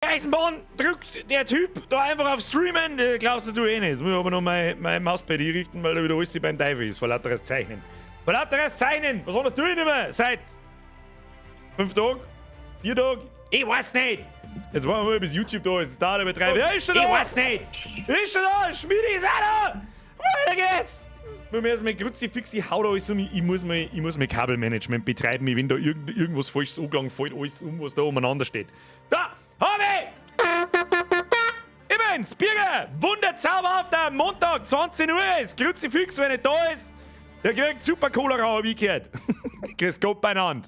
Eisenbahn drückt der Typ da einfach auf Streamen, glaubst du eh nicht. Jetzt muss ich aber noch mein Mauspad einrichten, weil da wieder alles beim Teufel ist, vor lauteres Zeichnen. Vor lauteres Zeichnen! Was anderes tue ich nicht mehr? Seit 5 Tagen? 4 Tagen? Ich weiß nicht! Jetzt warten wir mal, bis YouTube da ist. Es dauert aber 3. Ja, ist schon da! Ich weiß nicht! Ist schon da! Schmiedi ist auch da! Weiter geht's! Nur mehr mein Kruzifix, ich hau da alles um. Ich muss mal Kabelmanagement betreiben. Wenn da irgendwas falsch angelangt, fällt alles um, was da umeinander steht. Da! Hab ich! Übrigens, Birger, wunderzauberhafter Montag, 20 Uhr ist. Kruzifix, wenn nicht da ist, der kriegt super Cholera, hab ich gehört. Grüß Gott beieinander.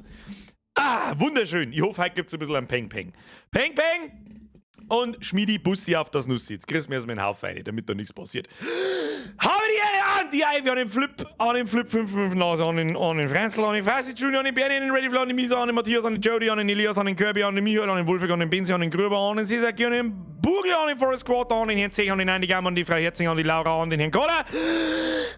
Ah, wunderschön. Ich hoffe, heute gibt's ein bisschen ein Peng Peng. Peng Peng! Und Schmiedi Bussi auf das Nussi. Jetzt kriegst du mir erstmal einen Haufen rein, damit da nichts passiert. Habe die Ehre an die Ivy, an den Flip 559, an den Franzl, an den Fassi Junior, an den Bernie, an den Ready Fly, an den Misa, an den Matthias, an den Jody, an den Elias, an den Kirby, an den Michael, an den Wolfgang, an den Benzi, an den Gröber, an den Cesar, an den Bugel, an den Forest Quarter, an den Herrn Zech, an den Andy Gamm, an die Frau Herzing, an die Laura, an den Herrn Kohler,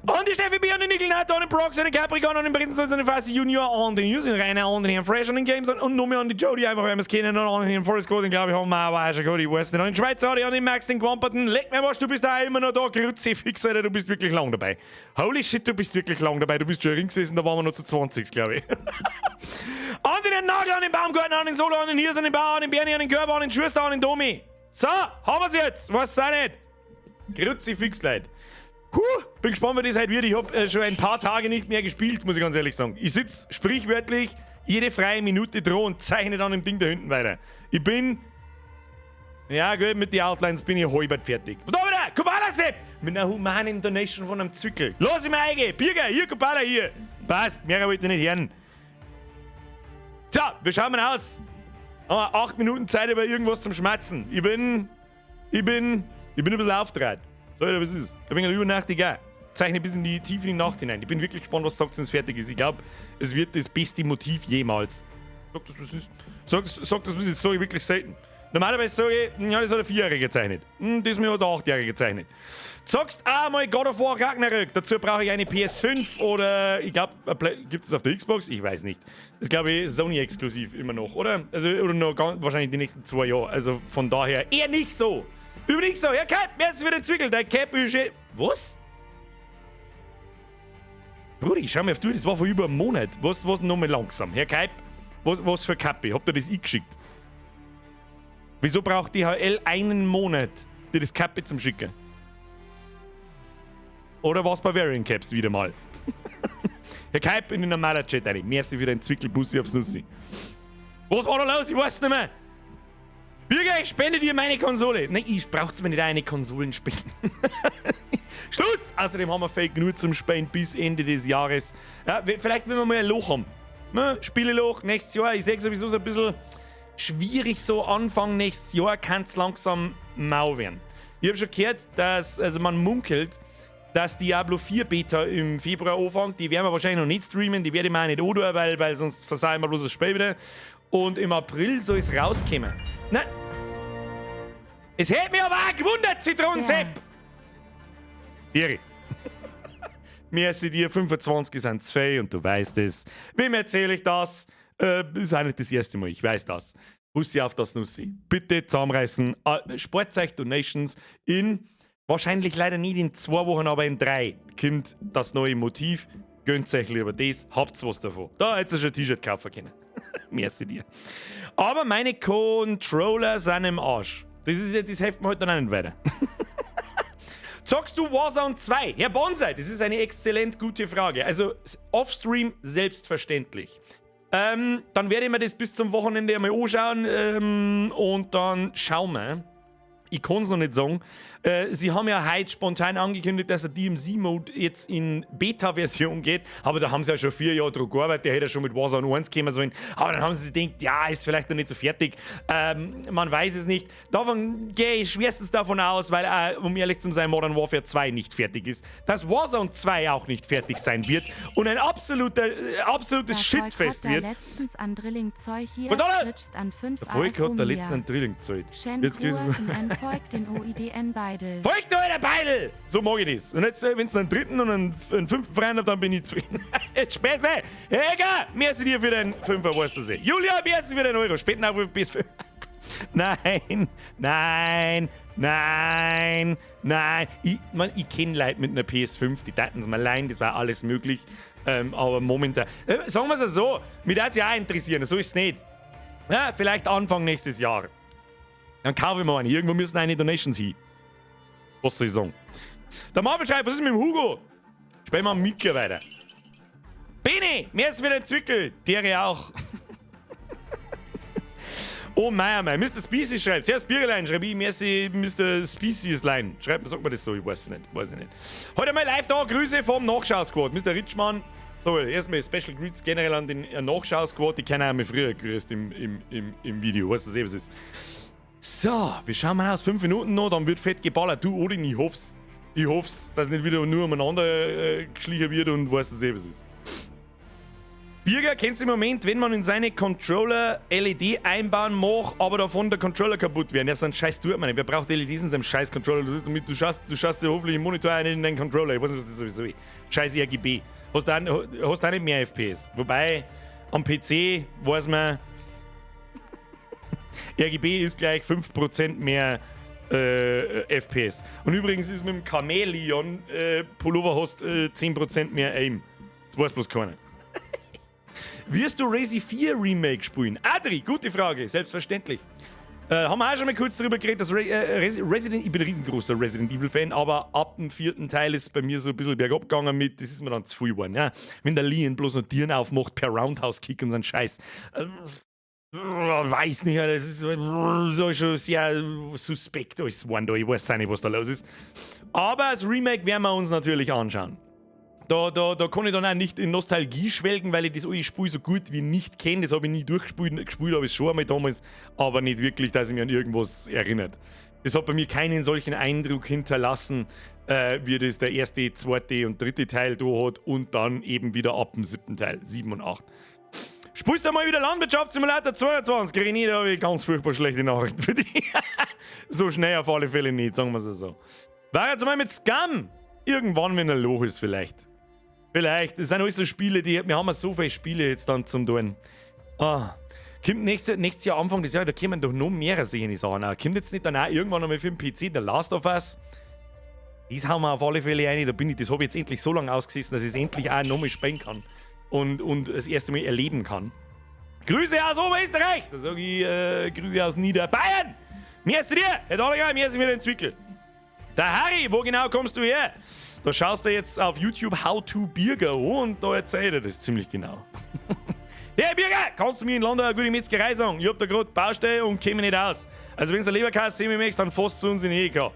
an die Steffi B, an den Nickel Knight, an den Brox, an den Capricorn, an den Prinzen, an den Fassi Junior, an den Justin Rainer, an den Herrn Fresh, an den Games und noch mehr an die Jody, einfach weil wir es kennen, und an den Herrn Forest Quarter, den glaube ich, haben wir aber auch schon gehabt, ich weiß nicht, an den Schweizer, an den Max, den Gwamperten, leck mir was, du bist da immer noch da, Kruzifix, Alter, du bist wirklich lang dabei. Holy shit, du bist wirklich lang dabei, du bist schon ring gesessen, da waren wir noch zu 20, glaube ich. An den Nagel, an den Baumgarten, an den Solo, an den Hirs, an den Bauer, an den Bernie, an den Körper, an den Schuster, an den Domi. So, haben wir's jetzt, weiß auch nicht. Kruzifix, Leute. Puh, bin gespannt, wie das heute wird. Ich hab schon ein paar Tage nicht mehr gespielt, muss ich ganz ehrlich sagen. Ich sitz sprichwörtlich jede freie Minute dran und zeichne dann im Ding da hinten weiter. Ich bin. Ja, gut, mit den Outlines bin ich halbert fertig. Da wieder! Kubala Sepp! Mit einer humanen Donation von einem Zwickel. Lass ich mir eingehen! Birger, hier, Kubala, hier! Passt, mehr wollte ich nicht hören. Tja, wir schauen mal aus. Haben wir 8 Minuten Zeit über irgendwas zum Schmatzen. Ich bin ein bisschen aufgedreht. So, was ist? Ich bin übernachtig auch. Zeichne bis in die tief in die Nacht hinein. Ich bin wirklich gespannt, was sagt, wenn es fertig ist. Ich glaube, es wird das beste Motiv jemals. Sag das, was ist. Sag das, was ist. Sag ich wirklich selten. Normalerweise sage ich, ja, das hat ein 4-Jähriger gezeichnet. Das mir hat ein 8-Jähriger gezeichnet. Zockst einmal God of War Ragnarök. Dazu brauche ich eine PS5 oder ich glaube, gibt es auf der Xbox? Ich weiß nicht. Das ist, glaube ich, Sony exklusiv immer noch, oder? Also, oder noch ganz, wahrscheinlich die nächsten 2 Jahre. Also von daher eher nicht so. Übrigens so, Herr Cap, wer ist wieder Zwickel? Der Cap ist eh. Was? Brudi, schau mir auf du, das war vor über einem Monat. Was nochmal langsam? Herr Kaip, was für Kappe? Habt ihr das eingeschickt? Wieso braucht DHL einen Monat, dir das Kappe zum Schicken? Oder war's Bavarian Caps wieder mal? Herr Kaip in den normalen Chat rein. Merci für den Zwickelbussi aufs Nussi. Was war da los? Ich weiß nicht mehr. Bürger, ich spende dir meine Konsole. Nein, ich brauch's mir nicht eine Konsolen spenden. Schluss! Außerdem haben wir Fake genug zum Spenden bis Ende des Jahres. Ja, vielleicht, wenn wir mal ein Loch haben. Ne? Spieleloch nächstes Jahr. Ich seh sowieso so ein bisschen schwierig, so Anfang nächstes Jahr kann's langsam mau werden. Ich hab schon gehört, dass, also man munkelt, dass Diablo 4 Beta im Februar anfängt. Die werden wir wahrscheinlich noch nicht streamen, die werde ich mir auch nicht antun, weil sonst versauen wir bloß das Spiel wieder. Und im April soll es rauskommen. Na, es hätte mich aber auch gewundert, Zitronensepp! Iri. Merci dir, 25 sind 2 und du weißt es. Wem erzähle ich das? Ist auch nicht das erste Mal, ich weiß das. Bussi auf das Nussi. Bitte zusammenreißen. Sportzeug Donations in wahrscheinlich leider nicht in 2 Wochen, aber in 3 kommt das neue Motiv. Gönnt euch lieber das, habt's was davon. Da hättest du schon ein T-Shirt kaufen können. Merci dir. Aber meine Controller sind im Arsch. Das ist ja, das hilft mir heute dann auch nicht weiter. Zockst du Warzone 2? Herr Bonsai, das ist eine exzellent gute Frage. Also Offstream selbstverständlich. Dann werde ich mir das bis zum Wochenende einmal anschauen und dann schauen wir. Ich kann's noch nicht sagen. Sie haben ja heute spontan angekündigt, dass der DMZ-Mode jetzt in Beta-Version geht. Aber da haben sie ja schon 4 Jahre dran gearbeitet. Der hätte ja schon mit Warzone 1 kommen sollen. Aber dann haben sie sich gedacht, ja, ist vielleicht noch nicht so fertig. Man weiß es nicht. Davon gehe ich schwerstens davon aus, weil, um ehrlich zu sein, Modern Warfare 2 nicht fertig ist. Dass Warzone 2 auch nicht fertig sein wird und ein absolutes Der Volk hat Shitfest da wird. letztens an Drilling-Zeug hier, Und alles! switcht an 5 Der Volk hat da AFO letztens Mia. an Drilling-Zeug. Shen Jetzt kriegst du Kruer in ein Volk den OIDN Beidel. Folgt du, alter Beidel! So mag ich das. Und jetzt, wenn's einen dritten und einen fünften Freund habt, dann bin ich zufrieden. Jetzt Späßle! Helga! Merci dir für den Fünfer, weißt du sie. Julia, merci für den Euro. Späten auf bis 5. Nein, nein, nein, nein. Ich, man, ich kenne Leute mit einer PS5, die täten es mir leihen, das war alles möglich. Aber momentan, sagen wir es so, mich würde es ja auch interessieren, so ist es nicht. Ja, vielleicht Anfang nächstes Jahr. Dann kaufe ich mir eine. Irgendwo müssen eine Donations hin. Was soll ich sagen? Der Marvel schreibt, was ist mit dem Hugo? Spielen wir am Mika weiter. Bene, mir ist wieder entwickelt. Der auch. Oh mei, mei. Mr. Species schreibt. Servus Birgelein, schreibe ich, merci Mr. Species Line. Schreibt, sagt man das so? Ich weiß es nicht. Weiß ich nicht. Heute mal live da, Grüße vom Nachschau-Squad. Mr. Richmann. So, erstmal Special Greets generell an den Nachschau-Squad. Die kennen auch mal früher gegrüßt im Video. Weißt du, was es ist? So, wir schauen mal aus. 5 Minuten noch, dann wird fett geballert. Du, Odin, ich hoff's. Ich hoff's, dass nicht wieder nur umeinander geschlichen wird und weißt du, was es ist. Birger, kennst du den Moment, wenn man in seine Controller LED einbauen mag, aber davon der Controller kaputt wird? Ja, so ein Scheiß tut man nicht. Wer braucht LEDs in seinem Scheiß Controller? Das ist damit, du schaust dir hoffentlich im Monitor ein in deinen Controller. Ich weiß nicht, was das sowieso ist. Scheiß RGB. Hast du auch nicht mehr FPS. Wobei, am PC weiß man, RGB ist gleich 5% mehr FPS. Und übrigens ist mit dem Chameleon Pullover hast 10% mehr Aim. Das weiß bloß keiner. Wirst du Resi 4 Remake spielen? Adri, gute Frage, selbstverständlich. Haben wir auch schon mal kurz darüber geredet, dass Re Resident, ich bin ein riesengroßer Resident Evil Fan, aber ab dem vierten Teil ist bei mir so ein bisschen bergab gegangen mit, das ist mir dann zu viel geworden. Ja? Wenn der Leon bloß noch Türen aufmacht per Roundhouse-Kick und so ein Scheiß. Weiß nicht, das ist so schon sehr suspekt alles geworden da. Ich weiß auch nicht, was da los ist. Aber das Remake werden wir uns natürlich anschauen. Da kann ich dann auch nicht in Nostalgie schwelgen, weil ich das alte Spiel so gut wie nicht kenne. Das habe ich nie durchgespielt, gespielt habe ich schon einmal damals, aber nicht wirklich, dass ich mich an irgendwas erinnert. Das hat bei mir keinen solchen Eindruck hinterlassen, wie das der erste, zweite und dritte Teil da hat und dann eben wieder ab dem siebten Teil, 7 und 8. Spielst du mal wieder Landwirtschaftssimulator 22? René, da habe ich ganz furchtbar schlechte Nachrichten für dich. So schnell auf alle Fälle nicht, sagen wir es so. War jetzt mal mit Scum. Irgendwann, wenn er Loch ist, vielleicht. Vielleicht. Das sind alles so Spiele, die. Wir haben ja so viele Spiele jetzt dann zum Tun. Ah. Kommt nächstes Jahr, Anfang des Jahres, da kommen doch noch mehrere solche Sachen. Kommt jetzt nicht dann auch irgendwann nochmal für den PC The Last of Us? Das hauen wir auf alle Fälle rein. Da bin ich, das habe ich jetzt endlich so lange ausgesessen, dass ich es endlich auch nochmal spielen kann. Und das erste Mal erleben kann. Grüße aus Oberösterreich! Da sage ich Grüße aus Niederbayern! Merci dir! Herr Daliger, merci wieder entwickelt. Der Harry, wo genau kommst du her? Da schaust du jetzt auf YouTube How to Birger an und da erzählt er das ziemlich genau. Hey Birger, kannst du mir in London eine gute Metzgerei sagen? Ich hab da gerade Baustelle und käme nicht aus. Also wenn du eine Leberkäse möchtest, dann fährst zu uns in die Edeka.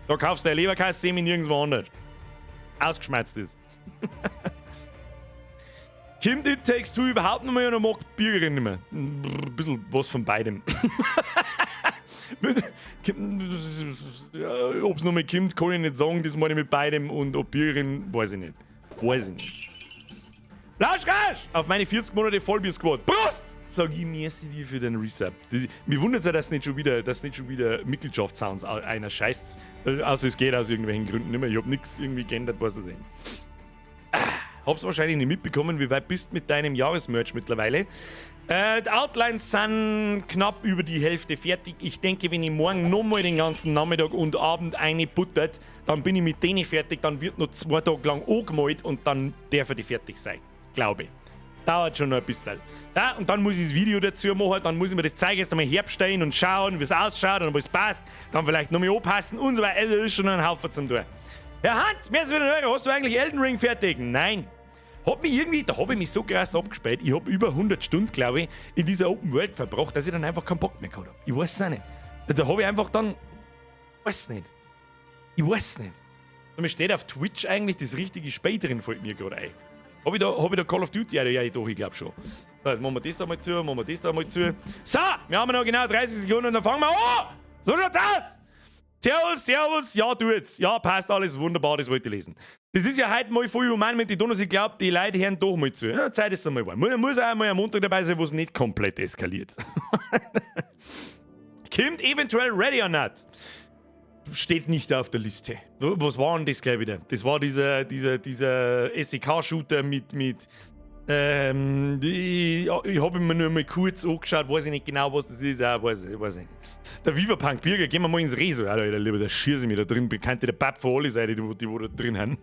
Da kaufst du eine Leberkäse nirgendwo anders. Ausgeschmerzt ist. Kommt It Takes Two überhaupt noch mal oder mag Birgerin nicht mehr? Ein bisschen was von beidem. Ob es noch mal kommt, kann ich nicht sagen. Das meine ich mit beidem. Und ob Birgerin, weiß ich nicht. Weiß ich nicht. Flauschrasch! Auf meine 40 Monate Vollbier-Squad. Prost! Sag ich, merci dir für den Resub. Das, mir wundert es ja, dass nicht schon wieder Mitgliedschaftssounds einer scheißt. Außer es geht aus irgendwelchen Gründen nicht mehr. Ich hab nichts irgendwie geändert, was das ist. Ah, hab's wahrscheinlich nicht mitbekommen. Wie weit bist du mit deinem Jahresmerch mittlerweile? Die Outlines sind knapp über die Hälfte fertig. Ich denke, wenn ich morgen nochmal den ganzen Nachmittag und Abend eine buttert, dann bin ich mit denen fertig. Dann wird noch 2 Tage lang angemalt und dann darf die fertig sein. Glaube ich. Dauert schon noch ein bisschen. Ja, und dann muss ich das Video dazu machen, dann muss ich mir das Zeug erst einmal herbestellen und schauen, wie es ausschaut und ob es passt. Dann vielleicht noch mal anpassen und so weiter. Also ist schon ein Haufen zum tun. Herr Hand, mir ist wieder hören. Hast du eigentlich Elden Ring fertig? Nein. Hat mich irgendwie, da habe ich mich so krass abgespielt. Ich habe über 100 Stunden, glaube ich, in dieser Open World verbracht, dass ich dann einfach keinen Bock mehr gehabt habe. Ich weiß es auch nicht. Da habe ich einfach dann. Weiß nicht. Ich weiß nicht. Und mir steht auf Twitch eigentlich das richtige Spiel drin, fällt mir gerade ein. Habe ich, da, hab ich da Call of Duty? Ja, ja, doch, ich glaube schon. So, jetzt machen wir das da mal zu, machen wir das da mal zu. So, wir haben noch genau 30 Sekunden und dann fangen wir an! So schaut's aus! Servus, servus, ja, du jetzt. Ja, passt alles wunderbar, das wollte ich lesen. Das ist ja heute mal voll human mit den Donuts. Ich glaube, die Leute hören doch mal zu. Ja, Zeit ist einmal geworden. Muss auch mal am Montag dabei sein, wo es nicht komplett eskaliert. Kommt eventuell Ready or Not? Steht nicht auf der Liste. Was war denn das gleich wieder? Das war dieser SEK-Shooter mit Ich habe mir nur mal kurz angeschaut, weiß ich nicht genau, was das ist. Ah, weiß ich nicht. Der Viva-Punk Birger, gehen wir mal ins Reso. Alter, lieber, der schieße mich da drin. Bekannte der Papp von alle Seiten, die da drin haben.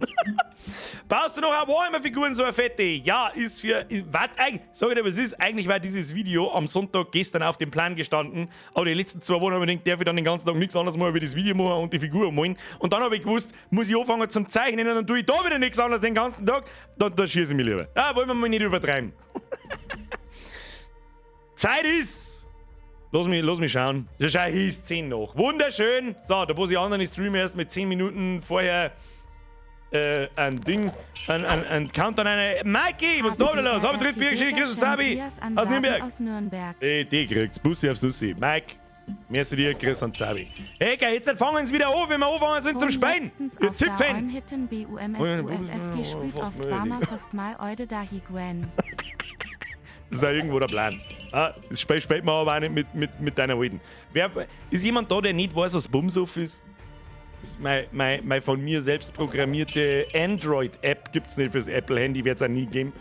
Baust du noch auch Warhammer-Figuren so eine fette? Ja, ist für. Was eigentlich? Sag ich dir, was ist? Eigentlich war dieses Video am Sonntag gestern auf dem Plan gestanden. Aber die letzten 2 Wochen habe ich gedacht, darf ich dann den ganzen Tag nichts anderes machen, über das Video machen und die Figur malen. Und dann habe ich gewusst, muss ich anfangen zum Zeichnen und dann tue ich da wieder nichts anderes den ganzen Tag. Da schieße ich mich lieber. Ja, wollen wir mal nicht übertreiben. Zeit ist! Lass mich schauen. Ja, schau, hier ist 10 noch. Wunderschön! So, da wo die anderen Stream erst mit 10 Minuten vorher ein Ding, ein Countdown, eine. Mikey, was ist da wieder los? Hab ich dritt Bier geschickt, Chris und Sabi aus Nürnberg. Aus Nürnberg. Ey, die kriegt's. Bussi aufs Nussi. Mike, merci dir, Chris und Sabi. Hey, geil, jetzt fangen sie wieder an, wenn wir anfangen sind zum Speien. Wir zipfen. Das ist ja irgendwo der Plan. Ah, das Spiel spielt man aber auch nicht mit deiner Alten. Ist jemand da, der nicht weiß, was Bumsuff ist? Das ist meine von mir selbst programmierte Android-App gibt es nicht fürs Apple-Handy, wird es auch nie geben.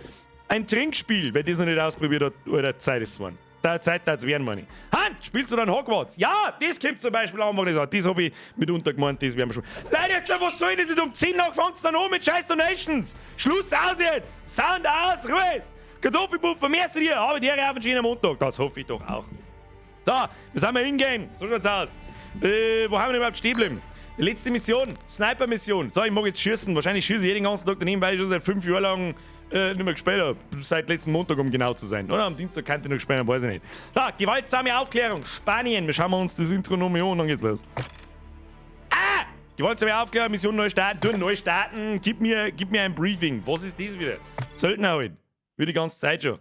Ein Trinkspiel, wer das noch nicht ausprobiert hat, oder Zeit ist es geworden. Da Zeit hat's werden, meine ich. Hand, spielst du dann Hogwarts? Ja, das kommt zum Beispiel auch mal an. Das hab ich mitunter gemeint, das werden wir schon. Leute, jetzt, was soll das? Um 10 nach fangt's dann an mit scheiß Donations. Schluss aus jetzt! Sound aus, Ruhe! Kartoffelpuffer, merci dir! Habe die Ehre auf einen schönen Montag. Das hoffe ich doch auch. So, wir sind wir in-game. So schaut's aus. Wo haben wir denn überhaupt stehen geblieben? Die letzte Mission, Sniper-Mission. So, ich mag jetzt schießen. Wahrscheinlich schieße ich jeden ganzen Tag daneben, weil ich schon seit 5 Jahren lang nicht mehr gespielt habe. Seit letzten Montag, um genau zu sein. Oder am Dienstag kann ich noch gespielt haben, weiß ich nicht. So, gewaltsame Aufklärung. Spanien. Wir schauen uns das Intro noch mal an und dann geht's los. Ah! Gewaltsame Aufklärung, Mission neu starten. Du, neu starten. Gib mir ein Briefing. Was ist das wieder? Söldner halt. Wie die ganze Zeit schon.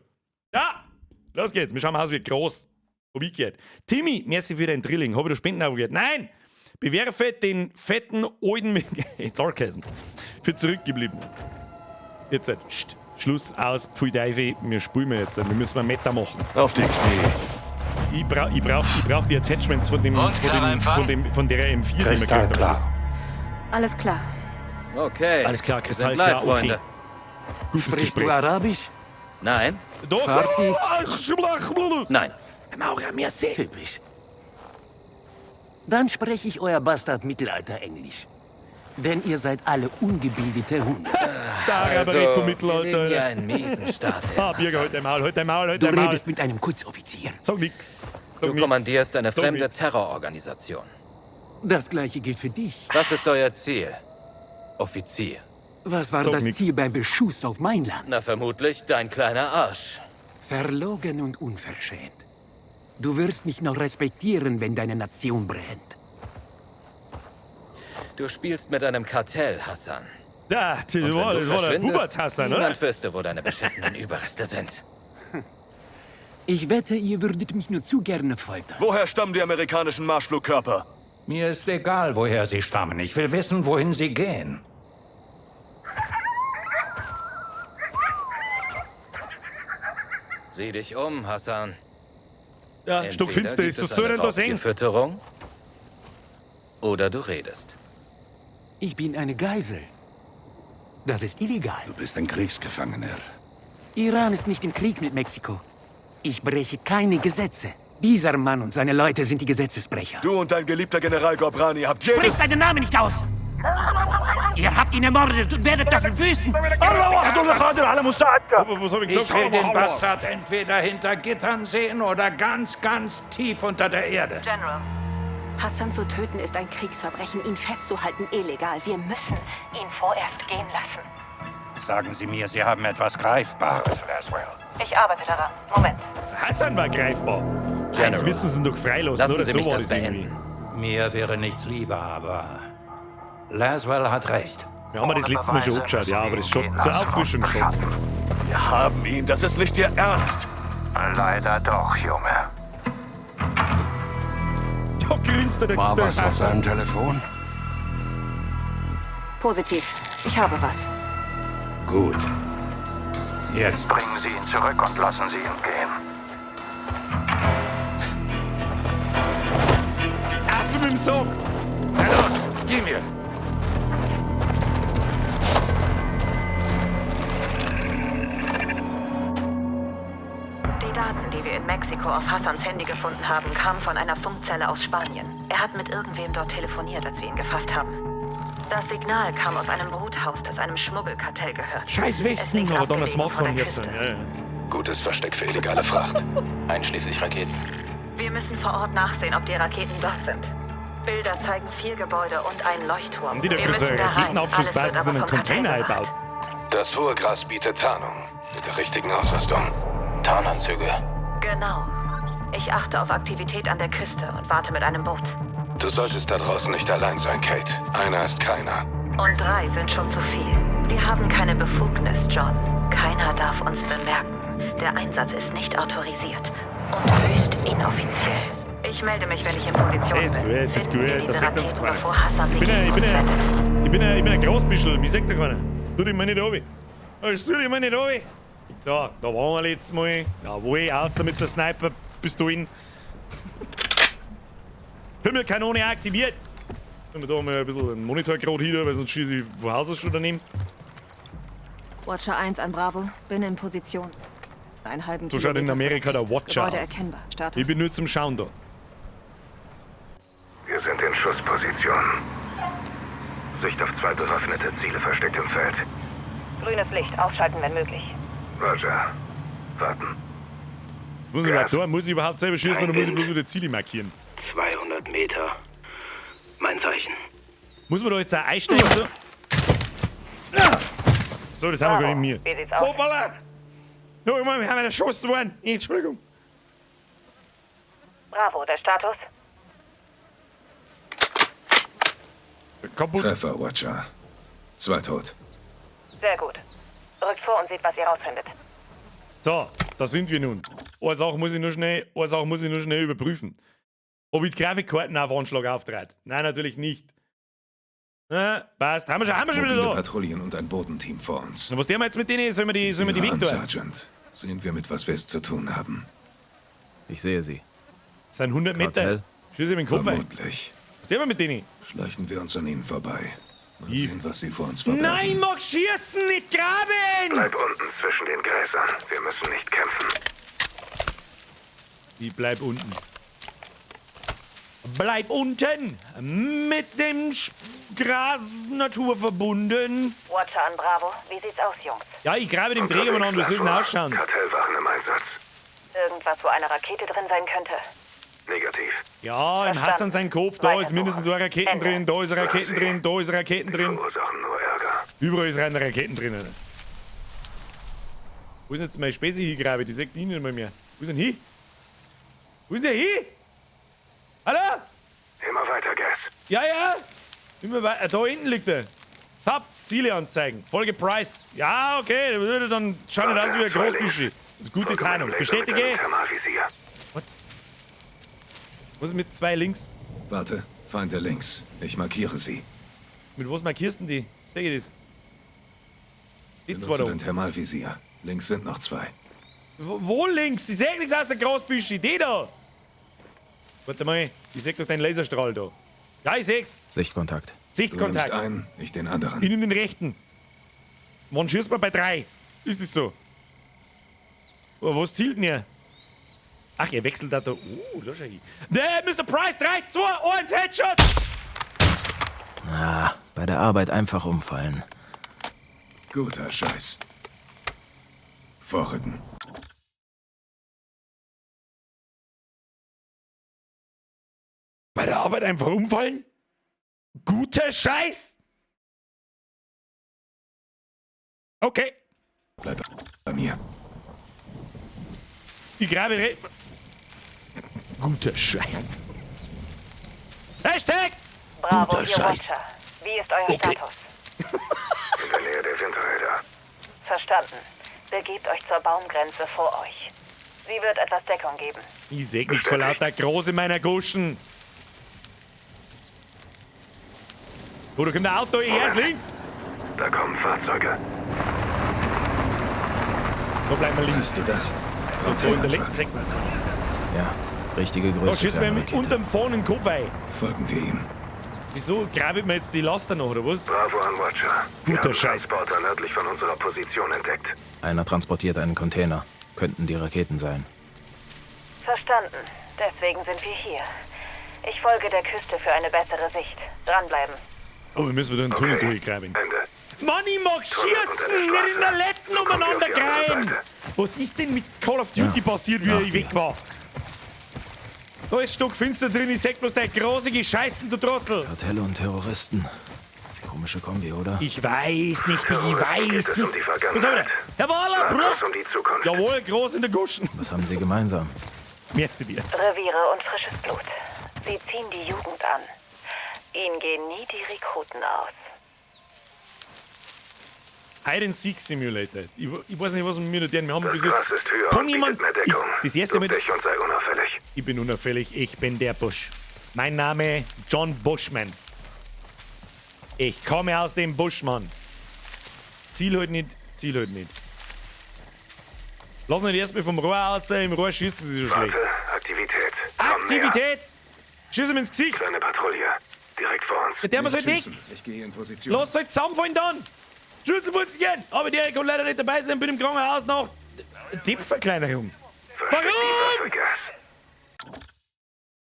Ja! Los geht's. Wir schauen mal aus, wie groß. Hab ich gehört. Timmy, merci für dein Drilling. Hab ich da Spenden aufgehört? Nein! Bewerfe den fetten alten mit Sarcasm. Für zurückgeblieben. Jetzt halt. Schluss aus, pfui Teufel, wir spielen jetzt. Wir müssen mal Meta machen. Auf die Knie. Ich brauch die Attachments von der M4, die wir gekriegt haben. Alles klar. Okay. Alles klar, Kristall klar, live, okay. Freunde. Gutes Sprichst Gespräch. du Arabisch? Nein. Doch. Farsi? Nein. Maurer, merci. Typisch. Dann spreche ich euer Bastard-Mittelalter-Englisch. Denn ihr seid alle ungebildete Hunde. Der Araber redet vom Mittelalter. Wir legen hier einen miesen Start hin, Ah, Birger, halt dein Maul, halt dein Maul, halt Du dein Maul. redest mit einem Kurzoffizier. Sag nix. Sag Du nix. kommandierst eine Sag fremde nix. Terrororganisation. Das gleiche gilt für dich. Was ist euer Ziel, Offizier? Was war Sag das nix. Ziel beim Beschuss auf mein Land? Na, vermutlich dein kleiner Arsch. Verlogen und unverschämt. Du wirst mich noch respektieren, wenn deine Nation brennt. Du spielst mit einem Kartell, Hassan. Ja, das Und wenn war, du das war der verschwindest, Bubatz Hassan, oder? Niemand wüsste, wo deine beschissenen Überreste sind. Ich wette, ihr würdet mich nur zu gerne foltern. Woher stammen die amerikanischen Marschflugkörper? Mir ist egal, woher sie stammen. Ich will wissen, wohin sie gehen. Sieh dich um, Hassan. Ja, Entweder stockfinster gibt ist. Was es soll eine denn da sehen? Raubtierfütterung, oder du redest. Ich bin eine Geisel. Das ist illegal. Du bist ein Kriegsgefangener. Iran ist nicht im Krieg mit Mexiko. Ich breche keine Gesetze. Dieser Mann und seine Leute sind die Gesetzesbrecher. Du und dein geliebter General Gorbrani habt jedes... Sprich seinen Namen nicht aus! Ihr habt ihn ermordet und werdet dafür büßen! Was hab ich gesagt? Ich will den Bastard entweder hinter Gittern sehen oder ganz, ganz tief unter der Erde. General. Hassan zu töten ist ein Kriegsverbrechen, ihn festzuhalten illegal. Wir müssen ihn vorerst gehen lassen. Sagen Sie mir, Sie haben etwas Greifbares, Laswell. Ich arbeite daran. Moment. Hassan war greifbar. General, Jetzt müssen sie ihn doch freilassen, lassen oder? Sie So mich war das das irgendwie. beenden. Mir wäre nichts lieber, aber Laswell hat recht. Wir haben das letzte Mal schon angeschaut, ja, aber das ist schon zur Auffrischung schon. Wir haben ihn. Das ist nicht Ihr Ernst. Leider doch, Junge. Da grinst der War der was auf Hassan. seinem Telefon? Positiv. Ich habe was. Gut. Jetzt Bringen Sie ihn zurück und lassen Sie ihn gehen. Affe mit dem Sack. Na los, geh mir! Daten, die wir in Mexiko auf Hassans Handy gefunden haben, kamen von einer Funkzelle aus Spanien. Er hat mit irgendwem dort telefoniert, als wir ihn gefasst haben. Das Signal kam aus einem Bruthaus, das einem Schmuggelkartell gehört. Scheiß Es Westen, liegt aber dann ein abgelegen vor Smartphone der jetzt. Küste. Ja, ja. Gutes Versteck für illegale Fracht. Einschließlich Raketen. Wir müssen vor Ort nachsehen, ob die Raketen dort sind. Bilder zeigen 4 Gebäude und einen Leuchtturm. Haben die da Wir gerade so müssen eine da rein. Alles wird Raketenabschussbasis aber in einen vom Kartell Container bewacht. eingebaut? Das hohe Gras bietet Tarnung. Mit der richtigen Ausrüstung. Tarnanzüge. Genau. Ich achte auf Aktivität an der Küste und warte mit einem Boot. Du solltest da draußen nicht allein sein, Kate. Einer ist keiner. Und 3 sind schon zu viel. Wir haben keine Befugnis, John. Keiner darf uns bemerken. Der Einsatz ist nicht autorisiert und höchst inoffiziell. Ich melde mich, wenn ich in Position Das ist bin. gut, das ist Finden wir gut, das diese sagt uns Raketen, keiner. bevor Hassan sie Ich bin ein, gegen ich bin uns ein, wendet. ich bin ein Großbischl, mich sagt da keiner. Tu dich mal nicht runter. Tu dich mal nicht runter. So, da waren wir letztes Mal. Jawohl, außer mit der Sniper-Pistolen. Pimmelkanone aktiviert. Wenn wir da mal ein bisschen einen Monitor gerade hin, weil sonst schieße ich von Haus aus schon daneben. Watcher 1 an Bravo, bin in Position. Einen halben So schaut in Kilometer vor Amerika der Küste. Watcher Gebäude aus. erkennbar. Status. Ich bin nur zum Schauen da. Wir sind in Schussposition. Sicht auf 2 bewaffnete Ziele versteckt im Feld. Grünes Licht, ausschalten, wenn möglich. Roger. Warten. Muss ich überhaupt da? Muss ich überhaupt selber schießen oder muss ich bloß wieder Ziele markieren? 200 Meter. Mein Zeichen. Muss man da jetzt auch einsteigen? So, so das haben wir gar nicht mehr. Wie sieht's aus? Hoppala! No, ich meine, wir haben erschossen worden. Entschuldigung. Bravo, der Status? Kaputt. Treffer, Watcher. 2 tot. Sehr gut. Rückt vor und seht, was ihr rausfindet. So, da sind wir nun. Eine Sache muss ich nur schnell, eine Sache muss ich nur schnell überprüfen. Ob ich die Grafikkarten auf Anschlag auftrat. Nein, natürlich nicht. Na, passt. Haben wir schon wieder Mobile da. Patrouillen und ein Bodenteam vor uns. Na, was tun wir jetzt mit denen? Sollen wir die Ihre weg tun? Sergeant. Sehen wir, mit was wir es zu tun haben. Ich sehe sie. Das sind 100 Meter. Kartell? Schieß ihm in den Kopf ein. Vermutlich. Was tun wir mit denen? Schleichen wir uns an ihnen vorbei. Mal sehen, was sie vor uns verbergen. Nein, mag schießen, nicht graben! Bleib unten zwischen den Gräsern. Wir müssen nicht kämpfen. Ich bleib unten. Bleib unten! Mit dem Gras Natur verbunden. Watcher an Bravo. Wie sieht's aus, Jungs? Ja, ich grabe dem Träger mal an, wie soll denn ausschauen? Kartellwachen im Einsatz. Irgendwas, wo eine Rakete drin sein könnte. Negativ. Ja, im Hassan sein Kopf, da ist mindestens so Raketen drin, da ist Raketen drin, da ist Raketen drin. Verursachen nur Ärger. Überall ist rein Raketen drin. Alter. Wo ist jetzt meine Spezi hingrabe? Die sagt ich nicht mal mehr. Wo ist denn hin? Wo ist denn der hin? Hallo? Immer weiter, Gas. Ja, ja. Immer weiter. Da hinten liegt er. Top, Ziele anzeigen. Folge Price. Ja, okay. Das würde dann schaut nicht aus wie ein Großbüschi. Das ist gute Tarnung. Bestätige. What? Was ist mit 2 links? Warte, Feinde links. Ich markiere sie. Mit was markierst du denn die? Seh ich das? Die zwei Benutze da. dein Thermalvisier. Links sind noch 2. Wo links? Ich seh nichts aus der Großbüschi. Die da. Warte mal, ich seh doch deinen Laserstrahl da. Ja, ich seh's. Sichtkontakt. Sichtkontakt. Du nimmst einen, ich den anderen. Ich nehm den rechten. Wann schießt man bei 3? Ist das so? Aber was zielt denn ihr? Ach, ihr wechselt da. Oh, da schau ich. Der Mr. Price, 3, 2, 1, Headshot! Ah, bei der Arbeit einfach umfallen. Guter Scheiß. Vorrücken. Bei der Arbeit einfach umfallen? Guter Scheiß! Okay. Bleib bei mir. Ich grabe. Guter Scheiß. Hashtag! Bravo, Guter ihr Scheiß. Watcher. Wie ist euer Okay. Status? In der Nähe der Windräder. Verstanden. Begebt euch zur Baumgrenze vor euch. Sie wird etwas Deckung geben. Ich seh nichts vor lauter Groß in meiner Guschen. Oh, da kommt ein Auto, her ist links. Da kommen Fahrzeuge. Da bleiben wir links. Siehst du das? So, da in der linken Sekte uns keiner. Ja, richtige Da Größe schießt für mir eine mit Rakete. unterm Fahren in den Kopf ein. Folgen wir ihm. Wieso grabet man jetzt die Laster noch, oder was? Bravo an Watcher. Guter Wir haben Scheiß. Transporter nördlich von unserer Position entdeckt. Einer transportiert einen Container. Könnten die Raketen sein. Verstanden. Deswegen sind wir hier. Ich folge der Küste für eine bessere Sicht. Dranbleiben. Oh, wir müssen wieder einen Tunnel durchgraben. Mann, ich mag schießen, nicht in der Letten umeinander kreien. Was ist denn mit Call of Duty passiert, wie ich weg war? Da ist stockfinster drin, ich sag bloß deine grosige Scheißen, du Trottel. Kartelle und Terroristen. Komische Kombi, oder? Ich weiß nicht, ich weiß um nicht. die Was haben wir Vergangenheit. da? Herr Wahler, Narcos Bruch! um die Zukunft. Jawohl, groß in der Guschen. Was haben sie gemeinsam? Merci dir. Reviere und frisches Blut. Sie ziehen die Jugend an. Ihnen gehen nie die Rekruten aus. Hide and Seek Simulator. Ich weiß nicht, was wir da tun. Wir haben Das bis jetzt. Gras ist höher Kann und jemand. bietet mehr Ich, Deckung. das erste Mal. Duck dich und sei unauffällig. Ich bin unauffällig, ich bin der Busch. Mein Name John Bushman. Ich komme aus dem Buschmann. Ziel halt nicht, Ziel halt nicht. Lass nicht erstmal vom Rohr aus, im Rohr schießen sie so schlecht. Warte, Aktivität. Komm näher. Aktivität! Schieß ihm ins Gesicht! Kleine Patrouille. Direkt vor uns. Ja, der muss halt Nicht weg! schießen. Ich gehe in Position. Lass euch zusammenfallen dann! Schlüsselputzchen! Aber der kann leider nicht dabei sein, bin im Krankenhaus nach Tippverkleinerung. Versteck die Warum? Waffe, Gas.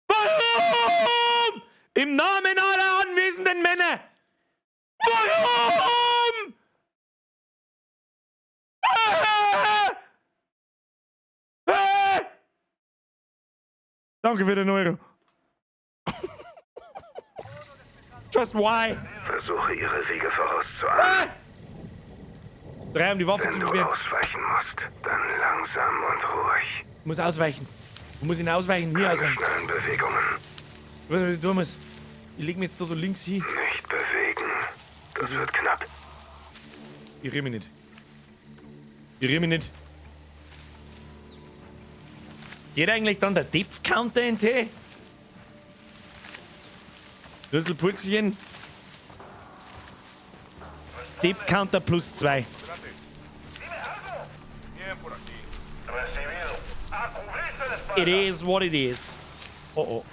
Warum? Im Namen aller anwesenden Männer! Warum? Ah! Ah! Danke für den Euro. Just why? Versuche ihre Wege vorauszuahnen. Ah! Drei, um die Waffe Wenn zu du verwehren. ausweichen musst, dann langsam und ruhig. Ich muss ausweichen. Ich muss ihn ausweichen. Hier Keine ausweichen. schnellen Bewegungen. Ich weiß nicht, was ich tun muss. Ich leg mich jetzt da so links hin. Nicht bewegen. Das wird knapp. Ich rühr mich nicht. Ich rühr mich nicht. Geht eigentlich dann der Depth Counter in Tee? Rüsselpurzelchen. Depth Counter plus 2. It is what it is. Oh oh.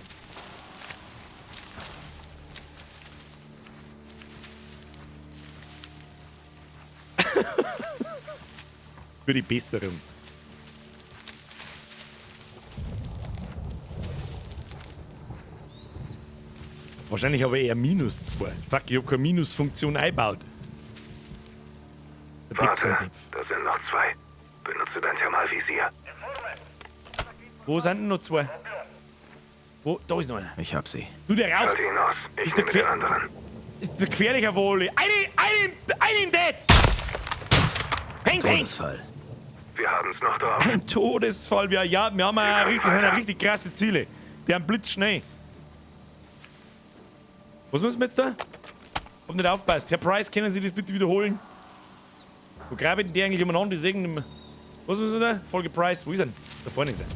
Für die Besserung. Wahrscheinlich aber eher minus 2. Fuck, ich hab keine Minusfunktion eingebaut. Der Depth sein Warte, Depth. da sind noch zwei. Benutze dein Thermalvisier. Wo sind denn noch zwei? Wo? Da ist noch einer. Ich hab sie. Du, der raucht. Schalte ihn aus. Ich Ist der nehme den Quer- anderen. Ist ein gefährlicher Wohle. Einen Dead! Peng, peng! Todesfall. Wir haben's noch drauf. Ein Todesfall. Ja, ja, wir haben ja richtig, das sind ja richtig krasse Ziele. Die haben blitzschnell. Was müssen wir jetzt da? Hab nicht aufpasst. Herr Price, können Sie das bitte wiederholen? Wo graben denn die eigentlich umeinander? Die sägen nicht mehr. Was müssen wir da? Folge Price. Wo ist er denn? Da vorne ist er.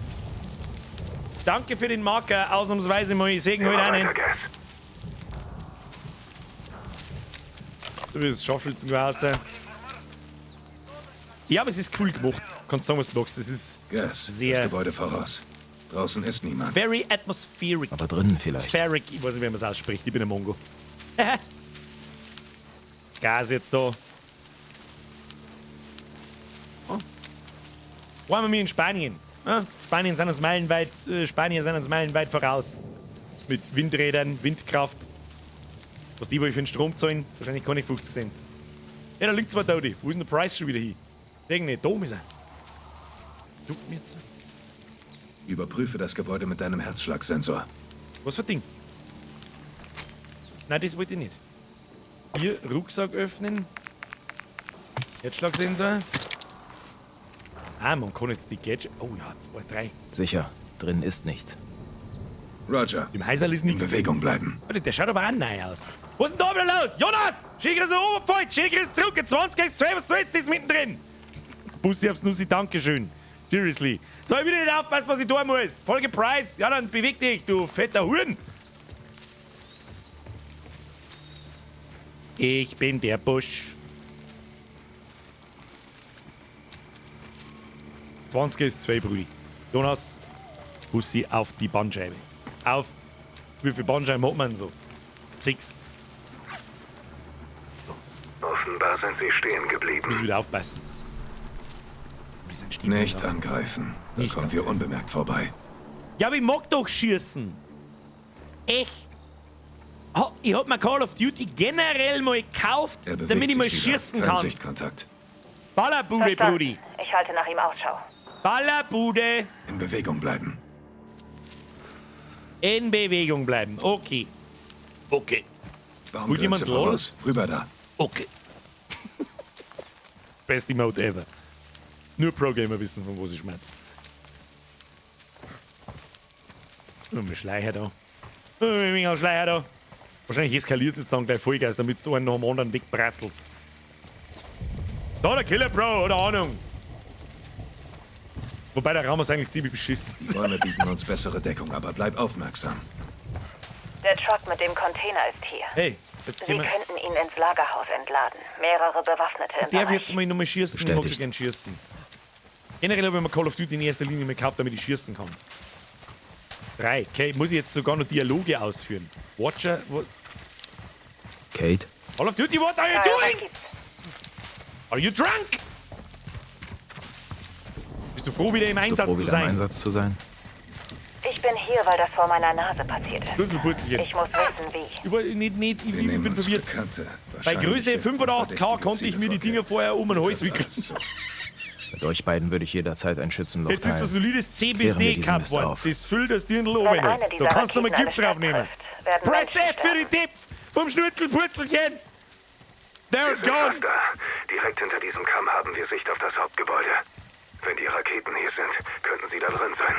Danke für den Marker. Ausnahmsweise mal. Ich sägen Immer heute einen. weiter, Gas. So wie das Scharfschützengewehr. Ja, aber es ist cool gemacht. Kannst sagen, was du magst. Es ist Gas, sehr das Gebäude voraus. Draußen ist niemand. very atmospheric. Aber drinnen vielleicht. Spheric, ich weiß nicht, wie man es ausspricht. Ich bin ein Mongo. Gas jetzt da. Oh. Waren wir in Spanien? Ja, Spanien sind uns meilenweit, Spanier sind uns meilenweit voraus. Mit Windrädern, Windkraft. Was die wohl für den Strom zahlen? Wahrscheinlich keine 50 Cent. Ja, da liegt zwar da, die. Wo ist denn der Preis schon wieder hin? Denk nicht, da ist er. Du mir jetzt. Überprüfe das Gebäude mit deinem Herzschlagsensor. Was für ein Ding? Nein, das wollte ich nicht. Hier, Rucksack öffnen. Herzschlagsensor. Ah, man kann jetzt die Gadget. Oh ja, 2, 3. Sicher, drin ist nichts. Roger. Im Heiserl ist In nichts. Bewegung bleiben. Warte, der schaut aber auch neu aus. Was ist denn da wieder los? Jonas! Schön Grüße Oberpfalz, schön Grüße zurück. 20 ist 12, was soll's das mittendrin? Bussi aufs Nussi, Dankeschön. Seriously. Soll ich wieder nicht aufpassen, was ich tun muss? Folge Price. Ja, dann beweg dich, du fetter Huren. Ich bin der Busch. 20 ist 2, Brudi. Jonas, Bussi auf die Bandscheibe. Auf. Wie viele Bandscheiben hat man so? 6. Offenbar sind sie stehen geblieben. Müssen wieder aufpassen. Die sind stehen Nicht geblieben. angreifen. Da Nicht kommen wir unbemerkt vorbei. Ja, aber ich mag doch schießen. Echt? Ich hab mir Call of Duty generell mal gekauft, Er bewegt damit ich mal sich wieder. schießen Kein kann. Sichtkontakt. Ballerbude, Verstanden. Brudi. Ich halte nach ihm Ausschau. Ballerbude. In Bewegung bleiben. In Bewegung bleiben. Okay. Okay. Baumgrenze jemand voraus. Rüber da. Okay. Best Emote ever. Nur Pro-Gamer wissen, von wo sie schmerzt. Nur mit Schleicher da. Nur Schleicher da. Wahrscheinlich eskaliert es jetzt dann gleich Vollgas, damit du einen nach dem anderen wegbratzelst. Da, der Killer Bro, oder Ahnung. Wobei der Raum ist eigentlich ziemlich beschissen. Die Bäume bieten uns bessere Deckung, aber bleib aufmerksam. Der Truck mit dem Container ist hier. Hey, jetzt Sie gehen wir. könnten ihn ins Lagerhaus entladen. Mehrere Bewaffnete im Darf Bereich. jetzt mal nochmal schießen? Ich mag so Bestätigt. gern schießen. Generell habe ich mir Call of Duty in erster Linie mal gekauft, damit ich schießen kann. 3. Okay, muss ich jetzt sogar noch Dialoge ausführen? Watcher. Kate? Call of Duty, what are you Kyle, was doing? gibt's? Are you drunk? Bist du froh, wieder im Bist du Einsatz froh, zu wieder im sein? Einsatz zu sein? Ich bin hier, weil das vor meiner Nase passiert ist. Schlüsselputzelchen. Ich muss wissen, wie. Über, nicht, nicht, ich, Wir ich nehmen bin uns verwirrt. Bekannte. Bei Größe 85K konnte ich mir die Dinger vorher um den Hals wickeln. Mit euch beiden würde ich jederzeit ein Schützenloch Jetzt ist teilen. das solides C bis Klären wir D diesen gehabt Mist worden. auf. Das füllt das Dirndl Wenn oben. eine Da dieser kannst du mal Raketen Gift eine drauf Stadt nehmen. trifft, werden Press Menschen F für die Tipp vom Schnurzelpurzelchen. They're Hier sind gone. Raster. Direkt hinter diesem Kamm haben wir Sicht auf das Hauptgebäude. Wenn die Raketen hier sind, könnten sie da drin sein.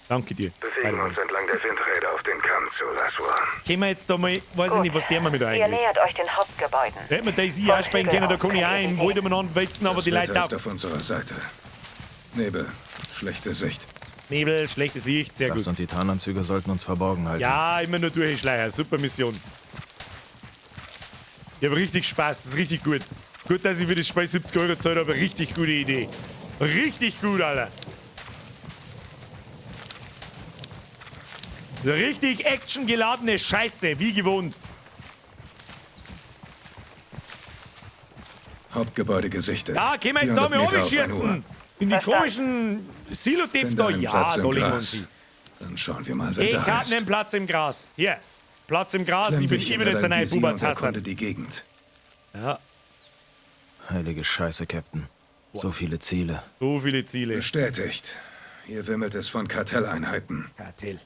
Danke dir. Bewegen uns entlang der Windräder auf den Kamm zu, Last One. Können wir jetzt da mal, weiß ich nicht, was der mit Ihr eigentlich. nähert euch den Hauptgebäuden. Da hätten wir Daisy auch spielen können, da kann ich auch im Wald umeinander wälzen, aber Das die Leute Wetter ist auf. auf unserer Seite. Nebel, schlechte Sicht. Nebel, schlechte Sicht, sehr Das gut. und die Tarnanzüge sollten uns verborgen halten. Ja, immer nur durchschleier. Super Mission. Ich habe richtig Spaß, das ist richtig gut. Gut, dass ich für das Spiel 70 Euro zahle, aber richtig gute Idee. Richtig gut, Alter. Richtig actiongeladene Scheiße, wie gewohnt. Hauptgebäude gesichtet. Ja, können wir jetzt da 400 mal Meter auf ein Uhr. schießen. In die komischen Silo-Tipp Finde da. einen Ja, Platz im da legen wir Gras. uns hin. Dann schauen wir mal, wer Ich da hab ist. einen Platz im Gras. Hier, Platz im Gras. Klemm Ich bin dich immer hinter jetzt ein dein neuer Visier und Bubatz erkunde Hassan. die Gegend. Ja, Heilige Scheiße, Captain. So viele Ziele. so viele Ziele. Bestätigt. Hier wimmelt es von Kartelleinheiten. Kartell.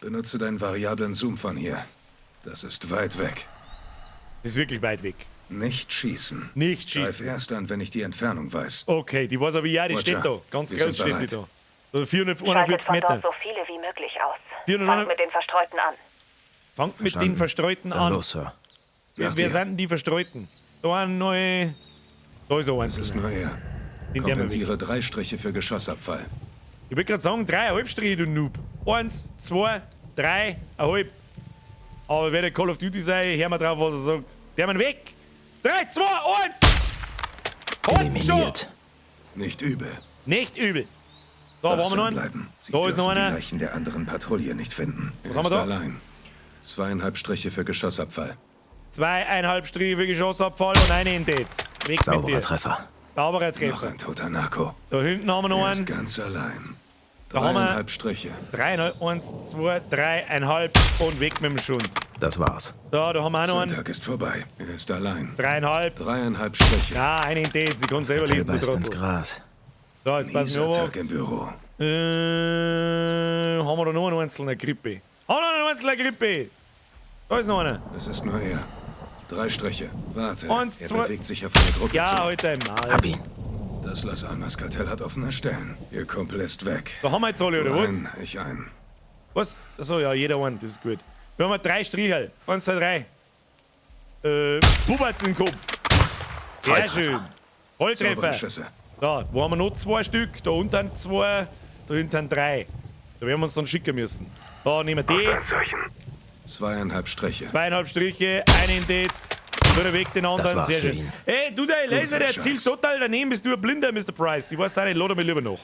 Benutze deinen variablen Zoom von hier. Das ist weit weg. Ist wirklich weit weg. Nicht schießen. Nicht Greif schießen. erst an, wenn ich die Entfernung weiß. Okay, die weiß aber ja, die Roger, steht da. Ganz wir groß sind steht die bereit. da. So 441 Schaltet von Meter. dort so viele wie möglich aus. 409 Fangt mit den Verstreuten an. Fangt mit den Verstanden. Verstreuten Dann an. los, Sir. Wer Nach dir. sind denn die Verstreuten? Da ein neue. Da ist ein Das ist einzelner. nur er. Den der mal weg. Kompensiere 3 Striche für Geschossabfall. Ich wollte gerade sagen, 3,5 Striche, du Noob. 1, 2, 3, 1,5. Aber wer der Call of Duty sei, hör mal drauf, was er sagt. Der Mann weg! 3, 2, 1! Eliminiert. Nicht übel. Nicht übel. Da, wo haben wir noch Wachsam einen? bleiben. Sie Da ist noch dürfen die einer. Leichen der anderen Patrouille nicht finden. Er Was haben wir ist da? allein. 2,5 Striche für Geschossabfall. 2,5 Striche für Geschossabfall und eine in Dates. Weg mit Sauberer dir. Treffer. Sauberer Noch Treffer. ein toter Narko. Da hinten haben wir noch Er ist einen. ganz allein. Da haben wir 3,5 Striche. 3,5, 1, 2, 3,5 und weg mit dem Schund. Das war's. So, da haben wir auch noch Sein einen. Tag ist vorbei. Er ist allein. 3,5. 3,5 Striche. Ja, eine in Dates. Ich kann selber Kartell lesen, du beißt ins Trottel. Gras. So, jetzt passen wir Mieser auf. Tag im Büro. Haben wir da noch einen einzelnen Grippe? Haben wir noch einen einzelnen Grippe? Da ist noch einer. Es ist nur er. 3 Striche. Warte. Eins, er zwei- bewegt sich auf eine Gruppe Ja, zu. heute einmal. Hab ihn. Das Las Almas Kartell hat offene Stellen. Ihr Kumpel ist weg. Da haben wir jetzt alle, Du oder was? einen, ich einen. Was? Achso, ja, jeder einen, das ist gut. Wir haben 3 Striche. 1, 2, 3. Bubatz in den Kopf. Sehr Volltreffer. schön. Volltreffer. Saubere Schüsse. Da, wo haben wir noch 2 Stück? Da unten 2, da hinten 3. Da werden wir uns dann schicken müssen. Da nehmen wir die. Ein Zeichen. 2,5 Striche. 2,5 Striche, einen Dates. Wieder weg den anderen. Das war's Sehr für schön. ihn. Ey, du, der Laser, der Guter zielt Scheiß. total daneben. Bist du ein Blinder, Mr. Price? Ich weiß auch nicht, lade mich lieber noch.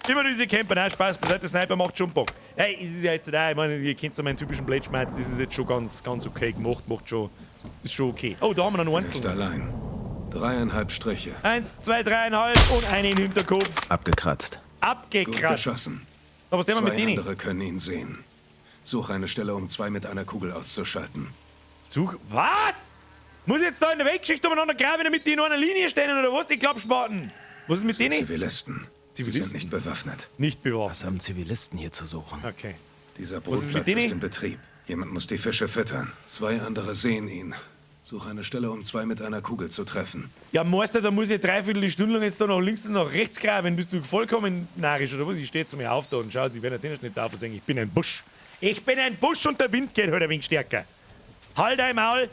Immer diese Camper, nein, Spaß beiseite, Sniper macht schon Bock. Hey, es ist ja jetzt da, ich meine, ihr kennt ja meinen typischen Blade Schmerz, das ist jetzt schon ganz, ganz okay gemacht, macht schon, ist schon okay. Oh, da haben wir noch einen Er ist einzelnen. allein. 3,5 Striche. 1, 2, 3,5 und einen im Hinterkopf. Abgekratzt. Gut Abgekratzt. geschossen. Aber was denn Zwei mit denen? andere können ihn sehen. Such eine Stelle, um zwei mit einer Kugel auszuschalten. Such. Was? Muss ich jetzt da in der Weltgeschichte umeinander graben, damit die in einer Linie stehen oder was? Die Klappspaten. Was ist mit denen? Zivilisten. Sie Zivilisten. sind nicht bewaffnet. Nicht bewaffnet. Was haben Zivilisten hier zu suchen? Okay. Dieser Was ist mit Brutplatz denen? ist in Betrieb. Jemand muss die Fische füttern. Zwei andere sehen ihn. Such eine Stelle, um zwei mit einer Kugel zu treffen. Ja, Meister, da muss ich dreiviertel Stunde lang jetzt da nach links und nach rechts graben. Bist du vollkommen narrisch oder was? Ich stehe jetzt mal auf da und schau, sie werden natürlich nicht auf und sagen, ich bin ein Busch. Ich bin ein Busch und der Wind geht halt ein wenig stärker. Halt dein Maul!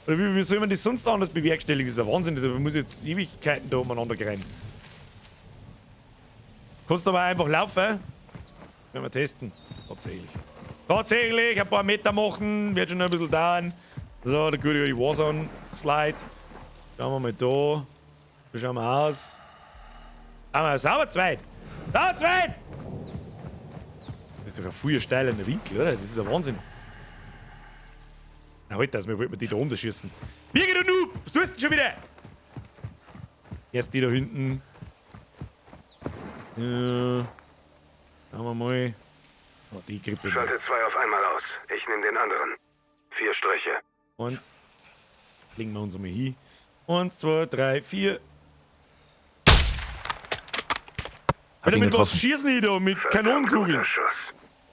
Oder wie soll man das sonst anders bewerkstelligen? Das ist ein Wahnsinn, da muss ich jetzt Ewigkeiten da umeinander rein. Kannst aber einfach laufen. Werden wir testen. Tatsächlich. Tatsächlich, ein paar Meter machen, wird schon noch ein bisschen dauern. So, der gute alte Warzone-Slide. Schauen wir mal da. Wie schauen wir aus? Haben wir sauber zweit. Sauber zweit! Das ist doch ein früher steiler Winkel, oder? Das ist ein Wahnsinn. Na, halt das, wir wollten die da runterschießen. Birgit, du Noob! Was tust du denn schon wieder? Erst die da hinten. Ja. Schauen wir mal. Oh, die Grippe. Schalte zwei auf einmal aus. Ich nehme den anderen. 4 Striche. Eins. Legen wir uns mal hin. 1, 2, 3, 4. Hab Alter, ihn mit was getroffen. schießen die da? Mit Kanonenkugeln. Guter Schuss.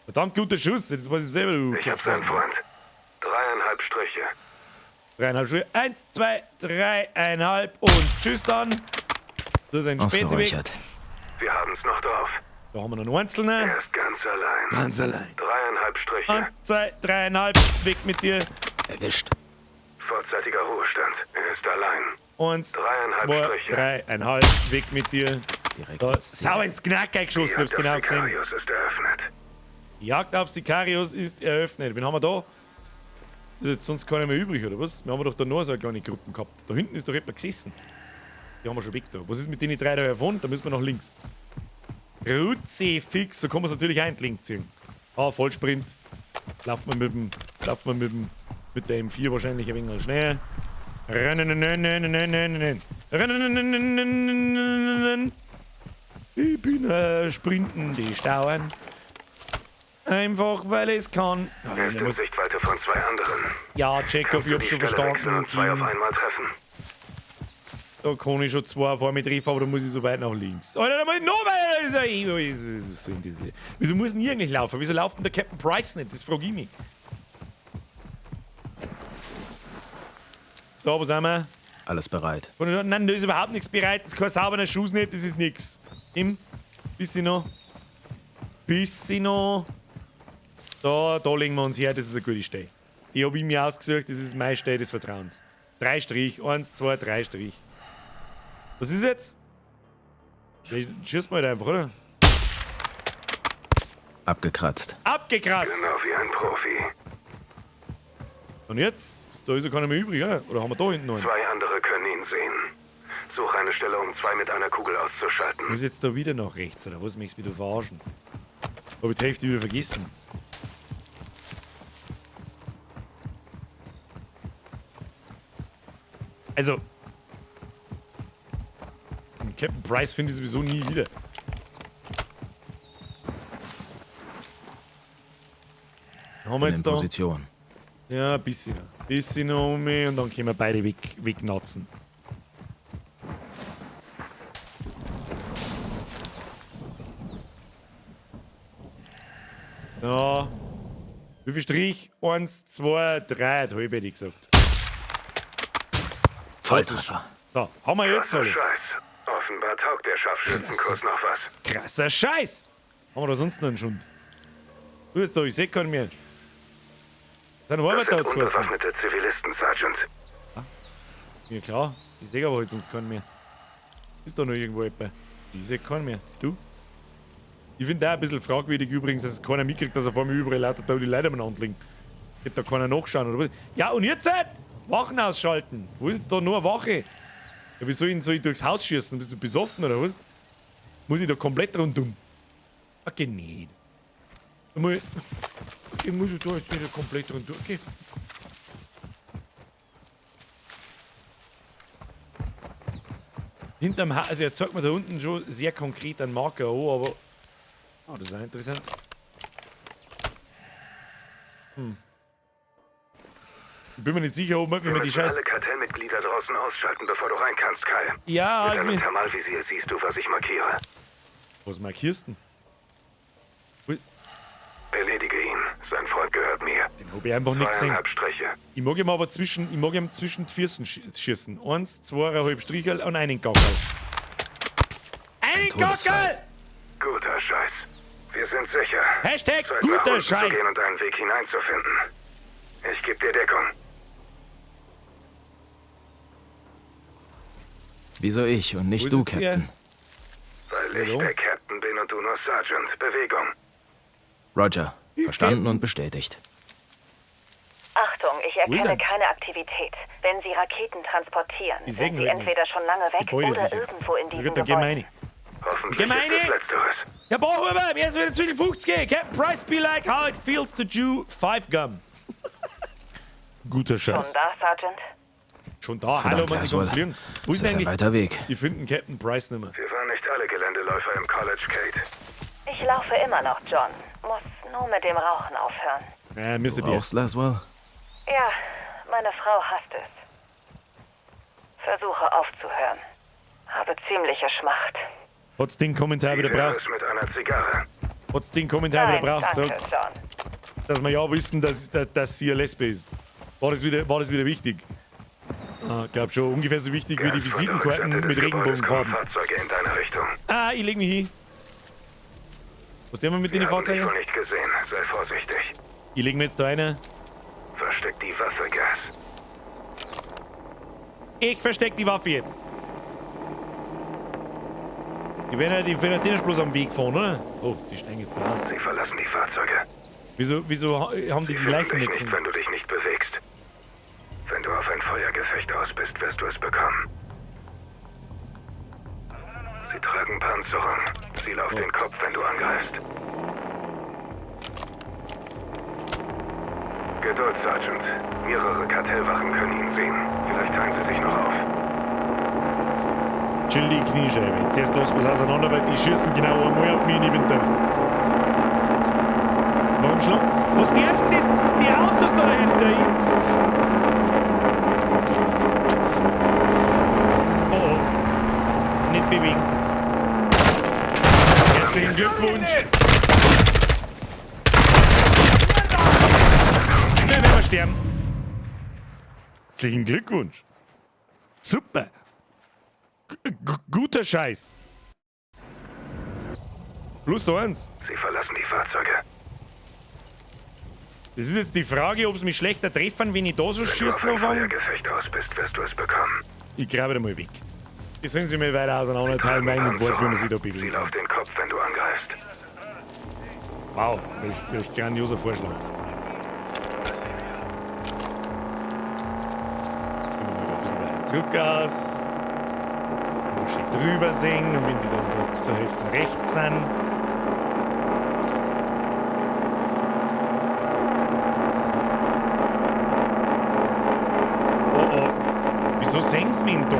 Verdammt guter Schuss, das weiß ich selber, du. Ich hab seinen Freund. 3,5 Striche. 3,5 Striche. 1, 2, 3,5 und tschüss dann. Das ist ein Spezi weg. Ausgeräuchert. Wir haben's noch drauf. Da haben wir noch einen Einzelnen. Er ist ganz allein. Ganz allein. 3,5 Striche. 1, 2, 3,5. Weg mit dir. Erwischt. Vorzeitiger Ruhestand. Er ist allein. 1, 3,5 2, Striche. 3,5. Weg mit dir. Direkt Da, ins Ziel. sauer ins Knacker geschossen, Die hab's Jagd genau auf gesehen. Sicarios ist eröffnet. Die Jagd auf Sicarios ist eröffnet. Wen haben wir da? Ist jetzt sonst keiner mehr übrig, oder was? Wir haben doch da noch so eine kleine Gruppe gehabt. Da hinten ist doch jemand gesessen. Die haben wir schon weg da. Was ist mit denen drei da davon? Da müssen wir nach links. Kruzifix, so kann man es natürlich auch links ziehen. Ah, Vollsprint. Lauft man mit dem, lauft man mit dem, mit der M4 wahrscheinlich ein wenig schneller. Rennen. Rennen. Die Bühne sprinten, die stauen. Einfach, weil es kann. Ah, Er ist ich in muss- Sichtweite von zwei anderen. Ja, Chekhov, ich Kannst du hab's die schon Stelle wechseln verstanden. und zwei auf einmal treffen? Da kann ich schon zwei vor mir treffen, aber da muss ich so weit nach links. Alter, da muss ich noch weiter. Das ist ja eh- was soll denn das wieder? Wieso muss denn ich eigentlich laufen? Wieso läuft denn der Captain Price nicht? Das frage ich mich. Da, wo sind wir? Alles bereit. Nein, da ist überhaupt nichts bereit. Das ist kein sauberer Schuss nicht, das ist nix. Im, bisschen noch. Bisschen noch. Da legen wir uns her, das ist eine gute Stelle. Die hab ich mir ausgesucht, das ist meine Stelle des Vertrauens. 3 Strich, 1, 2, 3 Strich. Was ist jetzt? Schieß mal halt einfach, oder? Abgekratzt. Abgekratzt! Genau wie ein Profi. Und jetzt? Da ist ja keiner mehr übrig, oder? Oder haben wir da hinten noch einen? Zwei andere können ihn sehen. Such eine Stelle, um zwei mit einer Kugel auszuschalten. Muss jetzt da wieder nach rechts, oder was? Möchtest du mich verarschen? Hab ich die Hälfte wieder vergessen. Also. Den Captain Price finde ich sowieso nie wieder. Haben wir Bin jetzt in da? Position. Ja, ein bisschen. Ein bisschen noch um mich und dann können wir beide wegnatzen. Ja. Wie viel Strich? 1, 2, 3, hab ich hätte gesagt. Volltreffer. So, haben wir jetzt Krasser alle. Scheiß. Offenbar taugt der Scharfschützenkurs noch was. Krasser Scheiß! Haben wir da sonst noch einen Schund? Du jetzt da, ich seh keinen mehr. Dann Das Arbeiter sind hat's geheißen. unbewaffnete Zivilisten, Sergeant. Ja klar, ich seh aber halt sonst keinen mehr. Ist da noch irgendwo jemand? Ich seh keinen mehr. Du? Ich finde auch ein bisschen fragwürdig übrigens, dass es keiner mitkriegt, dass er vor mir überall lauter da die Leute umeinander liegen. Wird da keiner nachschauen oder was? Ja, und jetzt halt! Wachen ausschalten! Wo ist jetzt da nur eine Wache? Ja, wie soll ich, soll ich durchs Haus schießen? Bist du besoffen oder was? Muss ich da komplett rundum? Okay, nicht. Okay, muss ich da jetzt wieder komplett rundum? Okay. Hinterm Haus, also er zeigt mir da unten schon sehr konkret einen Marker an, aber. Oh, das ist auch interessant. Ich bin mir nicht sicher, ob Wir wir die müssen Scheiß. alle Kartellmitglieder draußen ausschalten, bevor du rein kannst, Kyle. Ja, Mit also deinem mir- Thermalvisier siehst du, was ich markiere. Was markierst du denn? Erledige ihn. Sein Freund gehört mir. Den hab ich einfach nicht gesehen. Zweieinhalb Striche. Ich mag ihm aber zwischen, ich mag ihm zwischen die Füßen schießen. Eins, zweieinhalb Stricherl und einen Gackerl. Einen Todesfall. Gackerl! Guter Scheiß. Wir sind sicher. Hashtag Zeit, guter nach unten Scheiß. Zu gehen und einen Weg hineinzufinden. Ich gebe dir Deckung. Wieso ich und Wo nicht ist du, jetzt er? Captain? Weil ich Hallo? der Captain bin und du nur Sergeant. Bewegung. Roger. Verstanden und bestätigt. Achtung, ich Wo ist erkenne er? keine Aktivität. Wenn Sie Raketen transportieren, Ich sind seh sie ihn halt entweder schon lange weg Gebäude oder sicher. irgendwo in Na diesem gut, dann gehen wir Gebäude. rein. Hoffentlich Gemeine? ist es Letzteres. Herr Bauhuber, mir ist wieder 50. Captain Price be like how it feels to chew five gum. Guter Schon Scheiß. da, Sergeant? Schon da, hallo, Verdammt, man sich Laswell. fliegen. Wo Das ist ist ein eigentlich? weiter Weg. Die finden Captain Price nicht mehr. Wir waren nicht alle Geländeläufer im College, Kate. Ich laufe immer noch, John. Muss nur mit dem Rauchen aufhören. Ja, müssen Du die. rauchst, Laswell? Ja, meine Frau hasst es. Versuche aufzuhören. Habe ziemliche Schmacht. Hat's den Kommentar wieder Wie wäre braucht? es mit einer Zigarre? Hat's den Kommentar wieder Nein, braucht? danke, Sag, John. dass wir ja wissen, dass sie eine Lesbe ist. War das wieder wichtig? Ah, glaub schon, ungefähr so wichtig wie die Gas von der Visitenkarten Rückseite des mit Gebäudes kommen Regenbogenfarben. Fahrzeuge in deine Richtung. Ah, ich leg mich hin. Was tun wir mit Sie den haben dich Fahrzeugen? wohl nicht gesehen. Sei vorsichtig. Ich leg mir jetzt da eine. Versteck die Waffe, Gas. Ich versteck die Waffe jetzt. Die werden ja, die werden ja nicht bloß am Weg fahren, oder? Oh, die steigen jetzt da aus. Sie verlassen die Fahrzeuge. Wieso haben die Sie die finden Leichen dich nicht nicht, gesehen? wenn du dich nicht bewegst. Wenn du auf ein Feuergefecht aus bist, wirst du es bekommen. Sie tragen Panzerung. Ziel auf den Kopf, wenn du angreifst. Geduld, Sergeant. Mehrere Kartellwachen können ihn sehen. Vielleicht teilen sie sich noch auf. Chill die Kniescheibe. Zuerst lassen wir es auseinander, weil die schießen genau einmal auf mich und ich bin tot. Warum schlagen? Was die denn die Autos da dahinter? Oh, oh. Nicht bewegen. Herzlichen Glückwunsch. Ja, wenn wir sterben. Herzlichen Glückwunsch. Super. Guter Scheiß. Plus eins. Sie verlassen die Fahrzeuge. Das ist jetzt die Frage, ob sie mich schlechter treffen, wenn ich da so Wenn du auf schießen ein anfange. Feuergefecht aus bist, wirst du es bekommen. Ich grabe da mal weg. Die sollen sie mir weiter auseinanderteilen, weil ich nicht weiß, wie man sich da bewegt. Ziel auf den Kopf, wenn du angreifst. Wow, welch grandioser Vorschlag. Gehen wir mal ein bisschen weiter zurück aus. Mal schön drüber sehen und wenn die dann da zur Hälfte rechts sind. Oh oh. Wieso sehen sie mich denn da?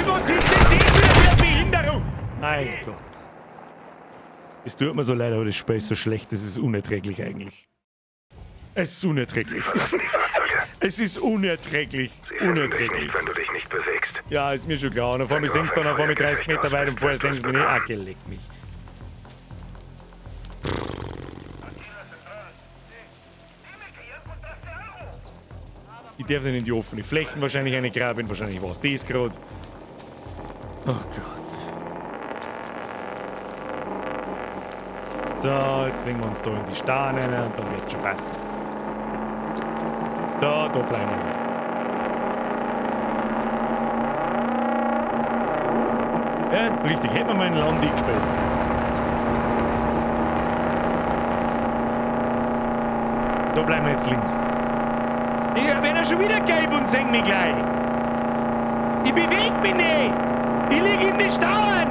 Was ist denn das wieder für eine Behinderung? Mein Gott. Es tut mir so leid, aber das Spiel ist so schlecht, es ist unerträglich eigentlich. Es ist unerträglich. Es ist unerträglich. Sie finden dich Unerträglich. nicht, wenn du dich nicht bewegst. Ja, ist mir schon klar. Und auf einmal singst du dann auf einmal 30 Meter weit und vorher singst du mich nicht. Ah, geleck mich. Ich darf nicht in die offene Flächen wahrscheinlich eine graben, wahrscheinlich war es das gerade. Oh Gott. So, jetzt legen wir uns da in die Steine rein und dann wird schon passen. Da bleiben wir. Ja, richtig. Hätten wir mal in Land gespielt. Da bleiben wir jetzt liegen. Ich werde ja schon wieder gelb und sing mich gleich. Ich bewege mich nicht. Ich liege in den Stauen.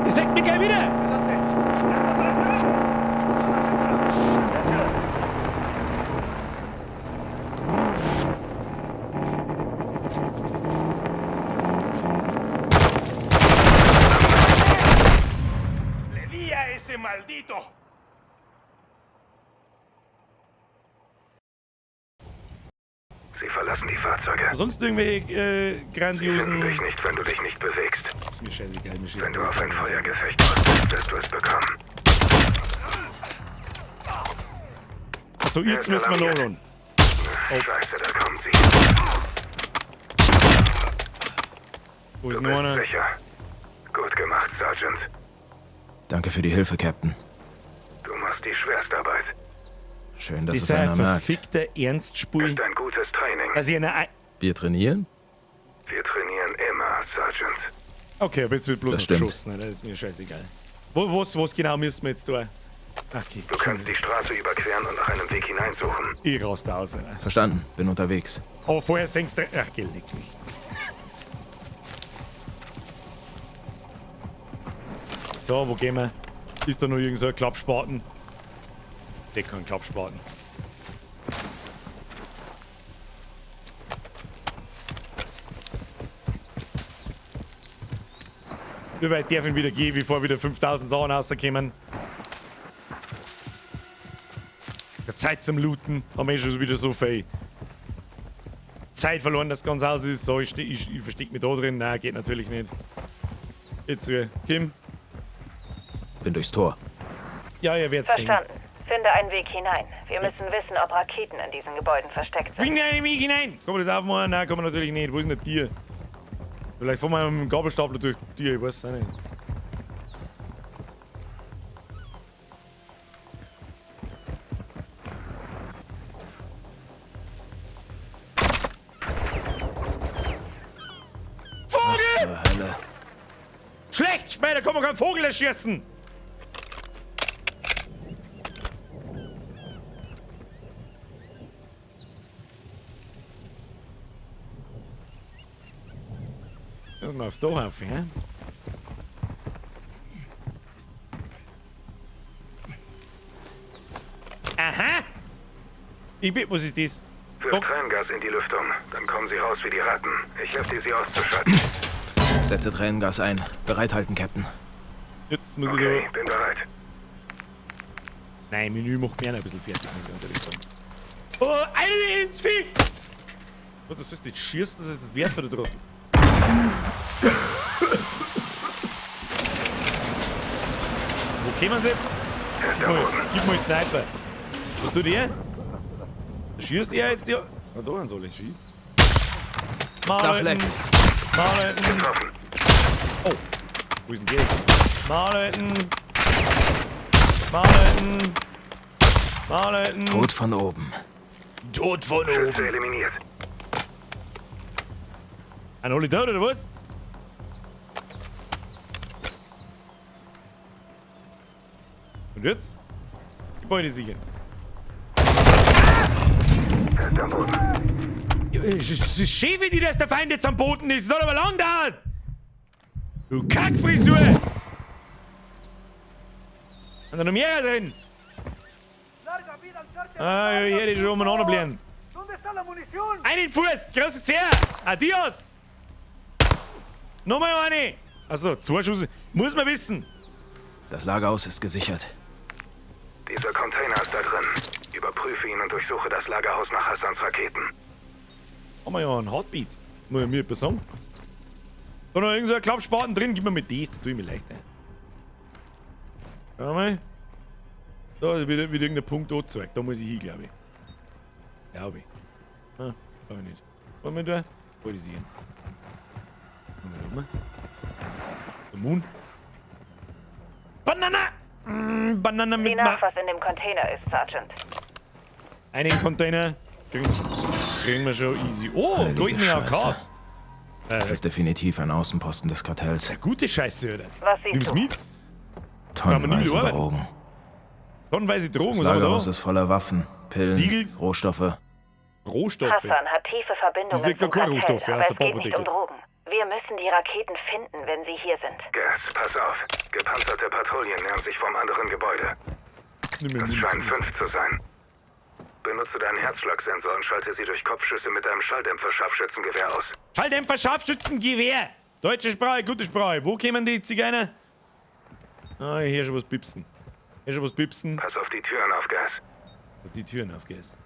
Ihr seht mich gleich wieder. Sie verlassen die Fahrzeuge. Sonst irgendwelche Sie finden grandiosen... dich nicht, wenn du dich nicht bewegst. Ist mir scheißegal, mir schießt Wenn du auf ein Feuergefecht aus bist, wirst du es bekommen. So, jetzt müssen wir noch ran. Oh. Scheiße, da kommen sie. Wo ist Du noch bist einer? sicher. Gut gemacht, Sergeant. Danke für die Hilfe, Captain. Du machst die Schwerstarbeit. Schön, dass Das es ist ein einer merkt. verfickter Ernstspul. Ist ein gutes Training. Also, ich eine... Wir trainieren? Wir trainieren immer, Sergeant. Okay, aber jetzt wird bloß Das noch stimmt. geschossen. Das ist mir scheißegal. Was genau müssen wir jetzt tun? Okay. Du kannst die Straße überqueren und nach einem Weg hineinsuchen. Ich raste da aus. Alter. Verstanden, bin unterwegs. Aber vorher senkst du... Ach, geh, leck mich. So, wo gehen wir? Ist da noch irgend so ein Klappspaten? Der kann Klappspaten. Wie weit darf ich wieder gehen, bevor wieder 5000 Sachen rauskommen? Ja, Zeit zum Looten. Haben wir eh schon wieder so viel Zeit verloren, dass das ganze Haus ist. So, ich versteck mich da drin. Nein, geht natürlich nicht. Jetzt, Kim. Bin durchs Tor. Ja, ihr werdet sehen. Verstanden. Finde einen Weg hinein. Wir müssen wissen, ob Raketen in diesen Gebäuden versteckt sind. Finde einen Weg hinein! Kann man das aufmachen? Nein, kann man natürlich nicht. Wo ist denn der Tier? Vielleicht fahren wir mit dem Gabelstapler durch die Tür, ich weiß es auch nicht. Vogel! Was zur Hölle? Schlecht! Später kann man keinen Vogel erschießen! Mal aufs Dach auf, hä? Aha! Ich bin, was ist das? Wirf Tränengas in die Lüftung. Dann kommen sie raus wie die Ratten. Ich helfe dir, sie auszuschalten. Setze Tränengas ein. Bereithalten, Captain. Jetzt muss Okay, ich da... bin bereit. Nein, Menü macht mich auch noch ein bisschen fertig, muss ich ganz ehrlich sagen. Oh, eine ins Viech! Oh, das ist nicht schießen, das ist das Werfer da drauf. Wo kämen sie jetzt? Gib mal Sniper. Was tut er? Schießt er jetzt die? Na, da soll ich schießen. Stuff leckt. Marletten. Oh. Wo ist denn der? Marletten. Marletten. Marletten. Tod von oben. Tod von oben. Schütze eliminiert. Ein Holy tot, oder was? Und jetzt? Gebäude sichern. Er ist am Boden. Es ist schön für die, dass der Feind jetzt am Boden ist. Es soll aber lang dauern. Du Kackfrisur! Sind da noch mehr drin? Ah, ja, hier ist schon umeinander bleiben. Einen Fuß, große Zehe! Adios! Nochmal eine! Achso, 2 Schuss. Muss man wissen. Das Lagerhaus ist gesichert. Dieser Container ist da drin. Überprüfe ihn und durchsuche das Lagerhaus nach Hassans Raketen. Haben wir ja einen Heartbeat. Muss ich mir etwas sagen? Da noch irgend so ein Klappspaten drin. Gib mir mit das, da tue ich mir leichter. Schau mal. Da wird irgendein Punkt angezeigt. Da muss ich hin, glaube ich. Glaube ich. Ah, glaube ich nicht. Wollen wir da? Politisieren. Wollen wir da? Der Moon. Banana! Banana mit Sieh nach, was in dem Container ist, Sergeant. Einen Container kriegen wir schon easy. Oh, goldene AKs. Das ist definitiv ein Außenposten des Kartells. Ja, gute Scheiße, oder? Was siehst Nimm's du? mit? Tonnenweise Drogen. Tonnenweise Drogen, Das was haben wir da? Lagerhaus ist voller Waffen, Pillen, Deagles? Rohstoffe. Rohstoffe. Hassan hat tiefe Verbindungen Das sind zum gar keine Kartell, Rohstoffe, aber aus es der geht nicht um Bombendeckung. Drogen. Wir müssen die Raketen finden, wenn sie hier sind. Gas, pass auf. Gepanzerte Patrouillen nähern sich vom anderen Gebäude. Das scheinen 5 zu sein. Benutze deinen Herzschlagsensor und schalte sie durch Kopfschüsse mit deinem Schalldämpfer-Scharfschützengewehr aus. Schalldämpfer-Scharfschützengewehr! Deutsche Sprache, gute Sprache. Wo kämen die Zigeuner? Ah, hier schon was pipsen. Hier schon was pipsen. Pass auf die Türen auf, Gas. Auf die Türen auf, Gas.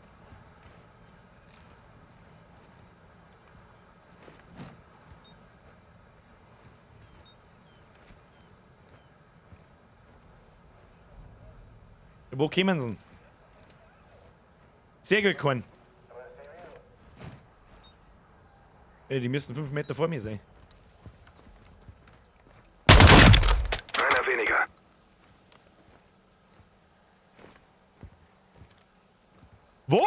Wo kommen sie denn? Sehr gut, keinen. Die müssen 5 Meter vor mir sein. Einer weniger. Wo?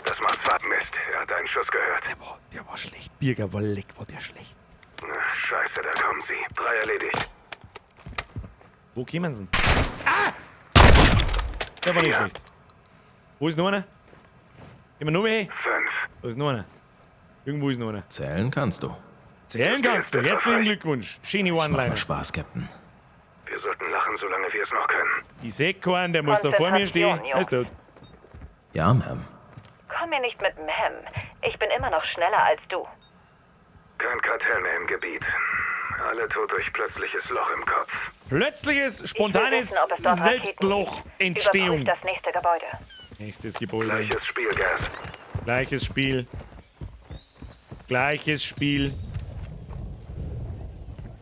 Das macht zwar Mist. Er hat einen Schuss gehört. Der war schlecht. Birger war leck, war der schlecht. Ach, scheiße, da kommen sie. 3 erledigt. Wo kommen sie? Ah! Der war nicht schlecht. Wo ist noch einer? Gehen wir noch mehr? 5. Da ist noch einer. Irgendwo ist noch einer. Zählen kannst du. Zählen kannst du. Herzlichen Glückwunsch. Schöne Macht One-Liner. mal Spaß, Captain. Wir sollten lachen, solange wir es noch können. Ich seh keinen, der muss da vor mir stehen. Er ist tot. Ja, Ma'am. Komm mir nicht mit Ma'am. Ich bin immer noch schneller als du. Kein Kartell mehr im Gebiet. Alle tot durch plötzliches Loch im Kopf. Plötzliches, spontanes Ich will wissen, ob es dort Selbstloch-Entstehung. Überprüf das nächste Gebäude. Nächstes Gebäude. Gleiches Spiel, Gas. Gleiches Spiel. Gleiches Spiel.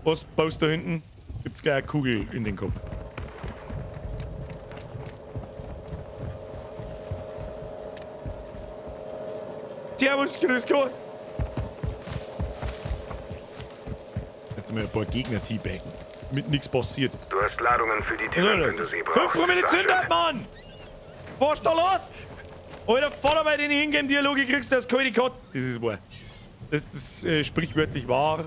Was baust du da hinten? Gibt's gleich eine Kugel in den Kopf. Servus, grüß Gott. Erst einmal ein paar Gegner teabaggen. Mit nichts passiert. Du hast Ladungen für die Was soll Türen, das? wenn du sie brauchst. 5 Promille Zündert, Mann! Was ist da los? Alter, Vater, bei den Ingame-Dialoge kriegst du das kalte Kott. Das ist wahr. Das ist sprichwörtlich wahr.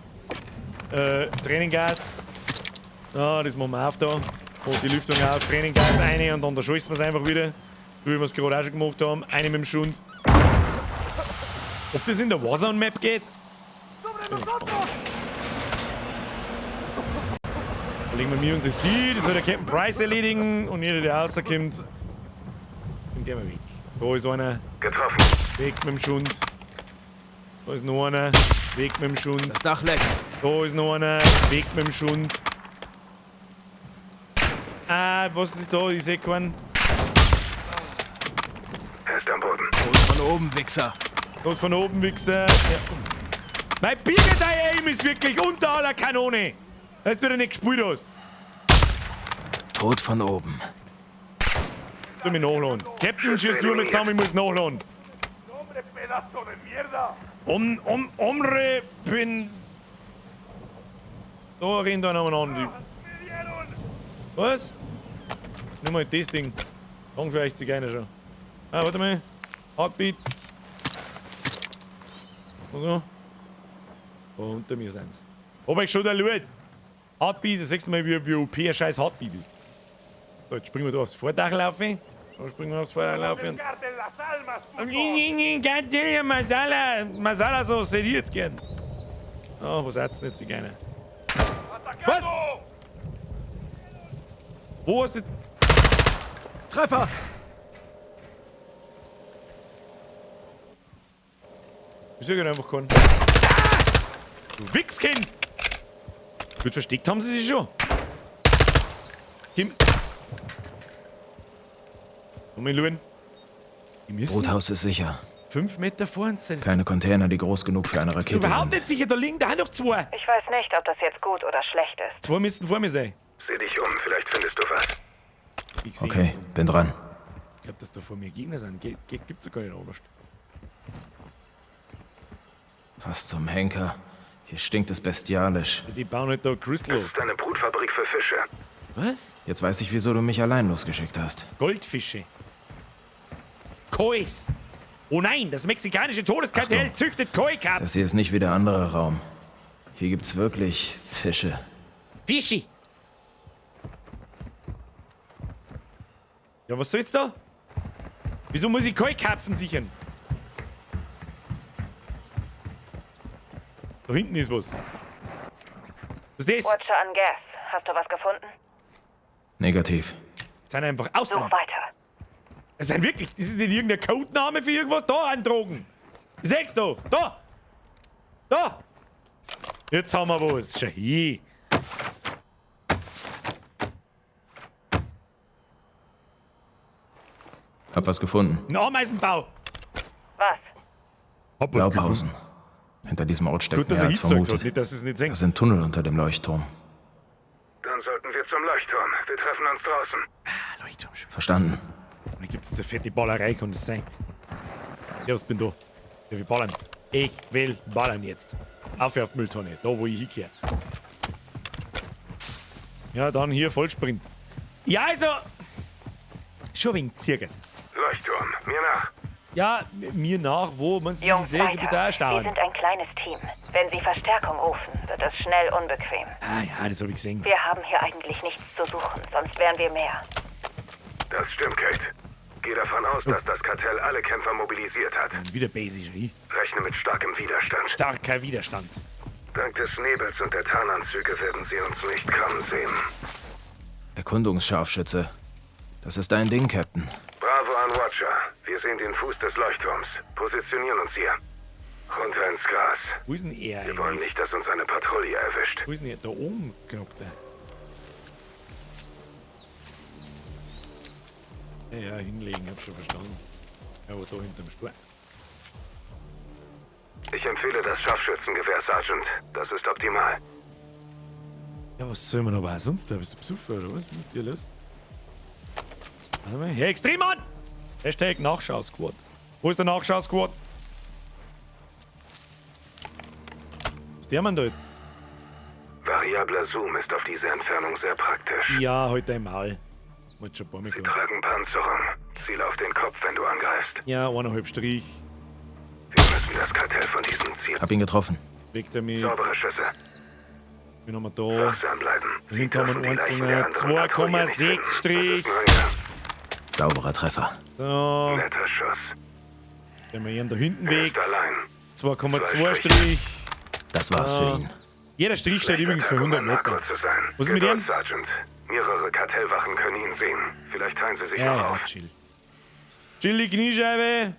Tränengas. Ah, das machen wir auf da. Holt die Lüftung auf, Tränengas eine und dann da scheißen wir es einfach wieder. So wie wir es gerade auch schon gemacht haben. Eine mit dem Schund. Ob das in der Warzone-Map geht? Bin gespannt. Da legen wir uns jetzt hin, das soll der Captain Price erledigen und jeder, der rauskommt, nimmt der mal weg. Da ist einer. Getroffen. Weg mit dem Schund. Da ist noch einer. Weg mit dem Schund. Das Dach leckt. Da ist noch einer. Weg mit dem Schund. Ah, was ist da? Ich seh keinen. Er ist am Boden. Tot von oben, Wichser. Tot von oben, Wichser. Ja. Mein Birgedei-Aim ist wirklich unter aller Kanone. Dass du da nicht gespielt hast. Tot von oben. Tu mich nachladen. Captain, schieß du mit zusammen, ich muss nachladen. Omre, bin. Da rennt einer umeinander. Was? Nimm mal das Ding. Danke für euch Zigeuner schon. Ah, warte mal. Heartbeat. Und so. Da unter mir sind's. Hab ich schon da schaut. Heartbeat, das nächste Mal, wie OP ein scheiß Heartbeat ist. So, jetzt springen wir da aufs Vordach laufen. Da springen wir aufs Vordach laufen. Masala, Masala Sauce hätte ich jetzt gern. Oh, wo seid's denn jetzt, Zigeuner? Was? Wo hast du... Treffer! Ich seh einfach keinen. Ah! Du Wichskind! Gut versteckt haben sie sich schon. Kim. Nochmal schauen. Die müssen Bruthaus ist sicher. 5 Meter vor uns sein. Keine Container, die groß genug für eine Ist Rakete überhaupt sind. nicht sicher, da liegen da auch noch 2. Ich weiß nicht, ob das jetzt gut oder schlecht ist. 2 müssten vor mir sein. Seh dich um, vielleicht findest du was. Ich seh. Okay, bin dran. Ich glaub, dass da vor mir Gegner sind. Gibt's doch gar nicht anders. Was zum Henker? Hier stinkt es bestialisch. Die bauen halt da Crystal. Das ist eine Brutfabrik für Fische. Was? Jetzt weiß ich, wieso du mich allein losgeschickt hast. Goldfische. Kois. Oh nein, das mexikanische Todeskartell Achtung. züchtet Koi-Karpfen. Das hier ist nicht wie der andere Raum. Hier gibt's wirklich Fische. Fischi. Ja, was soll's da? Wieso muss ich Koi-Karpfen sichern? Da hinten ist was. Was ist das? Watcher an Gas. Hast du was gefunden? Negativ. Sind einfach Austern. Such weiter. Das sind wirklich, das ist nicht irgendein Codename für irgendwas. Da an Drogen. Ich seh's doch. Da. Da. Jetzt haben wir was. Schau hier. Hab was gefunden. Ein Ameisenbau. Was? Hab was Blaupausen. gefunden. Hinter diesem Ort steckt Gut, dass mehr er als hingesagt hat, vermutet. nicht, dass sie es nicht sehen. Da sind Tunnel unter dem Leuchtturm. Dann sollten wir zum Leuchtturm. Wir treffen uns draußen. Ah, Leuchtturm schon. Verstanden. Da gibt es jetzt eine fette Ballerei, kann das sein? Ja, was bin da? Ich will ballern. Ich will ballern jetzt. Auf auf die Mülltonne, da wo ich hinkehre. Ja, dann hier Vollsprint. Ja, also. Schon wegen zirkert. Leuchtturm, mir nach. Ja, mir nach, wo? Meinst du, Jungs, ich sehe, du bist da weiter. Wir erstaunt. sind ein kleines Team. Wenn Sie Verstärkung rufen, wird es schnell unbequem. Ah ja, das habe ich gesehen. Wir haben hier eigentlich nichts zu suchen, sonst wären wir mehr. Das stimmt, Kate. Geh davon aus, dass das Kartell alle Kämpfer mobilisiert hat. Und wieder basic, wie? Rechne mit starkem Widerstand. Starker Widerstand. Dank des Nebels und der Tarnanzüge werden sie uns nicht kommen sehen. Erkundungsscharfschütze. Das ist dein Ding, Captain. Bravo an Watcher. Wir sehen den Fuß des Leuchtturms. Positionieren uns hier. Runter ins Gras. Wo ist denn er Wir wollen eigentlich? nicht, dass uns eine Patrouille erwischt. Wo ist denn er? Da oben knockt er. Ja, ja, hinlegen, hab schon verstanden. Ja, aber da hinterm Stuhl. Ich empfehle das Scharfschützengewehr, Sergeant. Das ist optimal. Ja, was soll man aber auch sonst da? Bist du besoffen oder was ist mit dir los? Warte mal. Herr Extremmann! Hashtag Nachschau-Squad. Wo ist der Nachschau-Squad? Was ist der Mann da jetzt? Variabler Zoom ist auf diese Entfernung sehr praktisch. Ja, heute im Maul. Wollte schon ein paar Mal Sie kommen. tragen Panzerung. Ziel auf den Kopf, wenn du angreifst. Ja, 1,5 Strich. Wir müssen das Kartell von diesem Ziel. Hab ihn getroffen. Weg damit. Saubere Schüsse. Wen haben wir da? Wachsam bleiben. Da hinten haben wir einen dürfen die Leichen der einzelnen. anderen Patrouille nicht 2,6 finden. Strich. Das ist nur Sauberer Treffer. So. ein netter Schuss. Wenn wir ihn da hinten Er weg. ist allein. 2,2 Strich. Das war's Ah. für ihn. Jeder Strich steht übrigens für Tag, um 100 ein Meter. Narko zu sein. Was ist mit Geduld, ihm? Sergeant. Mehrere Kartellwachen können ihn sehen. Vielleicht teilen sie sich Ja, noch ja, auf. chill. Chill die Kniescheibe.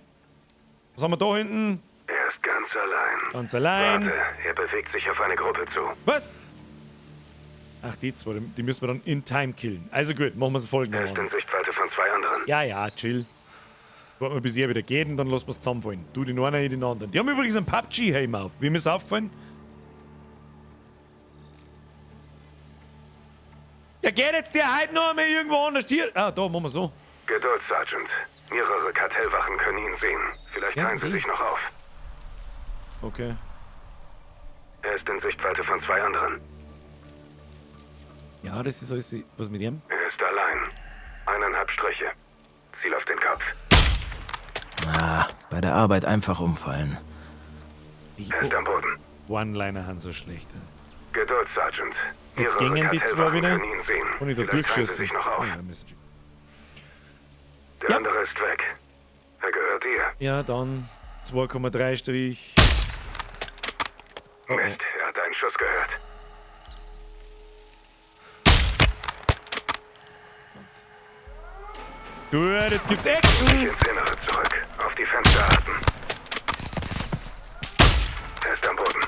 Was haben wir da hinten? Er ist ganz allein. Ganz allein. Warte, er bewegt sich auf eine Gruppe zu. Was? Ach, die zwei, die müssen wir dann in Time killen. Also gut, machen wir es Er ist folgendermaßen. in Sichtweite von zwei anderen. Ja, ja, chill. Warten wir, bis er wieder geht und dann lassen wir es zusammenfallen. Du den einen, ich den anderen. Die haben übrigens einen PUBG-Helm auf. Wem ist aufgefallen? Ja, geht jetzt der heute noch einmal irgendwo anders hier? Ah, da, machen wir so. Geduld, Sergeant. Mehrere Kartellwachen können ihn sehen. Vielleicht Ja, teilen sie okay. sich noch auf. Okay. Er ist in Sichtweite von zwei anderen. Ja, das ist alles. Was mit ihm? Er ist allein. 1,5 Striche. Ziel auf den Kopf. Ah, bei der Arbeit einfach umfallen. Er ist am Boden. One-Liner haben so schlecht. Geduld, Sergeant. Jetzt Mehrere gingen die zwei Kartellwachen wieder. können ihn sehen. Und ich da Vielleicht teilen sie durchschießen. sich noch auf. Ja, müssen Der andere ist weg. Er gehört dir. Ja, dann 2,3 Strich. Oh, Mist, er hat einen Schuss gehört. Gut, jetzt gibt's Action. Dich ins Innere zurück. Auf die Fenster achten. Er ist am Boden.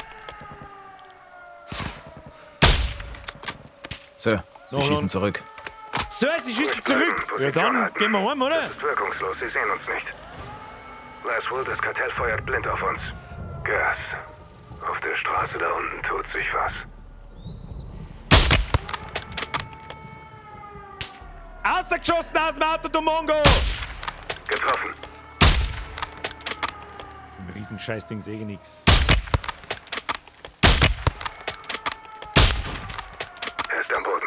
Sir, Sie No, no. schießen zurück. Sir, sie schießen zurück. Ja, dann gehen wir heim, oder? Das ist wirkungslos, sie sehen uns nicht. Laswell, das Kartell feuert blind auf uns. Gas. Auf der Straße da unten tut sich was. Ausgeschossen aus dem Auto, du Mongo! Getroffen. Im Riesenscheißding sehe ich nix. Er ist am Boden.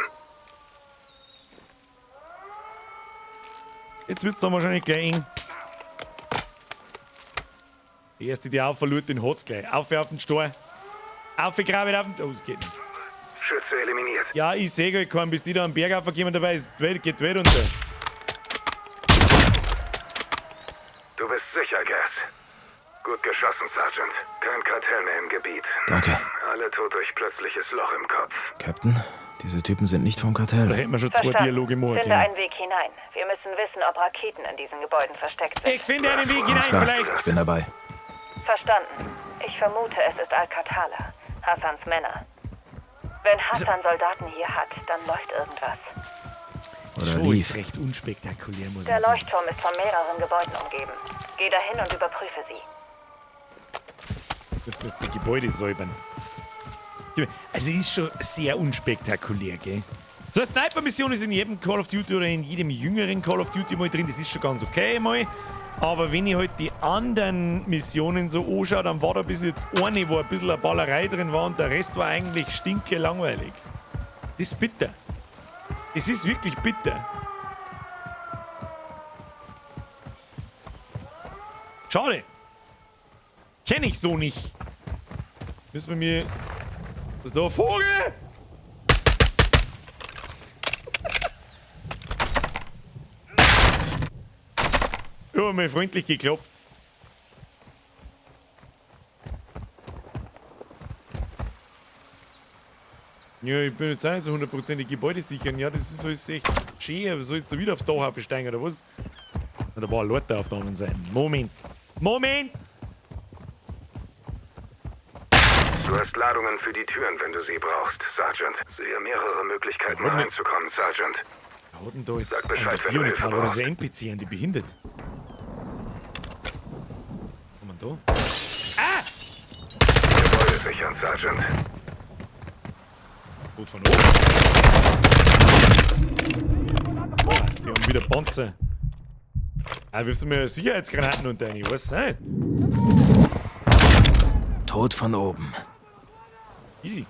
Jetzt wird's dann wahrscheinlich gleich eng. Die erste, die aufverlurt, den hat's gleich. Auf auf den Stor. Aufgegraben auf den... Oh, es geht nicht. Schütze eliminiert. Ja, ich sehe gleich keinen, bis die da am Berg aufgekommen dabei ist. Die Welt geht die Welt unter. Du bist sicher, Gas. Gut geschossen, Sergeant. Kein Kartell mehr im Gebiet. Danke. Alle tot durch plötzliches Loch im Kopf. Captain, diese Typen sind nicht vom Kartell. Da hätten wir schon zwei Verstanden. Dialoge machen Finde können. einen Weg hinein. Wir müssen wissen, ob Raketen in diesen Gebäuden versteckt sind. Ich finde einen Weg Alles hinein, klar, vielleicht. ich bin dabei. Verstanden. Ich vermute, es ist Al-Qatala, Hassans Männer. Wenn Hassan Soldaten hier hat, dann läuft irgendwas. Oder Schon lief. ist recht unspektakulär, muss Der man sagen. Leuchtturm ist von mehreren Gebäuden umgeben. Geh dahin und überprüfe sie. Müssen wir jetzt die Gebäude säubern. Also ist schon sehr unspektakulär, gell? So eine Sniper-Mission ist in jedem Call of Duty oder in jedem jüngeren Call of Duty mal drin. Das ist schon ganz okay mal. Aber wenn ich halt die anderen Missionen so anschaue, dann war da bis jetzt eine, wo ein bisschen eine Ballerei drin war und der Rest war eigentlich stinke langweilig. Das ist bitter. Es ist wirklich bitter. Schade. Kenn ich so nicht. Müssen wir mir... Was ist da? Vogel! Ja, mal freundlich geklopft. Ja, ich bin jetzt auch nicht so hundertprozentig Gebäude sichern. Ja, das ist alles echt schön. Aber soll jetzt da wieder aufs Dach aufsteigen, oder was? Na, da war ein Leute auf der anderen Seite. Moment. Moment! Du hast Ladungen für die Türen, wenn du sie brauchst, Sergeant. Sehe mehrere Möglichkeiten reinzukommen, Sergeant. Wer hat denn da jetzt Sag Bescheid, an wenn der du Tür Hilfe oder brauchst. ist ein NPC an die behindert? Kann man da? Ah! Gebäude sichern, Sergeant. Gut von oben. Oh, die haben wieder Panzer. Ah, wirfst du mir Sicherheitsgranaten unter rein? Was sein? Tod von oben. Easy.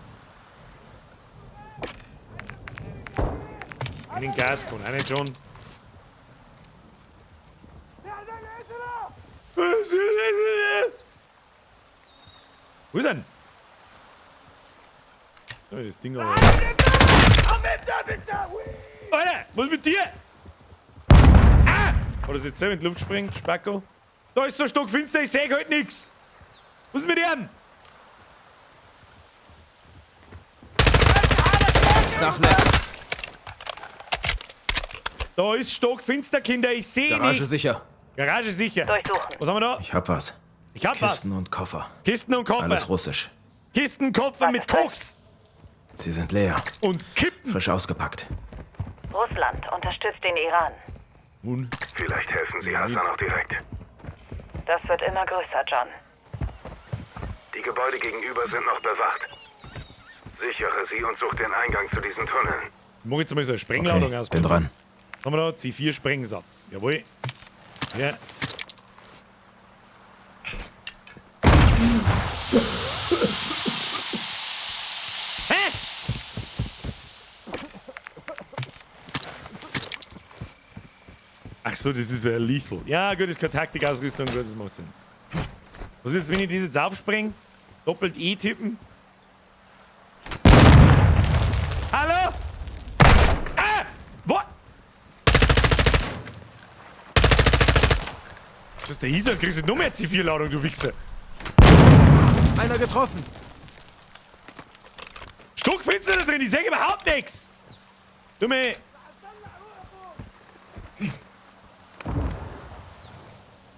Einen Gas kann auch nicht schon. Wo ist denn? Oh, das Ding aber. Alter, was ist mit dir? Ah! Hat das jetzt selber in die Luft gesprengt, Spacko? Da ist so stockfinster, ich seh halt nix. Was ist mit ihm? Das Dach leer. Da ist stockfinster, Kinder, ich seh Garage nichts. sicher. Garage sicher. Durchsuchen. Was haben wir da? Ich hab was. Ich hab Kisten was. und Koffer. Kisten und Koffer. Alles russisch. Kisten, Koffer mit Koks. Sie sind leer. Und Kippen. Frisch ausgepackt. Russland unterstützt den Iran. Nun. Vielleicht helfen sie Hassan auch direkt. Das wird immer größer, John. Die Gebäude gegenüber sind noch bewacht. Sichere sie und such den Eingang zu diesen Tunneln. Ich mach jetzt mal so eine Sprengladung Okay, aus. bin dran. Haben wir da C4 Sprengsatz. Jawohl. Ja. Hä? Ach so, das ist ja lethal. Ja, gut, das ist keine Taktikausrüstung, gut, das macht Sinn. Was ist, wenn ich das jetzt aufspreng? Doppelt E tippen? Hallo? Ah! What? Was ist der Isa? Kriegst du noch mehr C4-Ladung, du Wichser. Einer getroffen. Stockfinster da drin, ich seh überhaupt nichts. Du mir.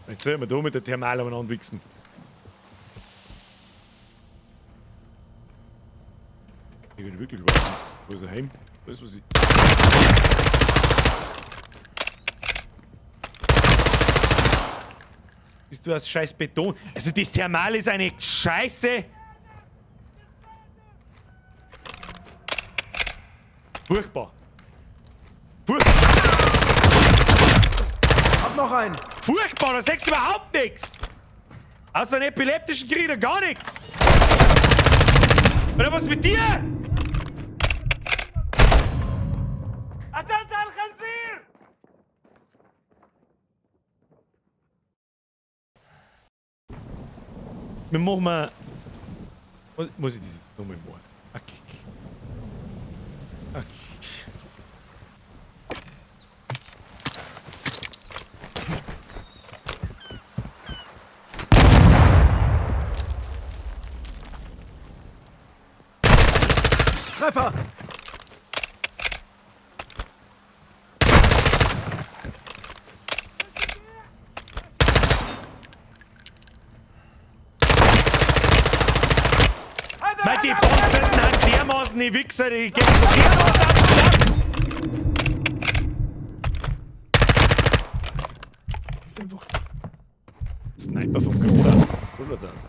Jetzt sollen wir da mit der Thermale umeinander wichsen. Ich bin wirklich überhaupt nicht. Wo ist er heim? Das ist, was ich. Bist du aus scheiß Beton? Also das Thermal ist eine Scheiße! Furchtbar. Furchtbar. Hab noch einen. Furchtbar, da sagst du überhaupt nichts. Außer einem epileptischen Krieger gar nichts. Oder was mit dir? Wir machen mal. Muss ich das jetzt nochmal machen? Okay. Okay. Treffer. Weil die Panzerten haben dermaßen die Wichser, die gehen so dermaßen auf den Sack. Einfach Sniper vom Grot aus. So schaut's aus.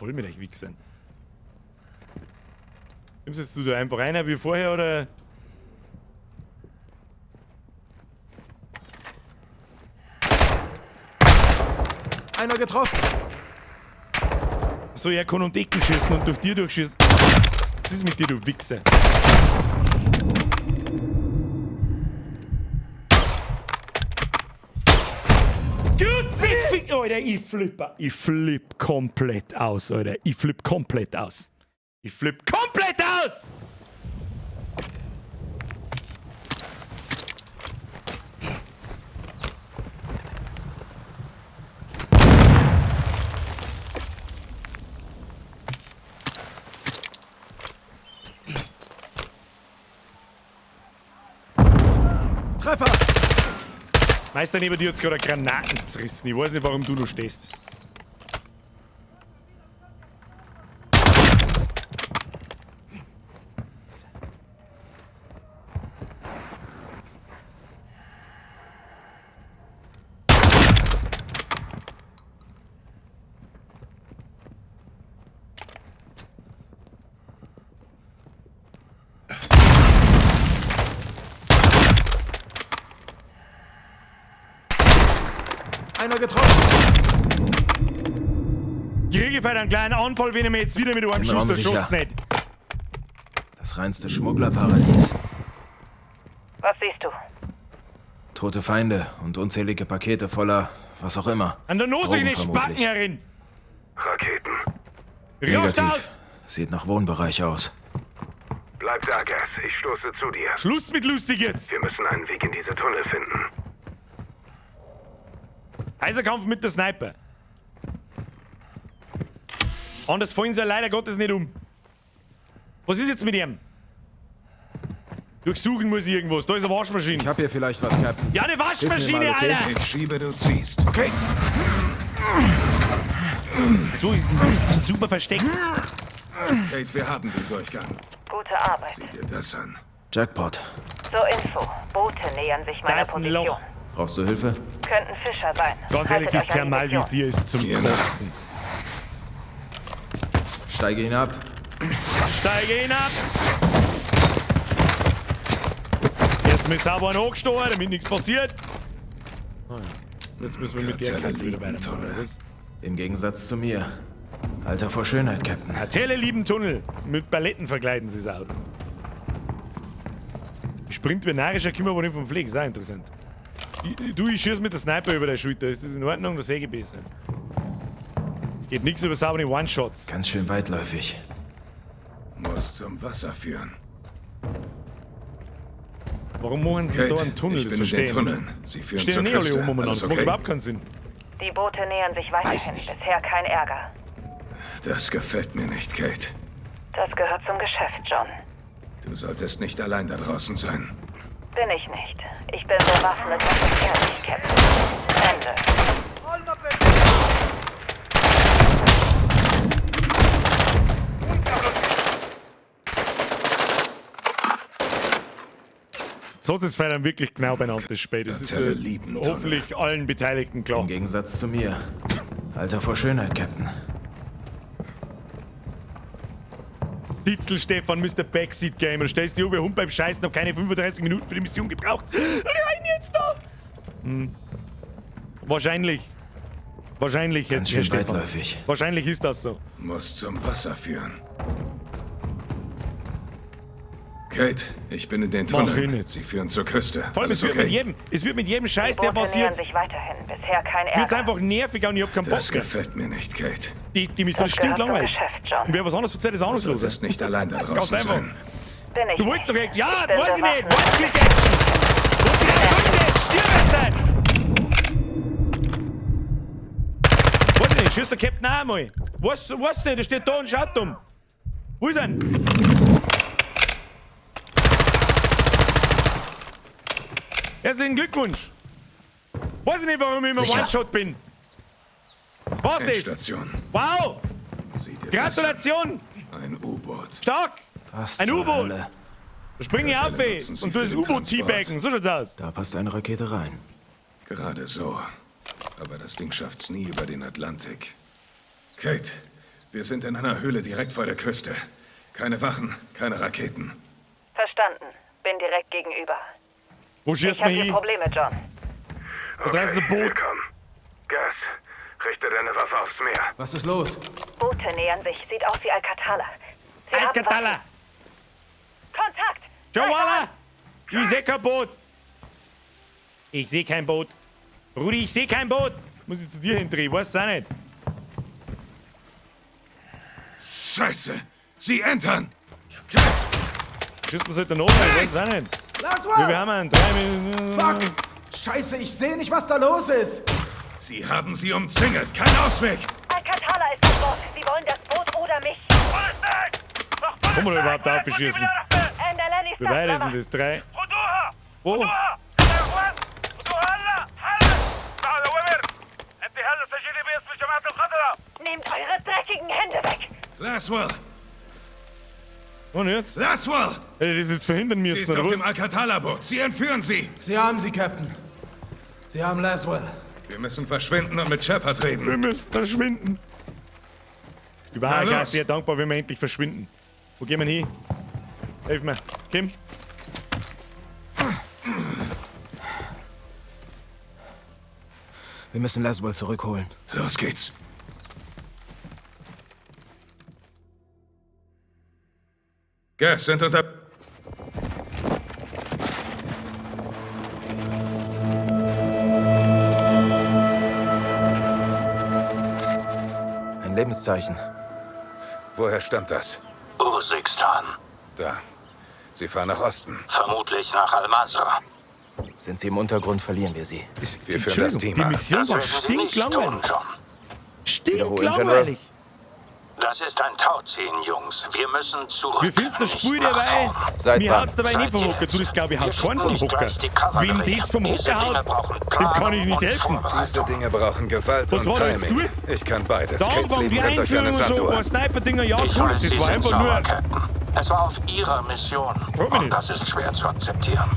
voll mit euch Wichsern. Nimmst jetzt du da einfach rein wie vorher, oder? Einer getroffen. So, er kann um die Ecken schießen und durch dir durchschießen. Was ist mit dir, du Wichser? Gut, Alter, ich flippe. Ich flipp komplett aus, Alter. Ich flipp komplett aus. Ich flipp komplett aus! Treffer! Meister, neben dir hat's gerade Granaten zerrissen. Ich weiß nicht, warum du noch stehst. Einer getroffen. Kriege ich einen kleinen Anfall, wenn ich mir jetzt wieder mit einem Schuss der Schuss nicht. Das reinste Schmugglerparadies. Was siehst du? Tote Feinde und unzählige Pakete voller was auch immer. An der Nase in den Spacken herin. Raketen. Raus aus! Sieht nach Wohnbereich aus. Bleib da, Gas. Ich stoße zu dir. Schluss mit lustig jetzt! Wir müssen einen Weg in diese Tunnel finden. Heiserkampf mit der Sniper. Anders fallen sie ja leider Gottes nicht um. Was ist jetzt mit ihm? Durchsuchen muss ich irgendwas. Da ist eine Waschmaschine. Ich hab hier vielleicht was, Captain. Ja, eine Waschmaschine, mal, okay? Alter! Ich schiebe, du ziehst. Okay. So ist super versteckt. Kate, wir haben den Durchgang. Gute Arbeit. Sieh dir das an. Jackpot. Zur Info. Boote nähern sich meiner Da ist ein Position. Loch. Brauchst du Hilfe? Könnten Fischer sein. Ganz ehrlich, Haltet das euch an die Thermalvisier ist zum Kotzen. Steige hinab. Steige hinab! Jetzt müssen wir sauber hochstehen, damit nichts passiert. Ah ja. Jetzt müssen wir mit der Kacke wieder weitermachen, oder was? Im Gegensatz zu mir. Alter vor Schönheit, Captain. Kartelle lieben Tunnel. Mit Paletten verkleiden sie es auch. Sprint wie narischer, kommen aber nicht vom Fleck. Ist auch interessant. Ich schieß mit der Sniper über der Schulter. Ist das in Ordnung? Das sehe ich besser. Geht nichts über saubere One-Shots. Ganz schön weitläufig. Muss zum Wasser führen. Warum machen sie Kate, da einen Tunnel? ich Das bin in den verstehe ich Tunneln. Sie führen Stehen zur eh alle Küste. um umeinander. Alles Das macht okay? überhaupt keinen Sinn. Die Boote nähern sich weiterhin. Bisher kein Ärger. Das gefällt mir nicht, Kate. Das gehört zum Geschäft, John. Du solltest nicht allein da draußen sein. Bin ich nicht. Ich bin bewaffnet und gefährlich, Captain. Ende. So ist es dann wirklich genau beieinander, das Spiel. Das ist hoffentlich allen Beteiligten klar. Im Gegensatz zu mir. Alter vor Schönheit, Captain. Ditzel Stefan, Mr. Backseat Gamer. Stellst dich um wie Hund beim Scheißen, hab keine 35 Minuten für die Mission gebraucht. Rein jetzt da! Hm. Wahrscheinlich. Wahrscheinlich Ganz jetzt, schön Herr Stefan. weitläufig. Wahrscheinlich ist das so. Muss zum Wasser führen. Kate, ich bin in den Mach Tunneln. ihn jetzt. Sie führen zur Küste. Vor allem, Alles es wird, okay? mit jedem, es wird mit jedem Scheiß, Die der Boote nähern passiert, sich weiterhin. Bisher kein wird's Ärger. einfach nerviger und ich hab keinen Das Bock mehr. gefällt mir nicht, Kate. Die Mission Das stinkt gehört zum langweilig. Geschäft, John. Und wer was anderes erzählt, ist auch Du noch los. solltest nicht allein da Ganz draußen einfach. sein. Bin ich Du wolltest doch nicht. echt. Ja, Ich bin weiß ich nicht. bewaffnet und One-Click-Action. Was die denn soll denn? Stirb jetzt sein! Weiß ich nicht, schießt der Captain auch einmal. Weiß nicht, der steht da und schaut dumm. Wo ist er? Herzlichen Glückwunsch! Weiß ich nicht, warum ich immer One-Shot bin. Was das? Endstation. Wow! Sieh dir das Gratulation! an. Ein U-Boot. Stark! Was Ein zur U-Boot! Hölle? Da spring ich auf ey, nutzen sie und du für das den U-Boot Transport. teabaggen. So schaut's aus. Da passt eine Rakete rein. Gerade so. Aber das Ding schafft's nie über den Atlantik. Kate, Wir sind in einer Höhle direkt vor der Küste. Keine Wachen, keine Raketen. Verstanden. Bin direkt gegenüber. Wo schießt Ich hab man hier hin? Probleme, John. Da draußen ist ein Boot. Komm. Gas, richte deine Waffe aufs Meer. Was ist los? Boote nähern sich. Sieht aus wie Alcatala. Sie haben Alcatala! Waffen. Kontakt! Joala! Ich seh kein Boot! Ich seh kein Boot. Rudi, ich seh kein Boot! Muss ich zu dir hindrehen, weißt du auch nicht. Scheiße! Sie entern! Schießt man halt da noch, ich weiß es auch nicht. Laswell! Wir haben einen, 3 Minuten. Fuck! Scheiße, ich sehe nicht, was da los ist! Sie haben sie umzingelt. Kein Ausweg! Alcatala ist an Bord. Sie wollen das Boot oder mich. Kann man da überhaupt aufschießen? Wie weit ist denn das? 3? Wo? Nehmt eure dreckigen Hände weg! Laswell! Und jetzt? Laswell! Hätte ich das jetzt verhindern Sie müssen, ist oder auf was? dem Alcatala-Boot. Sie entführen sie! Sie haben sie, Captain. Sie haben Laswell. Wir müssen verschwinden und mit Shepard reden. Wir müssen verschwinden. Ich war Na eigentlich auch los. sehr dankbar, wenn wir endlich verschwinden. Wo gehen wir hin? Helf mir. Kim? Wir müssen Laswell zurückholen. Los geht's. Gas sind unter... Ein Lebenszeichen. Woher stammt das? Urzikstan. Da. Sie fahren nach Osten. Vermutlich nach Al-Mazra. Sind sie im Untergrund, verlieren wir sie. Wir führen das Team die an. Mission war Das werden Sie nicht tun, stinklangweilig. John. Stinklangweilig. Das ist ein Tauziehen, Jungs. Wir müssen zurück. Wie findest du das nicht Spiel nach dabei? vorn. Seit Mir wann? haut's dabei nicht vom Seit Hocker. jetzt. Du, das glaube ich, Wir haut keinen schicken vom nicht Hocker. gleich die Kavallerie. Wem das vom Diese Hocker Dinge haut, brauchen dem kann ich nicht Planung und helfen. Diese Dinge brauchen Gewalt Was und war da jetzt Timing. gut? Ich kann beides. Der Kates Anfang, Leben die rennt durch eine Einführung und so, ein Sanduhr. paar Sniper-Dinger, ja Ich cool, weiß, das Sie war sind einfach sauer, nur... Captain. Es war auf Ihrer Mission. Frag mich Und nicht. das ist schwer zu akzeptieren.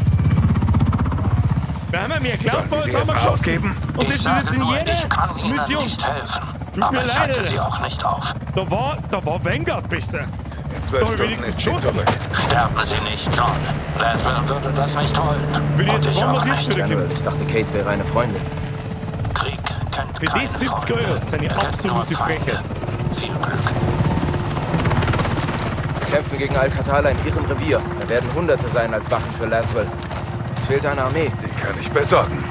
Wir haben ja mehr geglaubt, Sollen wir jetzt sie haben wir etwa geschossen. aufgeben? Und Ich das ist sage jetzt in nur, jeder ich kann Ihnen Mission. nicht helfen. Tut aber mir ich leid, halte Alter. Sie auch nicht auf. Da war Vanguard besser. In Da 12 hab ich Stunden wenigstens ist sie geschossen. zurück. Sterben Sie nicht, John. Laswell würde das nicht wollen. Bin ich Und jetzt ich fragen, auch was jetzt nicht. wieder General, kommt. ich dachte, Kate wäre eine Freundin. Krieg kennt Für keine das 70 Freunde. Euro sind die Er kennt absolute nur Feinde. Frechheit. Viel Glück. Wir kämpfen gegen Al-Qatala in ihrem Revier. Da werden Hunderte sein als Wachen für Laswell. Es fehlt eine Armee. Die kann ich besorgen.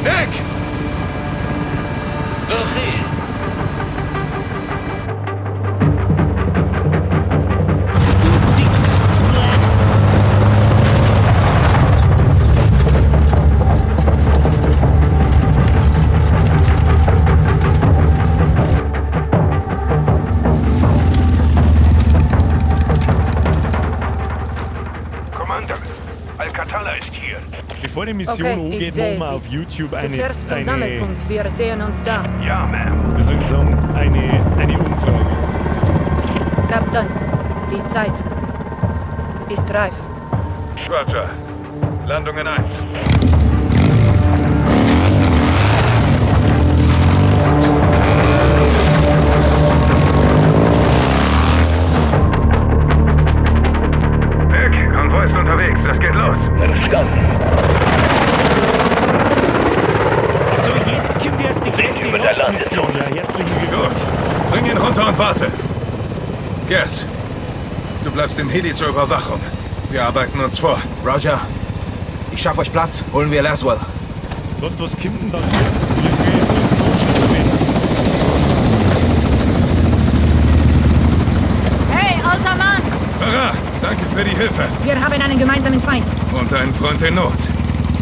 Nick! Commander, Al-Qatala ist hier. Bevor die Mission Okay, ich angeht, sehe machen wir sie. auf YouTube Du eine, fährst zum eine, Sammelpunkt. Wir sehen uns da. Ja, Ma'am. wie soll ich sagen, eine Umfrage. Captain, die Zeit ist reif. Roger. Landung in 1. Nick, Konvoi ist unterwegs. Es geht los. Verstanden. So, jetzt kommt erst die größte Mission. Ja, herzlichen Glückwunsch. Gut. Bring ihn runter und warte. Guess. Du bleibst im Heli zur Überwachung. Wir arbeiten uns vor. Roger, ich schaffe euch Platz. Holen wir Laswell. Gott, was kommt denn dann jetzt? Irgendwie ist es noch schon Hey, alter Mann! Farah, danke für die Hilfe. Wir haben einen gemeinsamen Feind. Und einen Freund in Not.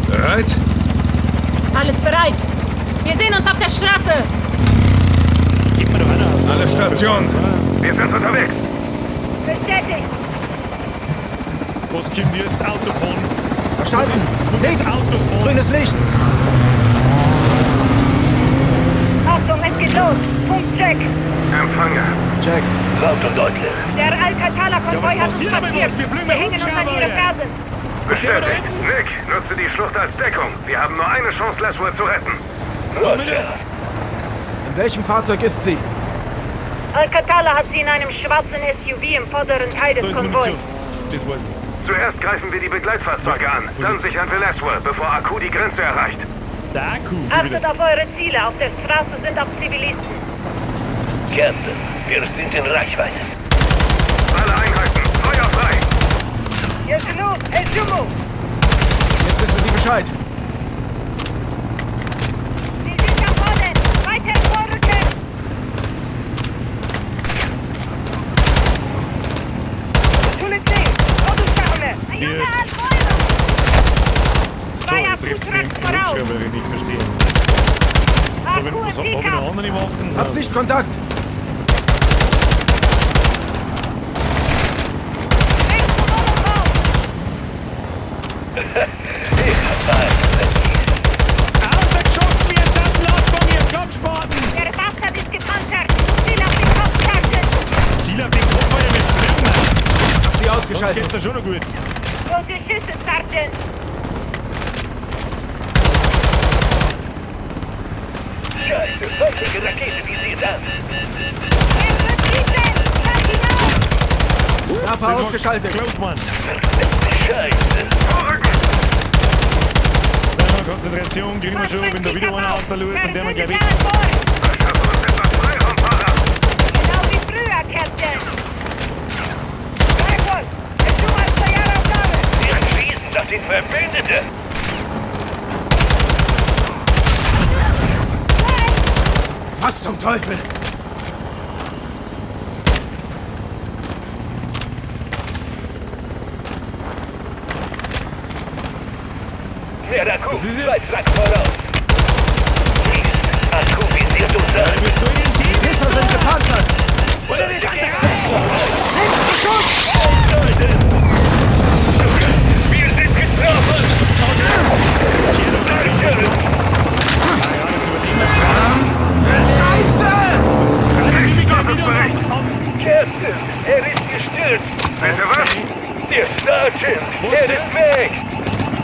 Bereit? Alles bereit. Wir sehen uns auf der Straße. Geht mir doch einer aus. Alle Stationen. Wir sind unterwegs. Bestätigt. Was kommt jetzt? Autofahren. Verstanden! Muss Nick! jetzt Autofahren. Grünes Licht! Achtung, es geht los. Punkt check. Empfange. Check. Laut und deutlich. Der Al-Qatala-Konvoi Ja, was hat uns passiert aber passiert. überhaupt? Wir fliegen Wir mit hängen uns an Hubschrauber, ihre Alter. Fersen. Bestätigt. Nick, nutze die Schlucht als Deckung. Wir haben nur eine Chance, Laswell zu retten. Roger. In welchem Fahrzeug ist sie? Al-Qatala hat sie in einem schwarzen SUV im vorderen Teil des Konvois. Das weiß ich. Zuerst greifen wir die Begleitfahrzeuge an, dann sichern wir Laswell, bevor Aku die Grenze erreicht. Der Akku. Achtet auf eure Ziele. Auf der Straße sind auch Zivilisten. Captain, wir sind in Reichweite. Alle Einheiten, Feuer frei! Jetzt wissen Sie Bescheid. Sie sind am Boden. Weiter vorrücken! So, ich trifft mich im Hubschrauber, wenn ich nicht verstehe. Hab ich, was, hab ich noch andere Waffen? Hab Sichtkontakt. Ausgeschossen wie ein Lastwagen, ihr Klappspaten! Der Bastard ist gepanzert. Ziel auf den Kopf, Sergeant. Ziel auf den Kopf, Alter, mit Blimmer! Hab sie Sonst ausgeschaltet. geht's da schon noch gut. Große Schüsse, Sergeant. Scheiße, feindliche Rakete visiert an. Er wird schießen. Schlag ihn auf. Napa ausgeschaltet. Close one. Scheiße. Vorrücken! Ja, Konzentration kriegen wir schon, wenn da wieder einer rausschaut, dann der wir gleich weg. Verschaffe uns etwas Freiraum, Para! Genau wie früher, Captain. Wir schießen, das sind Verbündete. Was zum Teufel? Der Akku, Was ist zwei jetzt? Trucks voraus. Mist, Akku visiert uns an. Wir sollen die Pisser sind gepanzert. Oder das sind drei! Nehmt Beschuss! Leute! Wir sind getroffen! Scheiße! Statusbericht! Captain, er ist gestürzt! Bitte was? Der Sergeant, er ist weg!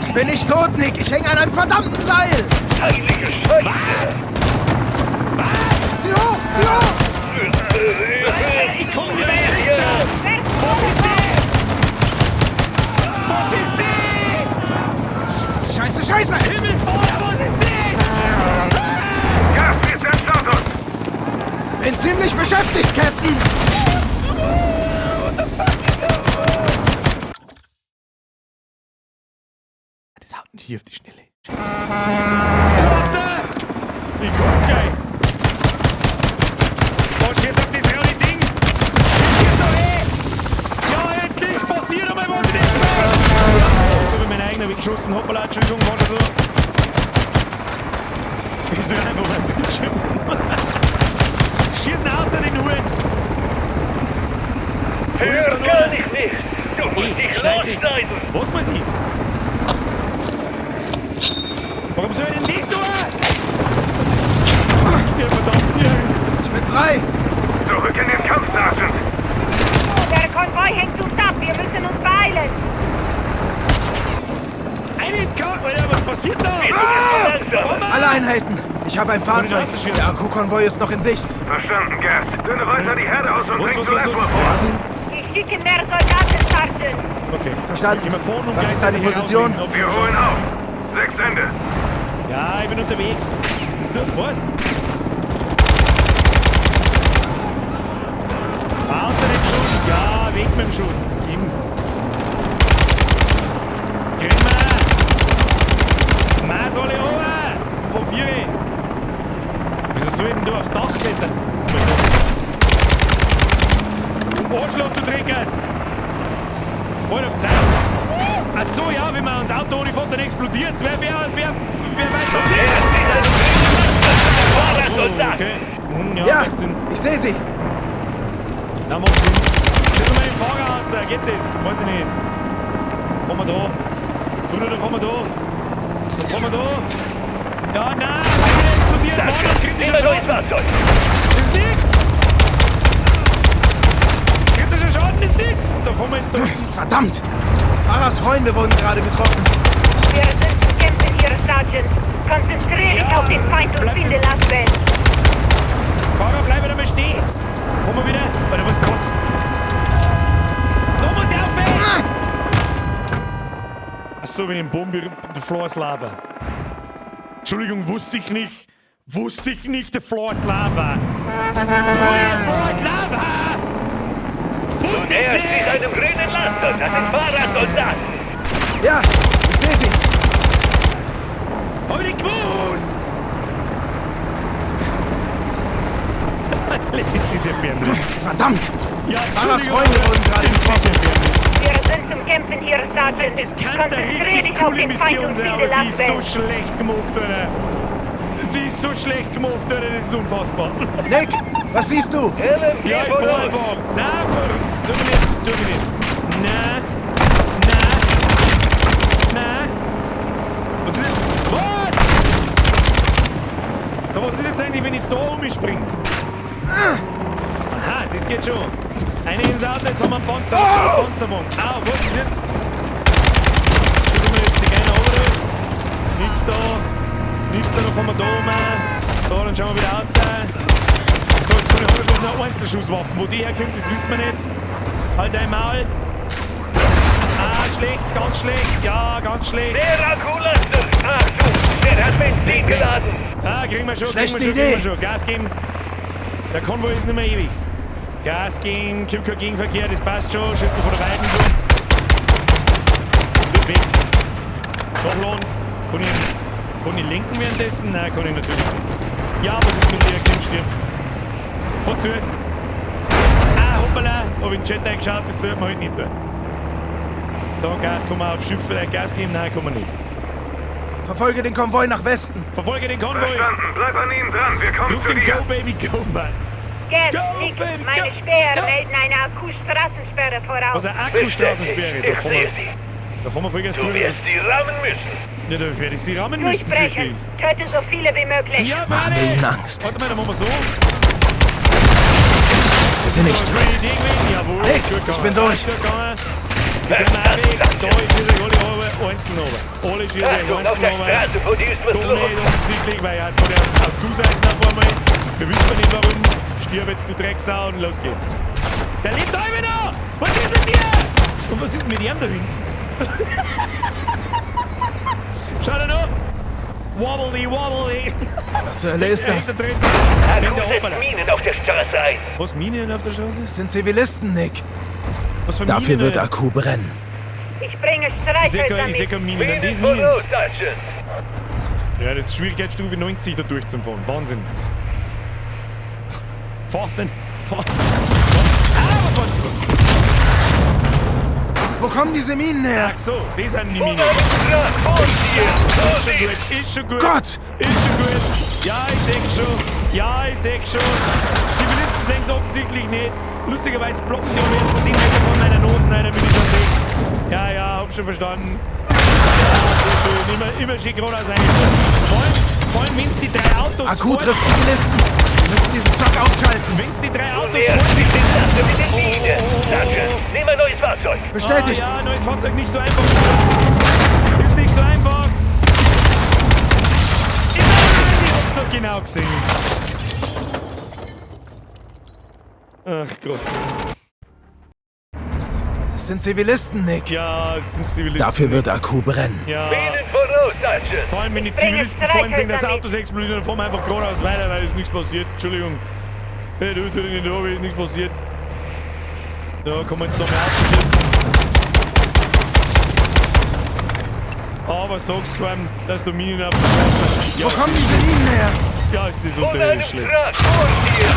Ich bin nicht tot, Nick. Ich hänge an einem verdammten Seil. Heilige Scheiße! Zieh hoch! Zieh hoch! Ich komm nicht weiter! Was ist das? Was ist das? Scheiße, Scheiße! Himmelfeuer, was ist das? Gas, wie ist der Status? Bin ziemlich beschäftigt, Captain. What the fuck is das? Das haut nicht hier auf die Schnelle. Scheiße. Ich kotz gleich. Oh, schieß auf das rote Ding. Schieß doch eh. Ja, endlich passiert einmal was in dem Spiel. So wie mein eigener weggeschossen. Hoppala, Entschuldigung, war schon so. Ich dreh einfach mein Bildschirm. Schießen außer den Huren. Hör gar nicht mehr! Du musst dich Schneid dich. losschneiden! Was muss ich? Warum soll ich denn das tun? Ja, verdammt, ja. Ich bin frei. Zurück in den Kampf, Sergeant! Der Konvoi hängt uns ab. Wir müssen uns beeilen. Eine Karte, Alter, was passiert da? Langsam! Alle Einheiten. Ich habe ein Fahrzeug. Der Akku-Konvoi ist noch in Sicht. Verstanden, Gas. Dünne weiter die Herde aus und Los, bring los, zu los, Laswell los. vor. Ich schicke mehr Soldaten, Sergeant. Okay. Verstanden. Gehen wir vorne und Was ist deine gleichzeitig Position? rauslegen. Wir holen auf. 6 Ende. Ja, ich bin unterwegs. Bist du? Was? Außer dem Schutt. Ja, weg mit dem Schutt. Gib. Kriegen wir. Maß alle runter. Von vier. Wieso soll ich denn du aufs Dach klettern? Oh mein Gott. Du Arschloch, du Dreckatz. Halt auf Zeit. Ach so, ja, wenn man ans Auto ohne fährt, dann explodiert es. Wer weiß was? Soldat! Okay. Ja, Ja, macht Sinn. ich sehe sie. Na, macht Sinn. Schieß mal den Fahrer aus, geht das? Weiß ich nicht. Fahren wir da. Du, dann fahren wir da. Dann fahren wir da. Ja, nein, wieder explodiert. Warnung, kritischer Nimm ein neues Schaden. Fahrzeug! Das ist nix. Kritischer Schaden. unten ist nix. Da fahren wir jetzt da unten. Verdammt! Farahs Freunde wurden gerade getroffen. Wir sind zu kämpfen hier, Sergeant. Konzentriere dich auf den Feind und finde Laswell. Fahrer, bleib wieder mal stehen. Komm mal wieder. Alter, was ist das? Da muss ich aufhören! Achso, wenn ich den Boden the floor is lava. Entschuldigung, wusste ich nicht. Wusste ich nicht, the floor is lava. The floor is lava! Wusste ich näherst dich nicht! einem grünen Laster. Das sind Fahrradsoldaten. Ja, ich sehe sie. Hab ich nicht gewusst! Ist das erbärmlich. Verdammt! Ja, Farahs Entschuldigung, Freunde wurden gerade ist das getroffen. erbärmlich. Wir sind zum Kämpfen hier, Sergeant. Es kann eine Konzentriere richtig dich auf coole den Feind Mission und sein, finde aber sie ist so Laswell. schlecht gemacht, Alter. Sie ist so schlecht gemacht, Alter, das ist unfassbar. Nick, was siehst du? LMG Ja, ich fahr voraus. einfach. Nein, fahr. Tu mir nicht, tu mir nicht. Nein, nein, nein. Was ist jetzt? Was? Da, was ist jetzt eigentlich, wenn ich da umspringe? Aha, das geht schon. Eine ins Auto, jetzt haben wir einen Panzer. Oh! Panzerwagen. Au, was ist jetzt? Da kommen jetzt Zigeuner runter. Nix da. Nix da, dann fahren wir da rum. So, dann schauen wir wieder raus. So, jetzt kann ich halt bloß noch Einzelschusswaffen. Wo die herkommt, das wissen wir nicht. Halt dein Maul. Ah, schlecht, ganz schlecht. Ja, ganz schlecht. Der Akkulaster. Achtung, der hat Benzin geladen. Ah, kriegen wir schon, Schlechte kriegen wir schon, Idee. kriegen wir schon. Gas geben. Der Konvoi ist nicht mehr ewig. Gas geben, gibt kein Gegenverkehr, das passt schon. Schießt man von der Weiten schon. Wird weg. Nachladen. Kann ich lenken währenddessen? Nein, kann ich natürlich nicht. Ja, was ist mit dir? Komm, stirb. Hol zu. Ah, hoppala. Hab ich in den Chat eingeschaut, das sollte man halt nicht tun. Da, Gas, kann man auf Schiff vielleicht Gas geben? Nein, kann man nicht. Verfolge den Konvoi nach Westen. Verfolge den Konvoi. Verstanden. Bleib an ihnen dran. Wir kommen Drück zu den dir. Go, Baby, Go, Mann. Gerd, Go, Nick, Baby, meine go, Späher go. melden eine Akku-Straßensperre voraus. Was eine Akkustraßensperre. Da Ich fahren wir, sehe sie. da fahren wir Vollgas Du durch. wirst sie rammen müssen. Ja, da werde ich sie rammen müssen. Durchbrechen. Töte so viele wie möglich. Ja, Machen wir warte. ihnen Angst. Warte mal, dann machen wir so. Bitte nicht. Gute Idee gewesen. Jawohl. Nick, gut ich bin gegangen. durch. Gut gegangen. Wir können auch weg. Da, ich schieße euch alle runter, einzeln runter. Alle schieße euch Achtung, auf einzeln der runter. Straße vor dir ist was Doch los. nicht offensichtlich, weil er hat von der aus Q-Seiten auf einmal. Wir wissen nicht warum. Stirb jetzt, du Drecksau, und los geht's. Der lebt da immer noch! Was ist mit dir? Und was ist mit ihm da hinten? Schau dir noch! Wobbly, wobbly! Was zur Hölle ist das? Da drin. Akku Der setzt Hoppala. Minen auf der Straße ein. Was, Minen auf der Straße? Das sind Zivilisten, Nick. Was für Dafür Minen? wird Akku brennen. Ich bringe Ich seh Streichhölzer keine, ich seh mit. keine Minen. Nein, das ist Minen Minen. voraus, Sergeant. Ja, das ist Schwierigkeitsstufe 90 da durchzufahren. Wahnsinn. Fahrst denn? Fahr. Ah, was war's? Wo kommen diese Minen her? Ach so, das sind die Minen. Truck vor dir. Ist schon gut, ist schon gut. Gott! Ist schon gut. Ja, ich seh schon. Ja, ich seh schon. Zivilisten sehen es offensichtlich nicht. Lustigerweise blocken die am ersten 10 Meter von meiner Nase rein, damit ich das sehe. Ja, ja, hab schon verstanden. Ja, sehr schön. Immer, immer schön geradeaus rein. Vor allem, wenn's die drei Autos Akku fahren- trifft Zivilisten. Wir müssen diesen Truck ausschalten. Wenn's die drei Du Autos näherst fahren- dich dem Laster mit den Minen. Sergeant, nimm ein neues Fahrzeug. Bestätigt. Ah, ja, neues Fahrzeug nicht so einfach. Ist nicht so einfach. Ich hab's so genau gesehen. Ach Gott. Das sind Zivilisten, Nick. Ja, es sind Zivilisten. Dafür wird Akku brennen. Ja. Minen voraus, Sergeant. Vor allem, wenn die bringe Zivilisten fahren sehen, dass Streichhölzer Autos explodieren, dann fahren wir einfach geradeaus weiter, weil ist nichts passiert. Entschuldigung. Hey, du, tu dich nicht an, ist nichts passiert. Da kommen wir jetzt noch mehr ausschießen. Aber sag's keinem, dass du Minen auf der Straße. Wo Ja, kommen diese Minen her? ja, ist das Von einem unterirdisch schlecht. Truck vor dir.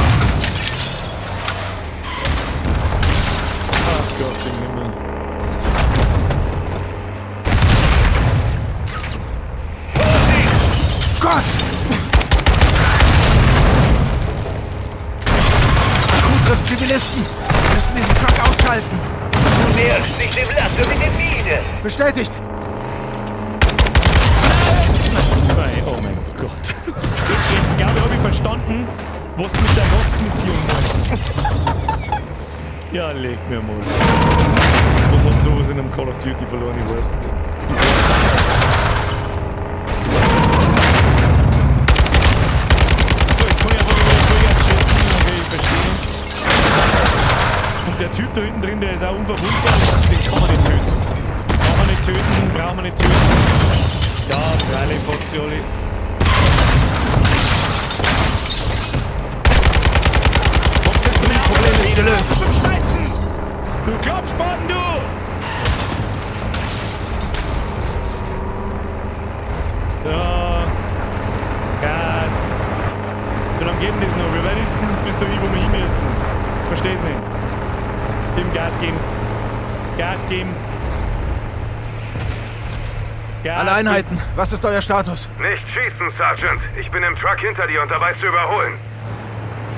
Ach Gott im Himmel. Gott! Akku trifft Zivilisten. Wir müssen diesen Truck ausschalten. Du näherst dich dem Laster mit den Minen. Bestätigt. Nein, oh mein Gott. Jetzt, glaube ich, habe ich verstanden, was mit der Rotzmission meinst. Ja, leg mir mal. Was hat sowas in einem Call of Duty verloren? Ich weiß nicht. So, jetzt kann ich einfach über die Vollgas schießen. Okay, ich verstehe. Und der Typ da hinten drin, der ist auch unverwundbar. Den kann man nicht töten. Kann man nicht töten, brauchen wir nicht töten. Ja, freilich, Fotzioli. Problem ist gelöst. Du Klopfspaten, du! So. Gas. Wie lange geht denn das noch? Wie weit ist denn bis dahin, wo wir hin müssen? Versteh's nicht. Geben Gas geben. Gas geben. Gas Alle Einheiten, was ist euer Status? Nicht schießen, Sergeant. Ich bin im Truck hinter dir und dabei zu überholen.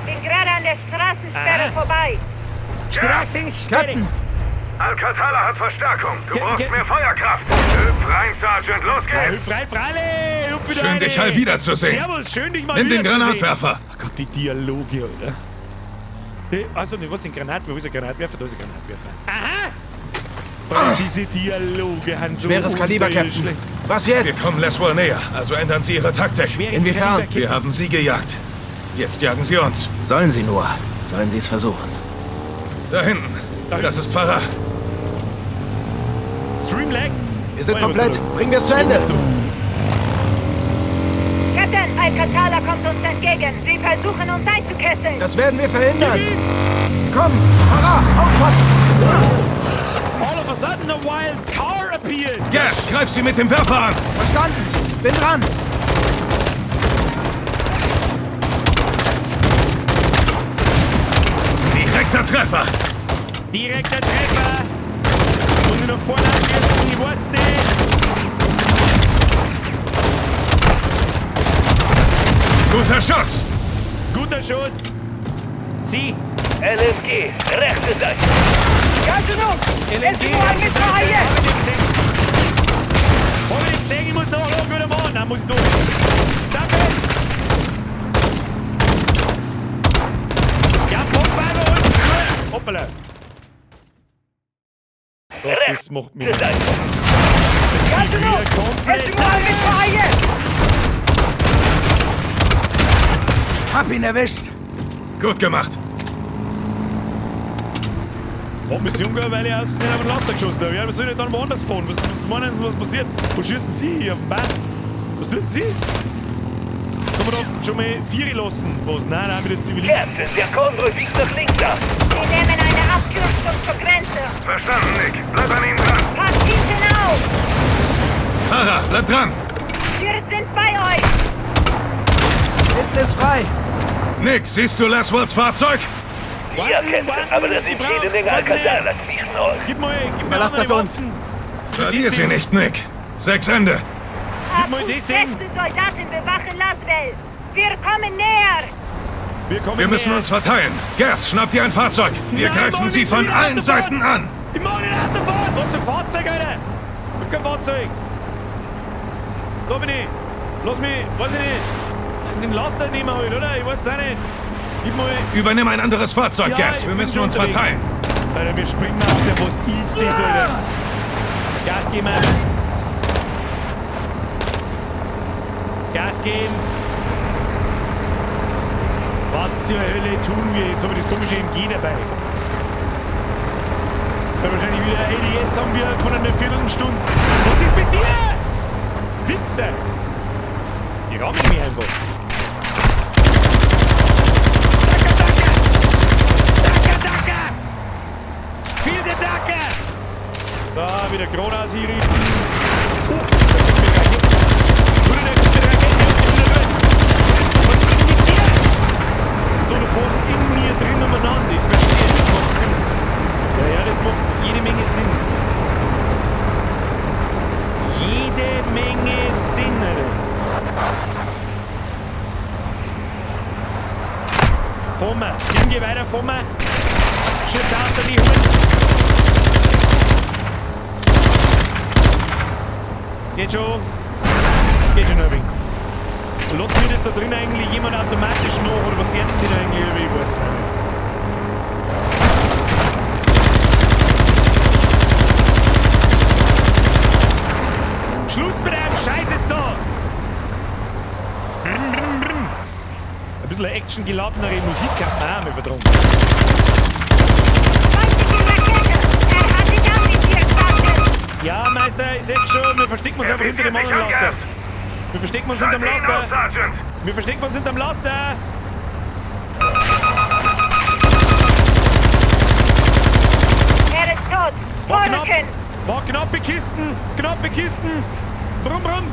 Bin gerade an der Straßensperre vorbei. Straßensperre! Captain! Al-Qatala hat Verstärkung. Du brauchst mehr Feuerkraft. Hüpf rein, Sergeant. Los geht's. Hüpf rein, Freilich! Hüpf wieder Schön, rein. dich heil wiederzusehen. Servus, schön, dich mal Nimm den wiederzusehen. Granatwerfer. Ach Gott, die Dialoge, Alter. Also, ne, was, den Granatwerfer? Wo ist der Granatwerfer? Da ist der Granatwerfer. Aha! Oh, diese Dialoge haben so Schweres Kaliber, Captain. schlecht. Was jetzt? Wir kommen Laswell näher, also ändern Sie Ihre Taktik. Schweres Inwiefern? Kaliber, Wir haben Sie gejagt. Jetzt jagen Sie uns. Sollen sie nur. Sollen sie es versuchen. Da hinten. Das ist Farah. Streamlag. Wir sind komplett. Bringen wir es zu Ende. Captain, Al-Qatala kommt uns entgegen. Sie versuchen uns einzukesseln. Das werden wir verhindern. Sie kommen. Farah, aufpassen. All of a sudden a wild car appeared. Gas, greif sie mit dem Werfer an. Verstanden. Bin dran. Direkter Treffer. Direkter Treffer. Muss ich noch vorne anschießen? Ich weiß nicht. Guter Schuss. Guter Schuss. Sie. LMG, rechte Seite. LMG. Hab ich nicht gesehen. Hab ich nicht gesehen, ich muss nachladen, guter Mann. Nein, muss ich durch. Stop it. Ja, Popweiber, hol's zu. Hoppala. Gott, das macht mich... Seite. Jetzt bin ich wieder komplett... Hab ihn erwischt. Gut gemacht. Hat mich Junge, weil ich aus Versehen auf den Laster geschossen habe. Ja, was soll ich dann woanders fahren? Was meinen Sie, was passiert? Wo schießen Sie hier auf den Bahn? Was tun Sie? Kann man doch schon mal Vieri lassen? Was? Nein, nein, wieder Zivilisten. Captain, der Konvoi biegt nach links ab. Sie nehmen eine Abkürzung zur Grenze. Verstanden, Nick. Bleib an ihnen dran. Passt hinten auf. Farah, bleib dran. Wir sind bei euch. Hinten ist frei. Nick, siehst du Laswells Fahrzeug? Ja, Captain, aber da sind jede Menge Al-Qatala zwischen euch. Gib mal, gib mir Überlass das uns. Verlier sie nicht, Nick. 6 Ende. Gib mal das Ding. Soldaten bewachen Laswell. Wir kommen näher. Wir müssen uns verteilen. Gas, schnapp dir ein Fahrzeug. Wir Nein, greifen Mann, sie ich von will allen Auto fahren. Seiten an. Ich mach nicht Auto fahren. Was für ein Fahrzeug, Alter? Ich hab kein Fahrzeug. Da bin ich. Lass mich, weiß ich nicht. Den Laster nehmen halt, oder? Ich weiß es auch nicht. Gib mal. Übernimm ein anderes Fahrzeug, Ja, Gas. ich Wir bin müssen schon uns unterwegs. verteilen. Alter, wir springen auf der. Was ist das, Alter? Gas geben. Gas geben. Was zur Hölle tun wir? Jetzt haben wir das komische MG dabei. Da wahrscheinlich wieder ADS haben wir von einer Viertelstunde. Was ist mit dir? Wichser! Die rammen mich einfach. Danke, danke! Danke, danke! Viel der Danke! Da, wieder Kronas hier. Oh, da kommt wieder Rakete. Bruder, da kommt wieder Rakete. Was ist mit dir? So, du fährst in mir drin umeinander. Ich verstehe, das macht Sinn. Ja, ja, das macht jede Menge Sinn. Jede Menge Sinn, Alter. Vor mir. Geh weiter vor mir. Schieß aus, die holen. Geht schon. Geht schon, Irving. Lässt mir das da drin eigentlich jemand automatisch noch oder was denken die da eigentlich? Ich weiß es nicht. Schluss mit einem Scheiß jetzt da! Brr, brr, brr. Ein bisschen actiongeladenere Musik hat man auch mal vertrunken. Ja, Meister, ich seh schon, wir verstecken uns einfach hinter dem anderen Laster. Wir verstecken uns hinterm Laster. Wir verstecken uns hinterm Laster. Er ist tot. War knapp. Vorrücken. War knappe Kisten. Knappe Kisten. Brumm, brumm.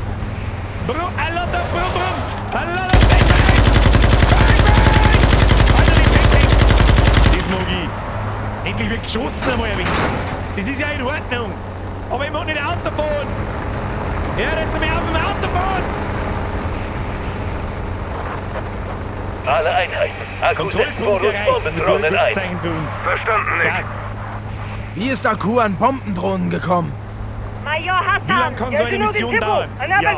Brumm, Alter, brumm, brumm. Alter, bang, bang. Bang, bang. Alter, die Tank, Tank. Das mag ich. Endlich wird geschossen einmal ein wenig. Das ist ja in Ordnung. Aber ich mag nicht Auto fahren. Ja, jetzt mal auf mit dem Auto fahren. Alle Einheiten. Akku setzt vor Kontrollpunkt uns erreicht. Das ist ein Bombendrohnen gutes ein. Zeichen für uns. Verstanden, Nick. Gas. Wie ist Aku an Bombendrohnen gekommen? Major Hassan. Wie lange kann so eine Mission dauern? Ja,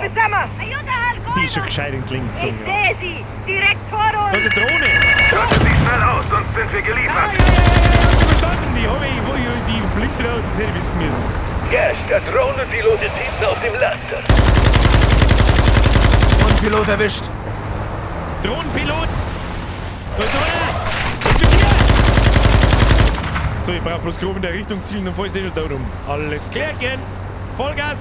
die ist schon gescheit in Klingen Ich gezogen. Ja. sehe sie. Direkt vor uns. Da ist eine Drohne. Schalte sie schnell aus, sonst sind wir geliefert. Ah, ja, verstanden. Die habe ich, wo ich die Blindraut, das hätte ich wissen müssen. Cash, der Drohnenpilot ist hinten auf dem Laster. Drohnenpilot erwischt. Drohnenpilot! Da ist einer! Ich bin hier! So, ich brauche bloß grob in der Richtung zielen, dann fahr ich eh schon da rum. Alles klärchen! Vollgas!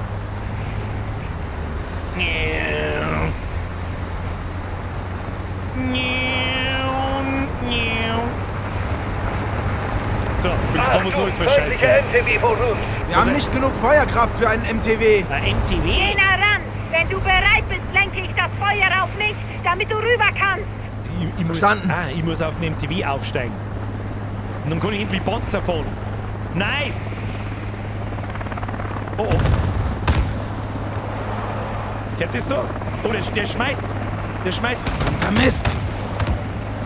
So, bin gespannt, was Neues für Scheiß Feindlicher kommt. MTW vor uns. Wir haben nicht genug Feuerkraft für einen MTW. Ein MTW? Geh nah ran. Wenn du bereit bist, lenke ich das Feuer auf mich, damit du rüber kannst. Ich muss, Verstanden. Ah, ich muss auf den MTW aufsteigen. Und dann kann ich endlich Panzer fahren. Nice! Oh oh. Kennt das so? Oh, der schmeißt. Der schmeißt. Verdammter Mist.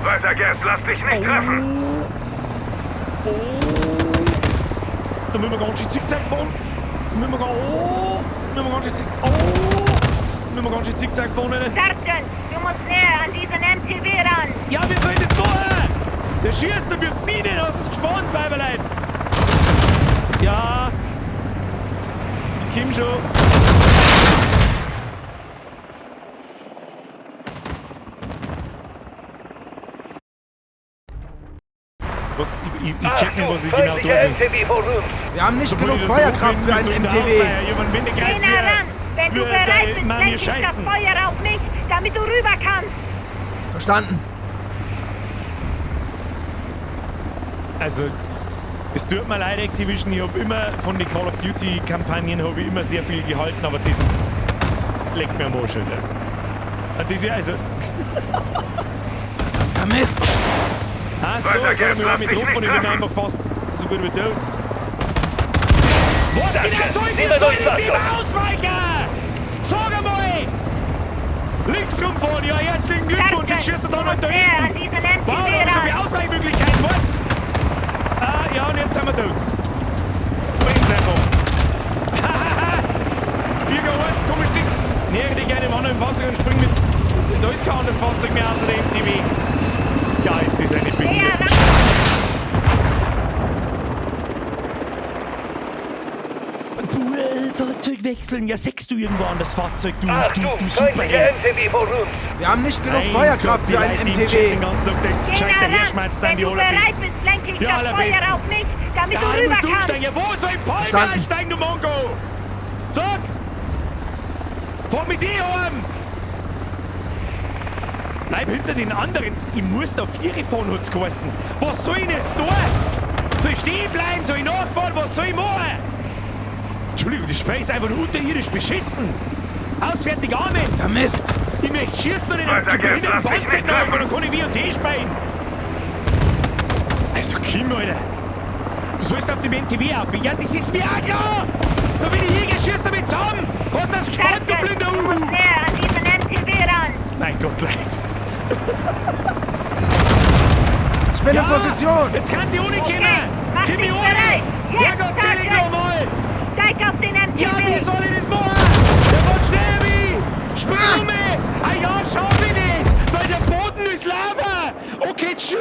Weiter, Gas, lass dich nicht treffen. Oh. Da müssen wir ganz schön Zickzack fahren. Da müssen wir ganz. Oh. Da müssen wir ganz schön Zick. Oh. Da müssen wir ganz schön Zickzack fahren, Alter. Sergeant, du musst näher an diesen MTW ran. Ja, wir sollen das machen! Der schießt und wirft Minen, hast es gespannt, Weiberlein! Ja! Ich komm schon. Was? Ich check nicht, was ich genau da Feindlicher sehe. MTW vor uns. Wir haben nicht genug Feuerkraft für einen MTW. Geh nah ran. Wenn du bereit bist, lenke ich das Feuer auf mich, damit du rüber kannst. Verstanden. Also, es tut mir leid, Activision, ich habe immer von den Call of Duty Kampagnen habe ich immer sehr viel gehalten, aber das ist. Leckt mir am Arsch, Alter. Das ist ja also. Verdammter Mist. Ach so, Weiter, jetzt hab ich mich Gav, lass mit dich drauf und nicht ich bin treffen. einfach fast so gut wie tot. Was Danke. genau soll ich Nimm soll ein ich neues dem ausweichen? Sag einmal! Links rumfahren, ja, herzlichen Glückwunsch, jetzt schießt er da noch da Näher an hinten. diesen MTW Wow, da hab ich so viele ran. Ausweichmöglichkeiten, what? Ah, ja, und jetzt sind wir tot. Bring's einfach. Hahaha! Bürger 1, komisch Ding. Nähere dich einem anderen Fahrzeug und spring mit. Da ist kein anderes Fahrzeug mehr außer der MTW. Ja, ist das eine Näher Behinderte. ran. Du, Fahrzeug wechseln. Ja, sechst du irgendwo an das Fahrzeug, du, du, Achtung, du feindlicher Superheld. MTW vor uns. Wir haben nicht genug Mein Feuerkraft Gott, die für einen Leute, die im Chat MTW. Den ganzen Tag, der Geh gescheit nah ran. daherschmerzt dann Wenn die du bereit allerbesten. bist, lenke ich Ja, das allerbesten. Feuer auf mich, damit Ja, du du rüber musst kannst. umsteigen. Ja, wo soll ich Palme Verstanden. einsteigen, du Mongo? Sag! Fahr mit dir heim! Bleib hinter den anderen. Ich muss da Viere fahren, hat's geheißen. Was soll ich denn jetzt tun? Soll ich stehen bleiben? Soll ich nachfahren? Was soll ich machen? Entschuldigung, das Spiel ist einfach nur unterirdisch beschissen. Auswärtige Arme. Verdammter Mist. Ich möchte schießen und in Weiter, einem Gav, behinderten lass dich Panzer nicht noch, treffen. dann kann ich W&T spielen. Also, Kim, Alter. Du sollst auf dem NTW auf. Ja, das ist mir auch klar. Da bin ich hingeschießt damit zusammen. Hast du das gespannt, du Sergeant, blinder du musst Uhu? näher an diesen MTW ran. Mein Gott, leid. Ich bin Ja, in Position. Jetzt kann die ohne Okay, kommen. mach Komm dich ich ohne. bereit. Jetzt, Herrgott, selig Sergeant. nochmal. Steig auf den MTW. Ja, wie soll ich das machen? Der wird schnell wie. Spring um mich. Ah ja, schau mich nicht. Weil der Boden ist Lava. Okay, tschüss.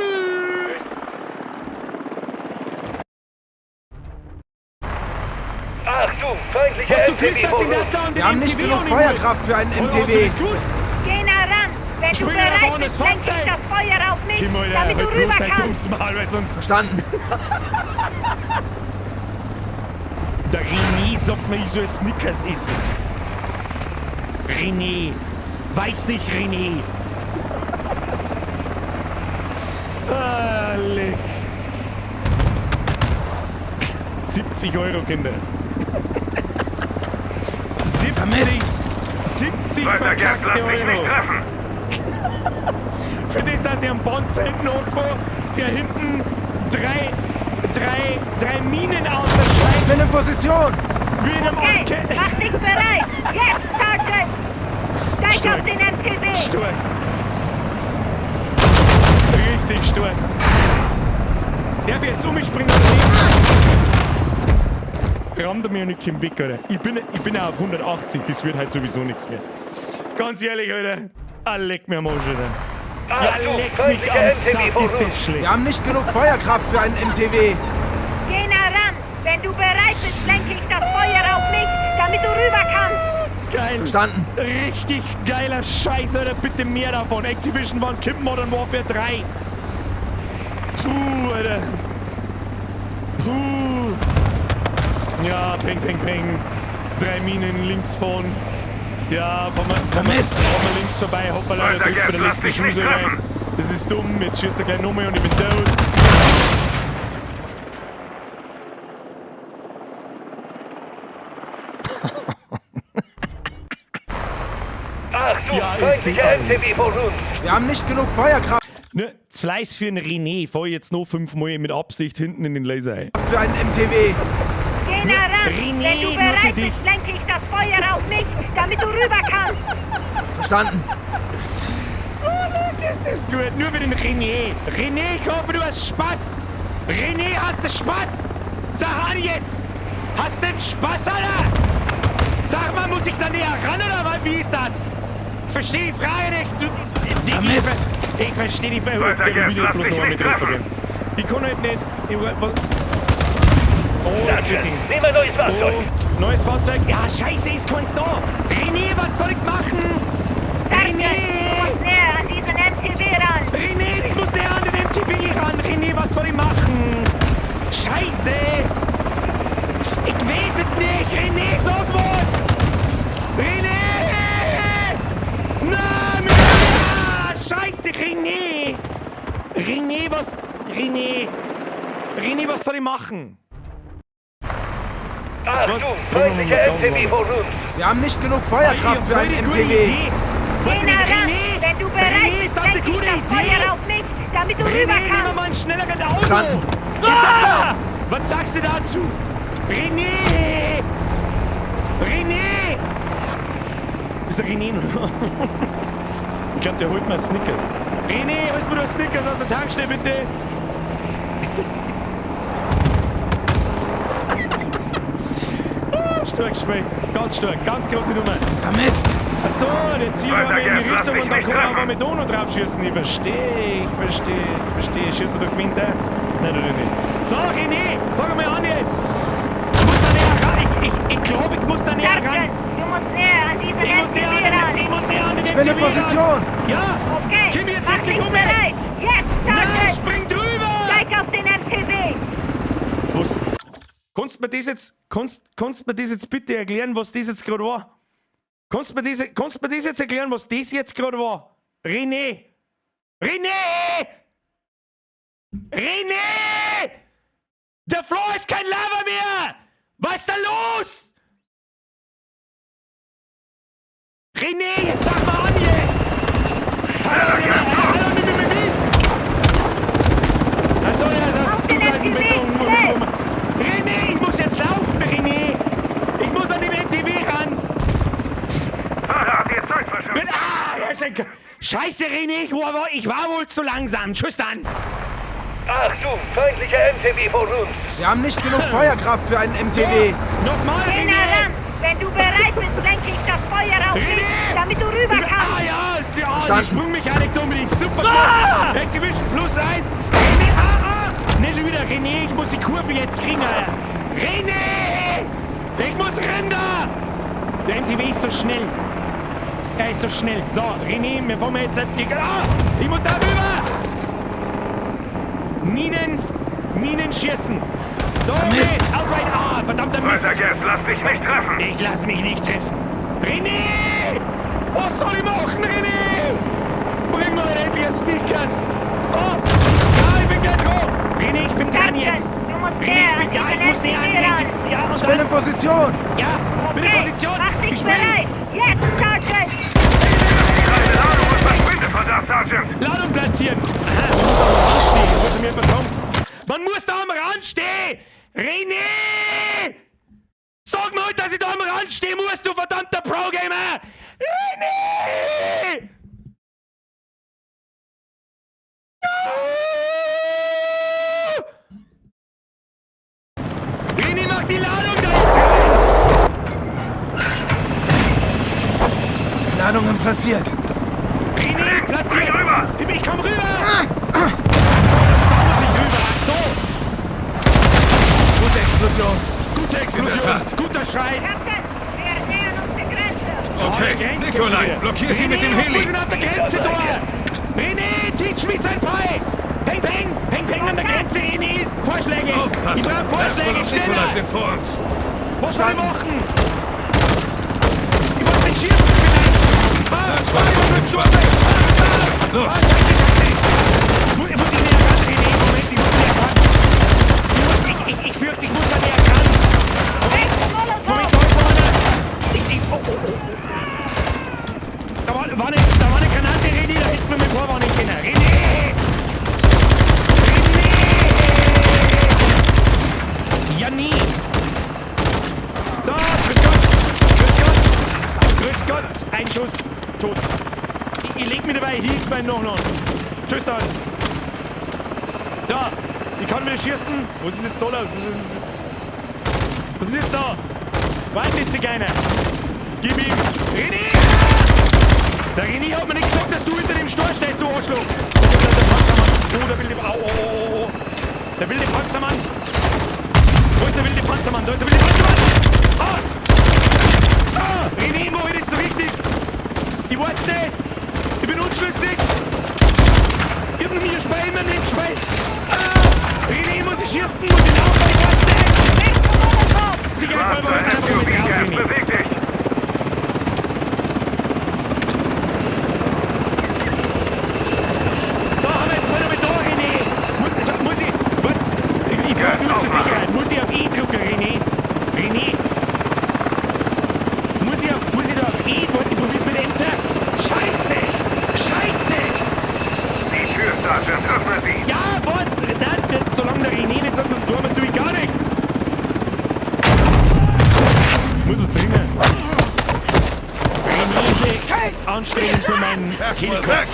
Achtung, Feindlicher Hast du MTB gewusst, dass vor ich uns. nicht da an den Wir haben nicht MTW genug ran muss? Feuerkraft für einen Oder hast du MTW. das gewusst? Geh nah ran. Wenn du Spring auf bereit ein bist, lenke ich Fahrzeug. das Feuer auf mich, Komm, Alter, damit du halt bloß rüber dein kannst. dummes Maul, weil sonst... Verstanden. Der René sagt mir, ich soll Snickers essen. René. Weiß nicht, René. Ah, leck. 70 Euro, Kinder. 70, Mist. 70 Weiter geht's, verkackte lass dich nicht Euro. treffen. Für das, dass ich am Panzer hinten angefahren, der hinten drei Minen außer Ich Scheiß bin in Position. wie in einem Okay, Anke. mach dich bereit. Jetzt, Sergeant. Steig Stark. auf den MTB. Stark. Richtig stark. Darf ich jetzt umspringen oder nicht? Rammt er mir nicht im Weg, Alter. Ich bin auch auf 180, das wird halt sowieso nichts mehr. Ganz ehrlich, Alter. Ah, leck mir am Arsch, Alter. Ja, Achtung, leck mich feindlicher am MTB Sack, vor ist uns. das schlecht. Wir haben nicht genug Feuerkraft für einen MTW. Geh nah ran. Wenn du bereit bist, lenke ich das Feuer auf mich, damit du rüber kannst. Geil. Verstanden. Richtig geiler Scheiß, Alter. Bitte mehr davon. Activision One, Kipp Modern Warfare 3. Puh, Alter. Puh. Ja, peng, peng, peng. 3 Minen links vorn. Ja, fahren wir links vorbei. Hoppala, da Weiter drückt geht's, bei der lass letzten dich nicht Schuss rein. treffen. Das ist dumm. Jetzt schießt er gleich nochmal und ich bin tot. Achtung, Ja, ist die feindlicher geil. MTB vor uns. Wir haben nicht genug Feuerkraft Ne, das Fleisch für einen René fahr ich jetzt noch 5-mal mit Absicht hinten in den Laser ein. für einen MTW. Geh nah ran. René, Wenn du nur für bereit dich. bist, lenke ich das Feuer auf mich, damit du rüber kannst. Verstanden. Oh, ist das gut. Nur für den René. René, ich hoffe, du hast Spaß. René, hast du Spaß? Sag an jetzt. Hast du denn Spaß, Alter? Sag mal, muss ich da näher ran oder was? Wie ist das? Verstehe die Frage nicht. Mist. Ich verstehe die Frage. Weiter Jetzt geht's, will ich lass bloß dich noch einmal nicht treffen treffen. werden. Ich kann halt nicht. Oh, jetzt wird's eng. Nehmen ein neues Fahrzeug. Oh, neues Fahrzeug. Ja, scheiße, ist keins da. René, was soll ich machen? René! Du musst näher an diesen MTB ran. René, ich muss näher an den MTB ran. René, was soll ich machen? Scheiße! Ich weiß es nicht. René, sag was! René! Nein! Ah, scheiße, René! René, was... René! René, was soll ich machen? Achtung, feindlicher MTB vor uns. Wir haben nicht genug Feuerkraft für einen MTW. Was Geh nah ran. René? Wenn du bereit René, bist, ist das eine lenke ich gute das Idee? Feuer auf mich, damit du René, rüber nehmen wir kannst. mal ein schnelleres Auto. Verstanden. Ist das was? Was sagst du dazu? René! René! Ist der René noch? Ich glaube, der holt mir Snickers. René, holst mir doch Snickers aus der Tankstelle, bitte? Ah, Stark gespielt. Ganz stark. Ganz große Nummer. Vermisst. Ach so, der zielt Weiter einmal in die geht's, lass Richtung dich und dann nicht kann man treffen. aber mit Dono drauf schießen. Ich verstehe, ich verstehe, ich verstehe. Schießt er durch die Winter? Nein, natürlich nicht. So, René, sag mal an jetzt. Ich muss da näher ran. Ich glaube, ich muss da näher ran. Sergeant, du musst näher an diesen Ich muss näher MTB an den, ran. ich muss näher an den Ich bin in MTB ran. Position. Ja. Okay, Komm jetzt mach endlich dich um. bereit. Jetzt, Nein, Sergeant. spring drüber. Steig auf den MTB. Was? Kannst du mir das jetzt, kannst mir das jetzt bitte erklären, was das jetzt gerade war? Kannst du mir das jetzt erklären, was das jetzt gerade war? René! René! René! Der Flo ist kein Lava mehr! Was ist da los? René, jetzt sag mal an jetzt! Hallo, hallo, nimm mich mit! Achso, ja, das Auf den du sagst, MTB, mit um. René, ich muss jetzt laufen, René! Ich muss an den MTB ran! Fahrer hat dir Zeit verschafft. Ah, er ist ein Scheiße, René, ich war wohl zu langsam. Tschüss dann! Achtung, feindlicher MTB vor uns. Wir haben nicht genug Feuerkraft für einen MTW. Nochmal, Geh nah René! ran. Wenn du bereit bist, lenke ich das Feuer auf mich, René! damit du rüber Ah kannst. ja, ja, die Verstanden. Sprungmechanik da bin ich super ah! Activision plus 1. René, ah, ah! Ne, schon wieder René, ich muss die Kurve jetzt kriegen, Alter. René! Ich muss rennen da! Der MTW ist so schnell. Er ist so schnell. So, René, wir fahren jetzt gegen. Ah! Ich muss da rüber! Minen! Minen schießen! Da, Mist! Ausweichen! Ah, verdammter Mist! Weiter, Gaz, lass dich nicht treffen! Ich lass mich nicht treffen! René! Was soll ich machen, René? Bring mir endlich ein Snickers! Oh! Ja, ich bin gleich dran! René, ich bin dran jetzt! René, ich bin, ja, ich muss näher an. Ja, und Ich bin in Position! Ja, bin in Position! Mach dich Ich spring! bereit! Jetzt, Sergeant! Keine Ladung und verschwinde von da, Sergeant! Ladung platzieren! Aha, man muss am Rand stehen, das wollte mir jemand sagen. Man muss da am Rand stehen! René! Sag mir halt, dass ich da am Rand stehen muss, du verdammter Pro-Gamer! René! Ah! René, mach die Ladung da jetzt rein! Ladungen platziert. René, platziert! Rüber! Ich komm rüber! Ach so, da muss ich rüber! Ach so! Gute Explosion. Gute Explosion! Tat. Guter Scheiß! Captain, wir nähern uns der Grenze! Okay, Oh, Grenze Nikolai, schon wieder. blockier sie René, mit dem was Heli. muss denn auf der Grenze da? René, teach me Senpai! Peng, peng! Peng, peng an der Grenze, René! Vorschläge! Aufpassen. Ich brauch Vorschläge, Laswell und Nikolai schneller! sind vor uns. Was soll ich machen? Ich muss nicht schießen vielleicht! Ah, Das war ah, ich muss mit Schwarz. Los! Ah, scheiße, scheiße! Muss ich näher ran, René? Moment, ich muss näher ran! Ich fürchte, ich muss da näher ran! Moment, Moment, da ist noch einer! Oh, oh, oh! Da war eine Granate, René, da hättest du mir mal vorwarnen können. René! René! Ja, nie! So, grüß Gott! Grüß Gott! Grüß Gott! Ein Schuss, tot. Ich leg mir dabei hin, mein Nochnon. Tschüss dann. Da, ich kann wieder schießen. Was ist jetzt da los? Was ist jetzt da? Warte, die Zigeuner. Gib ihm. René! Der René hat mir nicht gesagt, dass du hinter dem Stor stehst, du Arschloch. Oh, der Panzermann. Oh, der wilde... Au, oh, oh, oh. Der wilde Panzermann. Wo ist der wilde Panzermann? Da ist der wilde Panzermann! Ah! Ah! René, mach ich das so richtig? Ich weiß nicht. Ich bin unschlüssig. Ich hab noch nie ein Spiel in meinem Leben gespielt. Ah! René, muss ich schießen? Muss ich laufen? Ich weiß nicht. Sicherheitshalber Schwarzer einfach mit SUV, drauf, Gaz, René. beweg dich! So, haben wir jetzt mal noch mit da, René. Muss ich... Warte, ich frage nur zur Sicherheit. Muss ich auf E drücken, René? René? Muss ich da auf E? Warte, ich probier's mit Enter. Scheiße! Scheiße! Die Tür, Sergeant, öffne sie! Ja, was? Nein, solange der René nicht sagt, was du tun musst, tue ich gar nichts. Muss was drinnen. René, anstrengend für meinen Erstmal Kehlkopf. weg.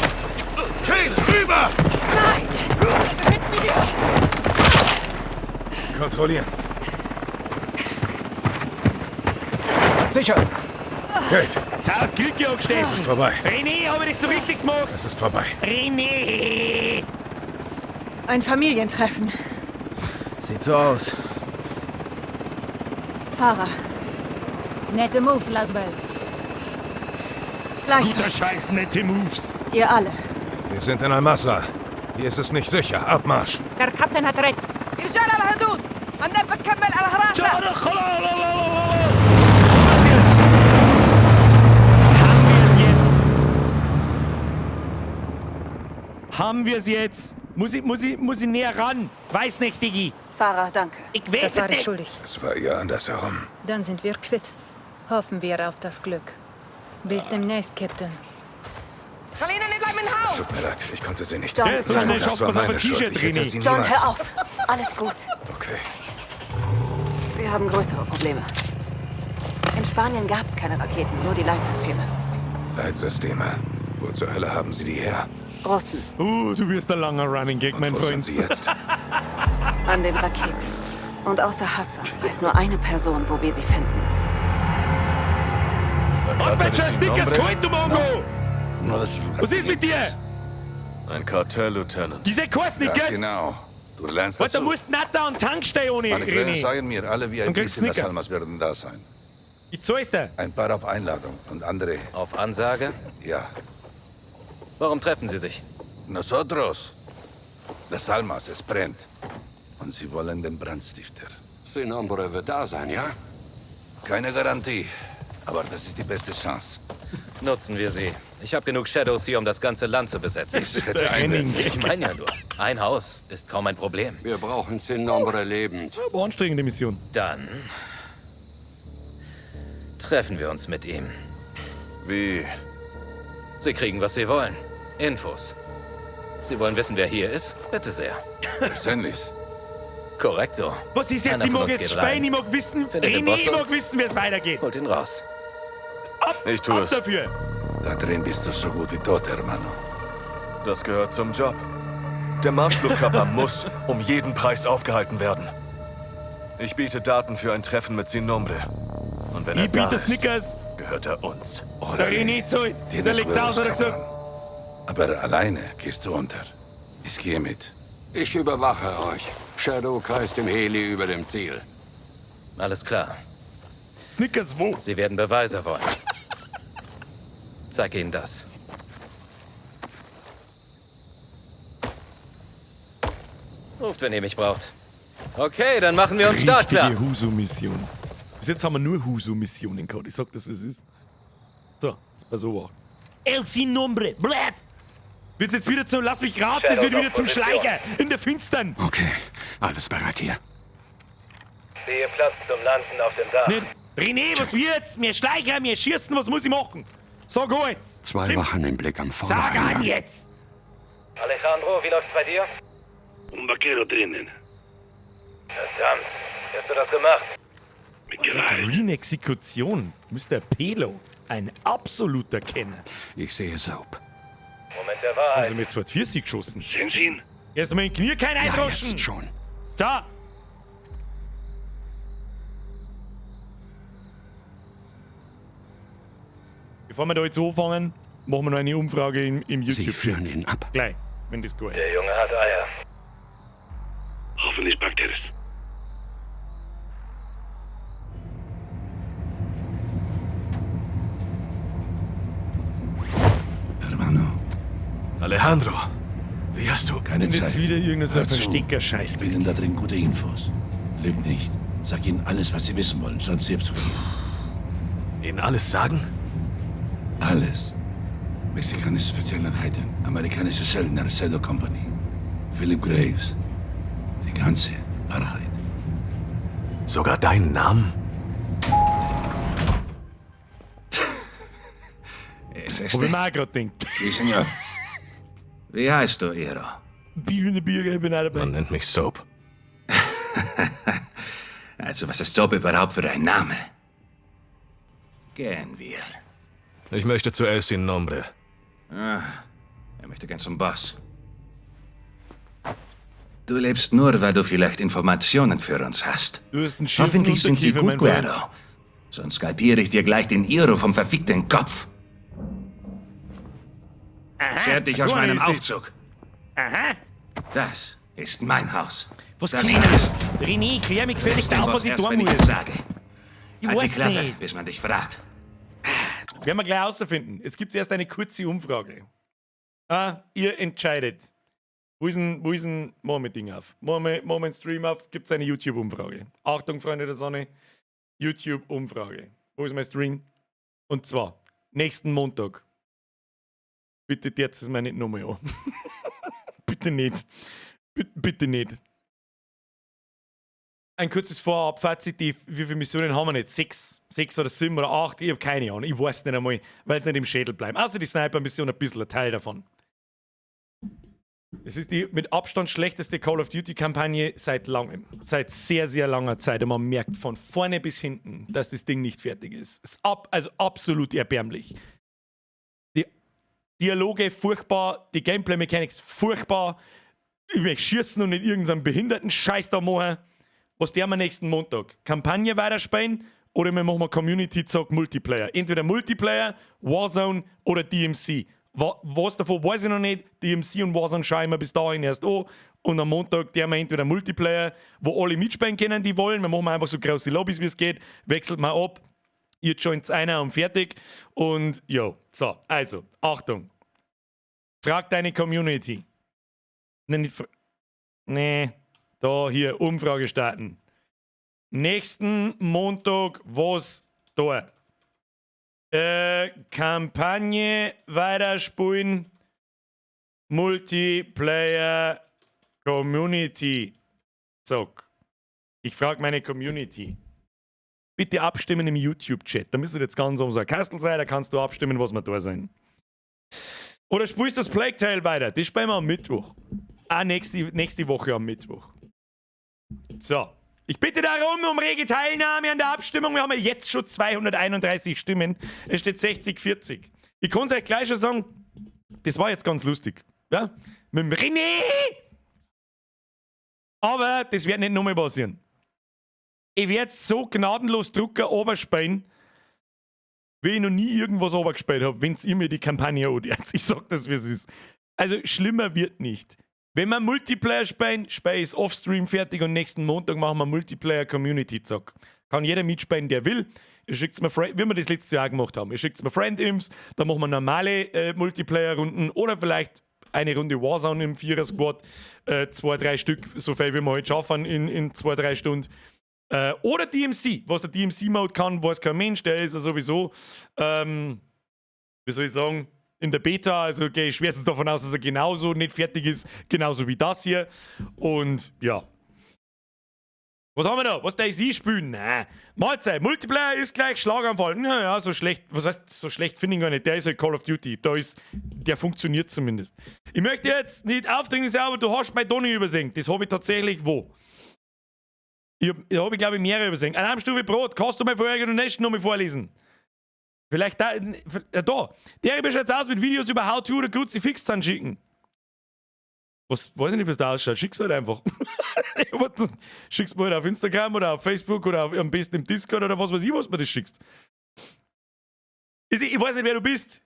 Kate, rüber! Nein! Kontrollieren. Sicher. Kate, Jetzt aus Glück angestessen. Es ist vorbei. René, habe ich das so richtig gemacht? es ist vorbei. René! Ein Familientreffen. Sieht so aus. Fahrer, Nette Moves, Laswell. Guter gleichfalls. Scheiß, nette Moves. Ihr alle. Wir sind in Al-Masra. Hier ist es nicht sicher. Abmarsch. Der Captain hat recht. رجال على الحدود النبى تكمل على الحراسة Haben wir es jetzt? Haben wir es jetzt? Muss ich näher ran? Weiß nicht, Diggi. Fahrer, danke. Ich weiß Das war es ich nicht. schuldig. Es war ihr andersherum. Dann sind wir quitt. Hoffen wir auf das Glück. Bis demnächst, Captain. خلينا نطلع من Es هون tut mir leid, ich konnte sie nicht. John. Ja, so schnell Das schafft war man's auf meine ein Schuld. T-Shirt, Ich hätte René. sie John, niemals. hör auf. Alles gut. Okay. Wir haben größere Probleme. In Spanien gab es keine Raketen, nur die Leitsysteme. Leitsysteme. Wo zur Hölle haben sie die her? Russen Du wirst ein langer Running Gag, Und mein wo Freund. sind sie jetzt? an den Raketen. Und außer Hassan weiß nur eine Person, wo wir sie finden. Hast du schon Snickers geholt, du Mongo? Was ist mit dir? Ein Kartell, Lieutenant. Diese kein Snickers? Genau. Du lernst Alter, dazu. du musst nicht da an Tankstelle ohne Meine Quellen René. sagen mir, alle Dann kriegst VIPs in Las Snickers. Almas werden da sein. Ich zahl's dir. Ein paar auf Einladung und andere. Auf Ansage? Ja. Warum treffen Sie sich? Nosotros. Las Almas, es brennt. Und sie wollen den Brandstifter. Sin Nombre wird da sein, ja? Keine Garantie, aber das ist die beste Chance. Nutzen wir sie. Ich habe genug Shadows hier, um das ganze Land zu besetzen. Das ist der Running Gag. Ich meine ja nur, ein Haus ist kaum ein Problem. Wir brauchen Sin Nombre lebend. Aber anstrengende Mission. Dann treffen wir uns mit ihm. Wie? Sie kriegen, was sie wollen. Infos. Sie wollen wissen, wer hier ist? Bitte sehr. Persönlich. Korrekto. Was ist jetzt? Einer Ich von mag uns jetzt geht spielen, rein. ich mag wissen, Findet den René, Boss ich mag und wissen, wie es weitergeht. Holt ihn raus. Ich tue Ab es. dafür. Da drin bist du so gut wie tot, Hermano. Das gehört zum Job. Der Marschflugkörper muss um jeden Preis aufgehalten werden. Ich biete Daten für ein Treffen mit Sin Nombre. Und wenn er Ich da biete ist, Snickers. gehört er uns. Der René zahlt. Der Tienes legt's aus, huevos, hat er gesagt. cabrón. Aber alleine gehst du unter. Ich gehe mit. Ich überwache euch. Shadow kreist im Heli über dem Ziel. Alles klar. Snickers wo? Sie werden Beweise wollen. Zeig ihnen das. Ruft, wenn ihr mich braucht. Okay, dann machen wir uns startklar. Richtige Huso-Mission. Bis jetzt haben wir nur Huso-Missionen gehabt. Ich sag das, was es ist. So, jetzt pass auf. El Sin Nombre, blöd! Wird's jetzt wieder zum, lass mich raten, es wird wieder zum Schleicher in der Finstern. Okay, alles bereit hier. Sehe Platz zum Landen auf dem Dach. Nicht. René, was wird's? Mir Schleicher, mir Schießen, was muss ich machen? Sag an jetzt. Zwei Wachen im Blick am Sag an Vordereingang. jetzt. Alejandro, wie läuft's bei dir? Un vaquero drinnen. Verdammt, wie hast du das gemacht? Green Exekution. Mr. Pelo, ein absoluter Kenner. Ich sehe Soap. Moment der Wahrheit. Haben sie mir jetzt vor die Füße geschossen? Sehen Sie ihn? Erst einmal in die Knie kein Eindroschen. jetzt schon. So. Bevor wir da jetzt anfangen, machen wir noch eine Umfrage im YouTube. Sie führen ihn ab. Gleich, wenn das gut ist. Der Junge hat Eier. Hoffentlich packt er es. Alejandro, wie hast du... Keine Und Zeit. jetzt wieder irgendein so ein Hör zu. Verstecker-Scheiß. Ich will Ihnen da drin gute Infos. Lüg nicht. Sag ihnen alles, was sie wissen wollen, sonst stirbst du hier. Ihnen alles sagen? Alles. Mexikanische Spezialeinheiten, amerikanische Söldner, Shadow Company, Philip Graves. Die ganze Wahrheit. Sogar deinen Namen? Es Hab ich mir auch gerade gedacht. Sí, señor. Wie heißt du, Iro? Bier, Bier, ich bin auch dabei. Man nennt mich Soap. Also, was ist Soap überhaupt für ein Name? Gehen wir. Ich möchte zu El Sin Nombre. Ah, er möchte gern zum Boss. Du lebst nur, weil du vielleicht Informationen für uns hast. Du hast einen schiefen Hoffentlich sind sie Unterkiefer, gut, mein Freund. Guerrero. Sonst skalpiere ich dir gleich den Iro vom verfickten Kopf. Aha, Fertig so aus einer meinem ist das. Aufzug. Aha. Das ist mein Haus. Was das kann das? René, klär mich gefälligst Den auf, Boss was ich erst, tun wenn ich muss. es sage. Ich halt weiß die Klappe, nicht. bis man dich fragt. Werden wir gleich herausfinden. Es gibt erst eine kurze Umfrage. Ah, ihr entscheidet. Wo ist denn, machen wir Ding auf? Machen wir einen Stream auf, gibt es eine YouTube-Umfrage. Achtung, Freunde der Sonne, YouTube-Umfrage. Wo ist mein Stream? Und zwar, nächsten Montag. Bitte jetzt es mir nicht nochmal an. Bitte nicht. Bitte, bitte nicht. Ein kurzes Vorab-Fazit, wie viele Missionen haben wir nicht? 6, 6 oder 7 oder 8? Ich habe keine Ahnung. Ich weiß nicht einmal, weil es nicht im Schädel bleibt. Außer die Sniper-Mission ein bisschen ein Teil davon. Es ist die mit Abstand schlechteste Call of Duty-Kampagne seit langem. Seit sehr, sehr langer Zeit. Und man merkt von vorne bis hinten, dass das Ding nicht fertig ist. Es ist also absolut erbärmlich. Die Dialoge furchtbar, die Gameplay-Mechanics furchtbar. Ich möchte schießen und nicht irgendeinen behinderten Scheiß da machen. Was der am nächsten Montag? Kampagne weiterspielen oder wir machen Community Zock Multiplayer. Entweder Multiplayer, Warzone oder DMC. Was davon weiß ich noch nicht. DMC und Warzone schaue ich mir bis dahin erst an. Und am Montag der wir entweder Multiplayer, wo alle mitspielen können, die wollen. Wir machen einfach so große Lobbys, wie es geht. Wechselt mal ab. Ihr joint einer und fertig. Und jo, so, also, Achtung. Frag deine Community. Ne, nicht nee, da hier, Umfrage starten. Nächsten Montag, was da? Kampagne weiterspielen. Multiplayer Community. Zock. Ich frage meine Community. Bitte abstimmen im YouTube-Chat. Da müsste jetzt ganz um so ein Kastel sein, da kannst du abstimmen, was wir da sein. Oder spielst das Plague Tale weiter? Das spielen wir am Mittwoch. Ah, nächste Woche am Mittwoch. So. Ich bitte darum um rege Teilnahme an der Abstimmung. Wir haben ja jetzt schon 231 Stimmen. Es steht 60-40. Ich kann es euch gleich schon sagen, das war jetzt ganz lustig. Ja? Mit dem René! Aber das wird nicht nochmal passieren. Ich werde so gnadenlos Drucker oberspielen, wie ich noch nie irgendwas obergespielt habe, wenn ihr mir die Kampagne anhört. Ich sag das, wie es ist. Also schlimmer wird nicht. Wenn wir Multiplayer spielen, spiele ich es offstream fertig und nächsten Montag machen wir Multiplayer Community Zock. Kann jeder mitspielen, der will. Ihr schickt mir, wie wir das letztes Jahr gemacht haben. Ihr schickt mir Friend-Invites, dann machen wir normale Multiplayer-Runden oder vielleicht eine Runde Warzone im Vierer-Squad, 2, 3 Stück, so viel wie wir heute schaffen in 2, 3 Stunden. Oder DMC, was der DMC-Mode kann, weiß kein Mensch, der ist ja sowieso, wie soll ich sagen, in der Beta, also gehe ich schwerstens davon aus, dass er genauso nicht fertig ist, genauso wie das hier. Und ja. Was haben wir da? Was DayZ spielen? Nein. Mahlzeit. Multiplayer ist gleich Schlaganfall. Naja, so schlecht. Was heißt, so schlecht finde ich gar nicht. Der ist halt Call of Duty. Da ist, der funktioniert zumindest. Ich möchte jetzt nicht aufdringlich sein, aber du hast mein Donny übersehen. Das habe ich tatsächlich wo? Ich habe, glaube ich, mehrere übersehen. Alarmstufe Brot. Kannst du mir vorherige Donation nochmal vorlesen? Vielleicht da. Da. Der ist jetzt aus mit Videos über How to oder Kruzifix dann schicken. Was, weiß ich nicht, wie es da ausschaut. Schick's halt einfach. Schick's mir halt auf Instagram oder auf Facebook oder auf, am besten im Discord oder was weiß ich, was mir das schickst. Ich weiß nicht, wer du bist.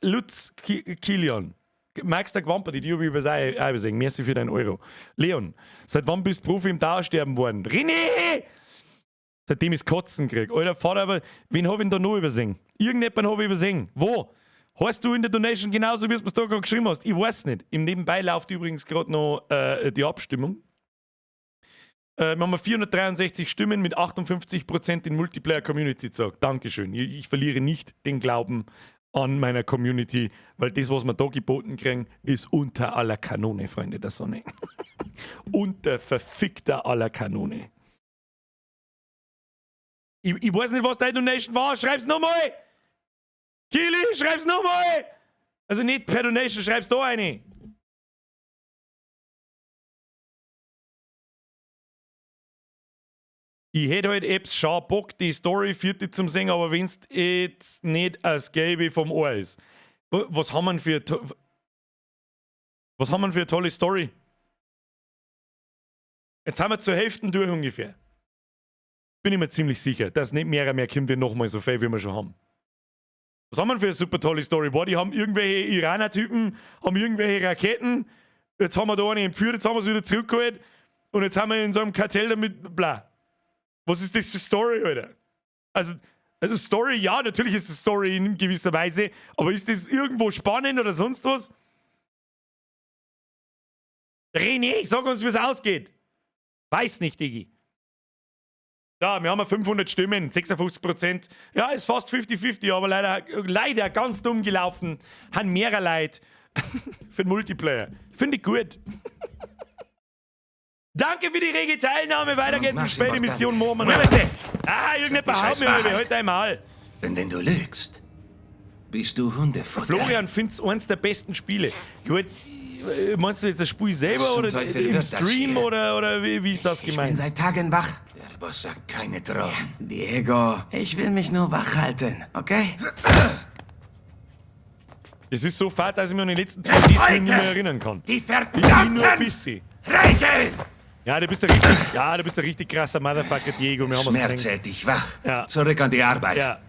Lutz Kilian. Max der Gwamper, die habe ich übersehen. Merci für deinen Euro. Leon, seit wann bist du Profi im Dauersterben worden? René! Seitdem ich Kotzen krieg. Alter Vater, aber wen hab ich denn da noch übersehen? Irgendjemanden hab ich übersehen. Wo? Heißt du in der Donation genauso, wie du es da gerade geschrieben hast? Ich weiß nicht. Im Nebenbei läuft übrigens gerade noch die Abstimmung. Wir haben 463 Stimmen mit 58% in Multiplayer Community gesagt. Dankeschön. Ich verliere nicht den Glauben an meiner Community, weil das, was wir da geboten kriegen, ist unter aller Kanone, Freunde der Sonne. Unter verfickter aller Kanone. Ich weiß nicht, was deine Donation war. Schreib's nochmal! Kili, schreib's nochmal! Also nicht per Donation, schreib's da eine. Ich hätte halt Apps schon Bock, die Story vierte zum singen, aber wenn's jetzt nicht als Gelbe vom Ohr ist. Was haben wir für, was haben wir für eine tolle Story? Jetzt haben wir zur Hälfte durch ungefähr. Bin ich mir ziemlich sicher, dass nicht mehr kommt, wie nochmal so viel, wie wir schon haben. Was haben wir für eine super tolle Story? Boah, die haben irgendwelche Iraner-Typen, haben irgendwelche Raketen. Jetzt haben wir da eine entführt, jetzt haben wir sie wieder zurückgeholt. Und jetzt haben wir in so einem Kartell damit, bla. Was ist das für Story, Alter? Also Story, ja, natürlich ist das Story in gewisser Weise, aber ist das irgendwo spannend oder sonst was? René, sag uns, wie es ausgeht. Weiß nicht, Digi. Ja, wir haben 500 Stimmen, 56%. Ja, ist fast 50-50, aber leider ganz dumm gelaufen. Haben mehrere Leute für den Multiplayer. Finde ich gut. Danke für die rege Teilnahme. Weiter geht's in späte Mission morgen. Ah, irgendjemand haut mir heute einmal. Denn wenn du lügst, bist du Hundefutter. Florian findet's eins der besten Spiele. Gut, meinst du jetzt das Spiel selber oder im Stream oder wie ist das gemeint? Ich bin seit Tagen wach. Der Boss sagt keine Drogen. Diego, ich will mich nur wach halten, okay? Es ist so fad, dass ich mich an die letzten 10 Disney nicht mehr erinnern kann. Die verdammten nur ein bisschen. Regeln! Ja, du bist der richtig, ja, du bist der richtig krasser Motherfucker, Diego. Wir haben Schmerz hält dich wach. Ja. Zurück an die Arbeit. Ja.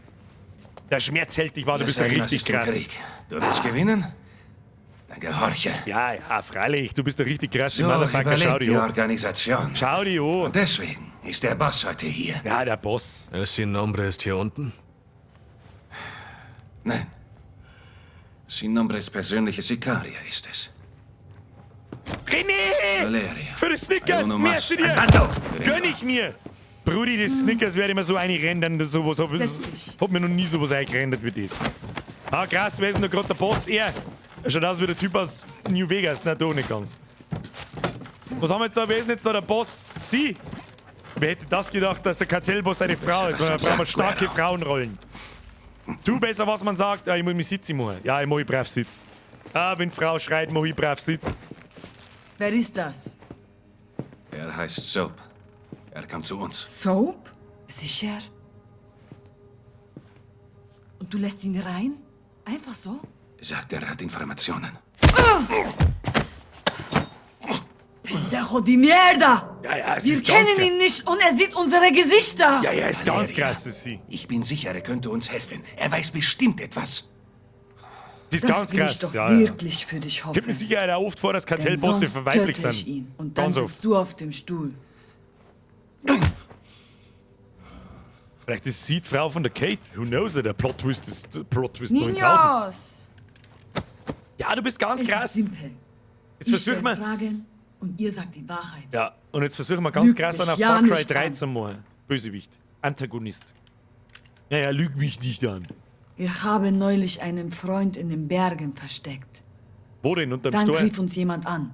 Der Schmerz hält dich wach, du bist ja richtig krass. Krieg. Du willst gewinnen? Dann gehorche. Ja, ja, freilich. Du bist der richtig krasse So Motherfucker. Schau überlebt dich die an. Organisation. Schau dich an. Und deswegen ist der Boss heute hier. Ja, der Boss. El Sin Nombre ist hier unten? Nein. Sin Nombres persönliche Sicaria ist es. René! Valeria. Für die Snickers! Hay uno más. Merci dir! Andando! Gönn ich mir! Brudi, die Snickers werde ich mir so einrendern. Sowas hab, Setz dich. hab mir noch nie sowas eingerendert wie das. Ah, krass, wer ist denn da gerade der Boss? Er! Er schaut aus wie der Typ aus New Vegas. Na, doch nicht ganz. Was haben wir jetzt da? Wer ist denn jetzt da der Boss? Sie! Wer hätte das gedacht, dass der Kartellboss eine Frau ist? was Da man brauchen wir sagt, starke Guerrero. Frauenrollen. Du besser, was man sagt. Ah, ich muss mich sitzen machen. Ja, ich mache brav Sitz. Ah, wenn Frau schreit, mache ich brav Sitz. Wer ist das? Er heißt Soap. Er kam zu uns. Soap? Sicher? Und du lässt ihn rein? Einfach so? Sagt, er hat Informationen. Pendejo de mierda! Ja, ja, es Wir ist ganz kennen krass. ihn nicht und er sieht unsere Gesichter! Ja, ja, ist ganz krass, ist sie. Ich bin sicher, er könnte uns helfen. Er weiß bestimmt etwas. Die ist Das ganz will krass. ich doch ja, ja. wirklich für dich hoffen. Gibt mit Sicherheit auch oft vor, dass Denn Kartellbosse sonst verweiblich töte sind. ich ihn. Und dann Ganz oft. sitzt du auf dem Stuhl. Vielleicht ist sie die Frau von der Kate. Who knows? Der Plot Twist ist der Plot Twist 9000. Niños! Ja, du bist ganz Es krass. ist simpel. Jetzt Ich versuch stelle mal. Fragen und ihr sagt die Wahrheit. Ja, und jetzt versuchen wir ganz Lüg krass mich an ja Far Cry nicht 3 an. zu machen. Bösewicht. Antagonist. Naja, lüg mich nicht an. Wir haben neulich einen Freund in den Bergen versteckt. Wo denn? Unterm Dann Stuhl? rief uns jemand an.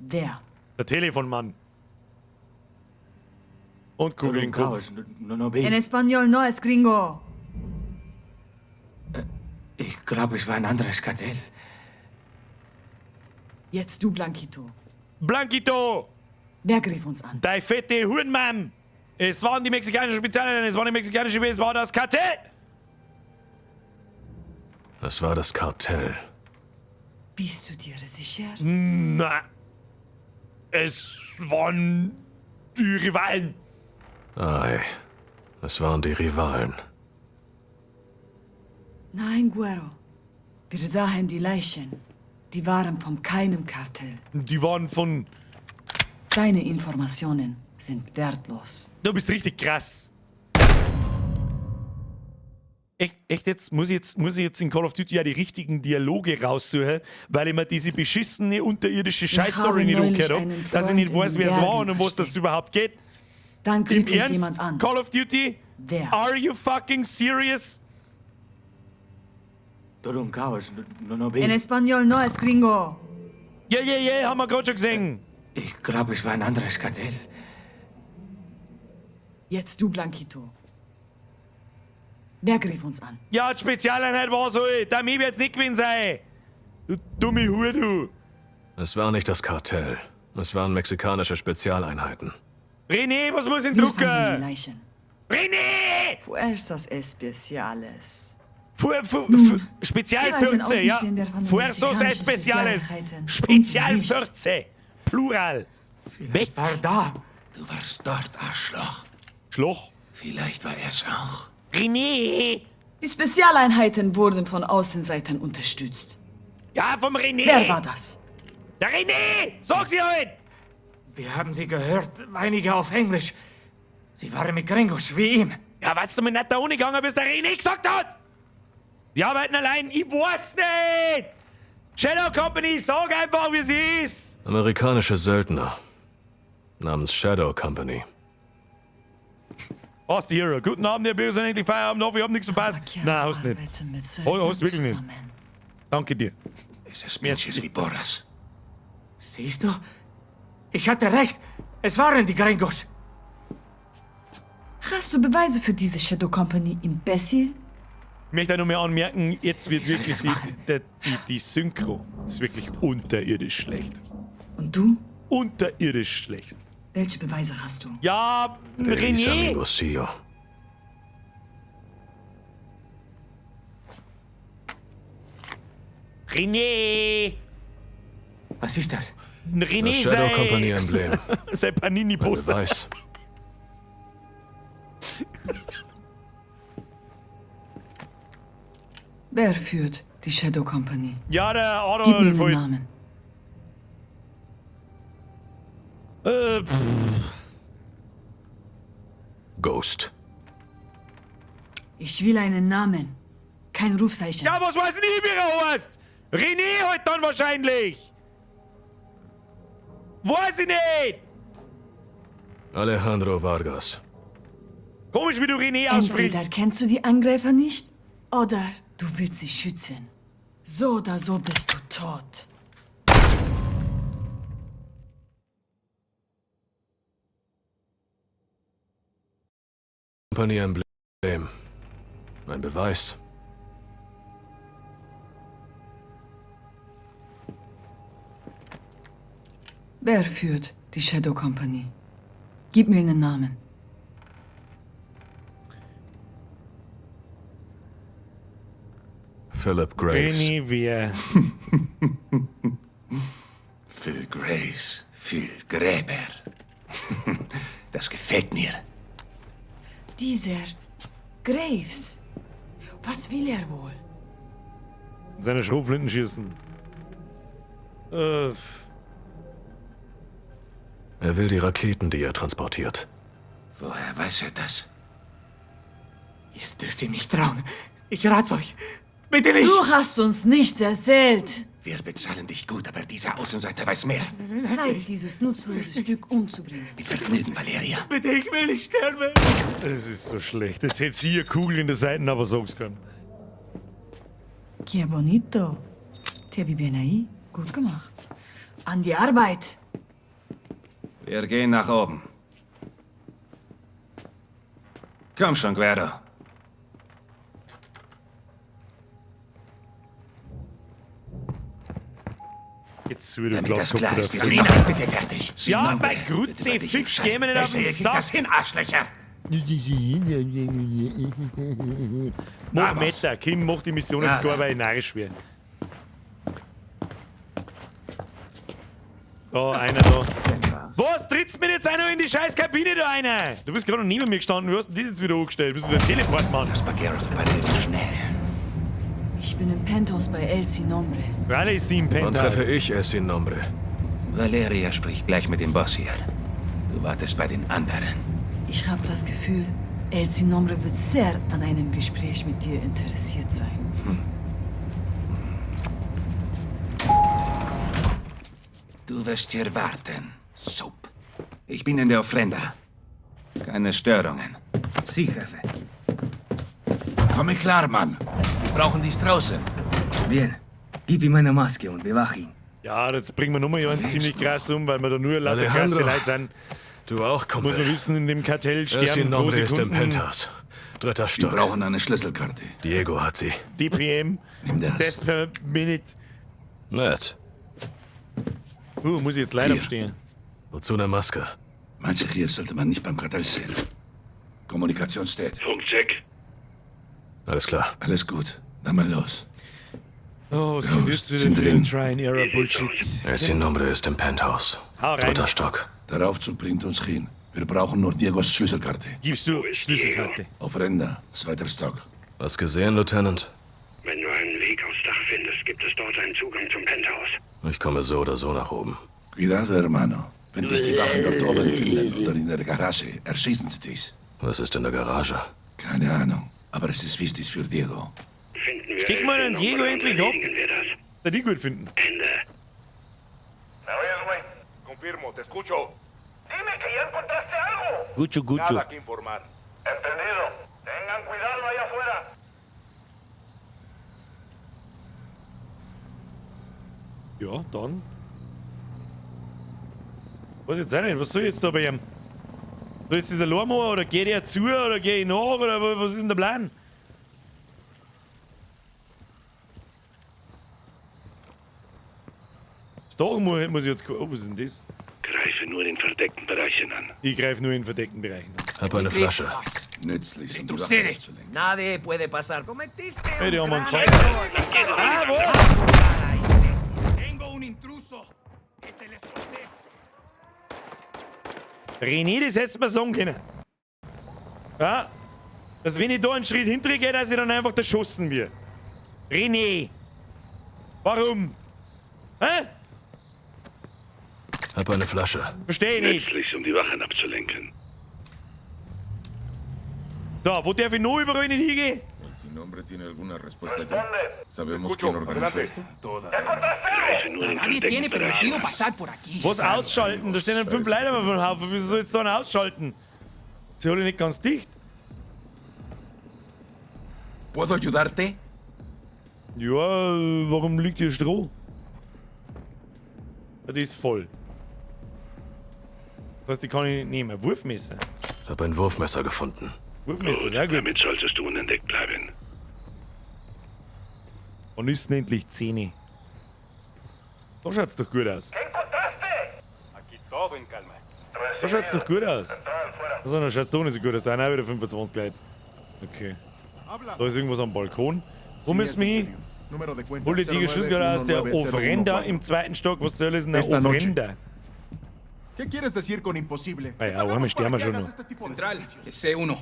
Wer? Der Telefonmann. Und Kugel in den Kopf. No, no, En español no es gringo. Ich glaube, es war ein anderes Kartell. Jetzt du, Blanquito. Blanquito! Wer griff uns an? Dein fette Hurenmann! Es waren die mexikanischen Spezialeinheiten, es waren die mexikanischen, es war das Kartell! Es war das Kartell. Bist du dir sicher? Na, es waren die Rivalen. Ei, es waren die Rivalen. Nein, Guero. Wir sahen die Leichen. Die waren von keinem Kartell. Die waren von. Deine Informationen sind wertlos. Du bist richtig krass. Echt, echt jetzt? Muss ich jetzt in Call of Duty ja die richtigen Dialoge raussuchen, weil ich mir diese beschissene unterirdische Wir Scheißstory haben nicht neulich angehört habe, einen dass ich nicht Freund weiß, in wer den es war Bergen und um was das überhaupt geht. Dann Im griff uns Ernst? jemand an. Call of Duty? Wer? Are you fucking serious? Todo un caos. No, no En español no es gringo. Ja, ja, ja, haben wir gerade schon gesehen. Ich glaube, es war ein anderes Kartell. Jetzt du, Blanquito. Wer griff uns an? Ja, die Spezialeinheit war so, der mir wird's nicht gewesen sein. Du dumme Hure, du. Es war nicht das Kartell. Es waren mexikanische Spezialeinheiten. René, was muss ich denn Wir fanden die drucken? Leichen. René! Fuerzas Especiales. Fu, fu, Nun, fu, Spezial er ist ein 14, ja. Außenstehender von den Fuerzas mexikanischen Especiales. Spezialeinheiten. Spezial Und nicht. 14. Plural. Vielleicht war da. Du warst dort, Arschloch. Schloch. Vielleicht war er's auch. René! Die Spezialeinheiten wurden von Außenseitern unterstützt. Ja, vom René! Wer war das? Der René! Sag sie halt! Wir haben sie gehört, einige auf Englisch. Sie waren mit Gringos wie ihm. Ja, weißt du mir nicht da ohne gegangen, bis der René gesagt hat? Die arbeiten allein, ich weiß nicht! Shadow Company, sag einfach, wie sie ist! Amerikanische Söldner. Namens Shadow Company. Was, die Hero? Guten Abend, Herr Böse, endlich Feierabend, hoffe, ich hab nichts verpasst. Nein, hast nicht. Arbeiten mit Hast Söldnern hast wirklich nicht. zusammen. Danke dir. Esas pinches Viboras. Siehst du? Ich hatte recht. Es waren die Gringos. Hast du Beweise für diese Shadow Company, Imbecil? Ich möchte auch noch mal anmerken, jetzt wird wirklich die Synchro ist wirklich unterirdisch schlecht. Und du? Unterirdisch schlecht. Welche Beweise hast du? Ja, Revisa mi René! bolsillo. René! Was ist das? René Das Shadow sei, Company Emblem. sein Ein Panini-Poster. Beweis. Wer führt die Shadow Company? Ja, der Gib mir Adolf einen halt. Namen. Pff. Ghost. Ich will einen Namen. Kein Rufzeichen. Ja, was weiß denn ich, wie er heißt? René halt dann wahrscheinlich. Weiß ich nicht. Alejandro Vargas. Komisch, wie du René aussprichst. Entweder kennst du die Angreifer nicht, oder du willst sie schützen. So oder so bist du tot. Company Emblem. Ein Beweis. Wer führt die Shadow Company? Gib mir einen Namen. Philip Graves. René wer? Phil Graves, Phil Gräber. Das gefällt mir. Dieser Graves. Was will er wohl? Seine Schrotflinten schießen. Er will die Raketen, die er transportiert. Woher weiß er das? Ihr dürft ihm nicht trauen. Ich rat's euch. Bitte nicht! Du hast uns nichts erzählt. Wir bezahlen dich gut, aber dieser Außenseiter weiß mehr. Zeit, dieses nutzlose Stück umzubringen. Mit Vergnügen, Valeria. Bitte, ich will nicht sterben. Das ist so schlecht. Jetzt hätte sie eine Kugel in der Seite, aber sag's können. Qué bonito. Te vi bien ahí. Gut gemacht. An die Arbeit. Wir gehen nach oben. Komm schon, Guerrero. Jetzt zu, du Damit das Glaskopf, klar ist, wir oder? sind noch nicht mit dir fertig. Sin Ja, nombre bei wird Grütze, über dich fix, entscheiden. geh mir nicht auf Besser, den ihr kriegt Sack. das hin, Arschlöcher. Mach Meter. Kim, mach die Mission jetzt gar, weil ich narrisch werde. Da, einer da. Was? Trittst mir jetzt einer in die scheiß Kabine da einer? Du bist gerade noch neben mir gestanden. Wie hast denn das jetzt wieder angestellt? Bist du der Teleport, Mann? Los Vaqueros operieren schnell. Ich bin im Penthouse bei El Sin Nombre. Raleigh ist im Wann Penthouse. treffe ich El Sin Nombre? Valeria spricht gleich mit dem Boss hier. Du wartest bei den anderen. Ich habe das Gefühl, El Sin Nombre wird sehr an einem Gespräch mit dir interessiert sein. Du wirst hier warten, Soap. Ich bin in der Ofrenda. Keine Störungen. Sie, Jefe. Komme klar, Mann. Wir brauchen dich draußen. Bien. Gib ihm eine Maske und bewach ihn. Ja, jetzt bringen wir nochmal einen ziemlich krass um, weil wir da nur lauter krasse Alejandro. Leute sind. Du auch, Kumpel. Muss man wissen, in dem Kartell El Sin sterben pro Nombre ist im Sekunden Penthouse. Dritter Wir Stock. brauchen eine Schlüsselkarte. Diego hat sie. DPM. Nimm das. Death per Minute. Nett. Muss ich jetzt leider Hier. aufstehen. Wozu eine Maske? Manche hier sollte man nicht beim Kartell sehen. Kommunikation steht. Funkcheck. Alles klar. Alles gut. Dann mal los. Oh, was kommt Los, jetzt wieder sind für ein drin. Try and Error Bullshit? El Sin Nombre ist im Penthouse. Hau rein. Dritter Stock. Der Aufzug bringt uns hin. Wir brauchen nur Diegos Schlüsselkarte. Gibst du Schlüsselkarte? Ofrenda, zweiter Stock. Was gesehen, Lieutenant? Wenn du einen Weg aufs Dach findest, gibt es dort einen Zugang zum Penthouse. Ich komme so oder so nach oben. Cuidado, hermano. Wenn dich die Wachen dort oben finden oder in der Garage, erschießen sie dich. Was ist in der Garage? Keine Ahnung, aber es ist wichtig für Diego. Finden wir Stich El mal Sin den Nombre Diego und endlich ab. erledigen wir das. Der die gut finden. Ende. Confirmo, te escucho. Dime que ya encontraste algo. Gucho, gucho. Nada que informar. Entendido. Tengan cuidado allá afuera. Ja, dann. Was jetzt auch nicht? Was soll ich jetzt da bei ihm? Soll ich jetzt das allein machen oder geht er zu oder gehe ich nach oder was ist denn der Plan? Das Dach muss ich jetzt. Oh, was ist denn das? Greife nur in verdeckten Bereichen an. Ich greife nur in verdeckten Bereichen an. Hab eine Flasche. Nützlich, um die Tu Wachen sede. abzulenken. Nadie puede pasar. Cometiste Hey, die un haben einen gran Zeug. error. Ah, wo? Tengo un intruso. Es el escocés. René, das hättest du mir sagen können. Ja? Dass wenn ich da einen Schritt hinterher gehe, dass ich dann einfach erschossen wird. René! Warum? Hä? Hab eine Flasche. Verstehe ich nicht. Nützlich, um die Wachen abzulenken. So, wo darf ich noch überall nicht hingehen? ¿El Sin Nombre tiene alguna respuesta ya? ¿Sabemos quién organizó esto? Nadie tiene permitido pasar por aquí. Was ausschalten? Da stehen dann 5 Leute auf dem Haufen. Wieso soll ich jetzt da einen ausschalten? Sie hole ich nicht ganz dicht. ¿Puedo ayudarte? Ja, warum liegt hier Stroh? Ja, die ist voll. Das heißt, die kann ich nicht nehmen. Wurfmesser. Hab ein Wurfmesser gefunden. Wurfmesser, sehr gut. Damit solltest du unentdeckt bleiben. Und ist denn endlich 10? Da schaut's doch gut aus. Da schaut's doch gut aus. Also, da schaut's doch nicht so gut aus. Da sind auch wieder 25 Leute. Okay. Da ist irgendwas am Balkon. Wo müssen wir hin? Hol die Tiger Schlüssel aus der Ofrenda im zweiten Stock. Was soll ist denn eine Esta noche. Ofrenda? ¿Qué quieres decir con imposible? Ah ja, einmal sterben wir schon noch. Central, es C1.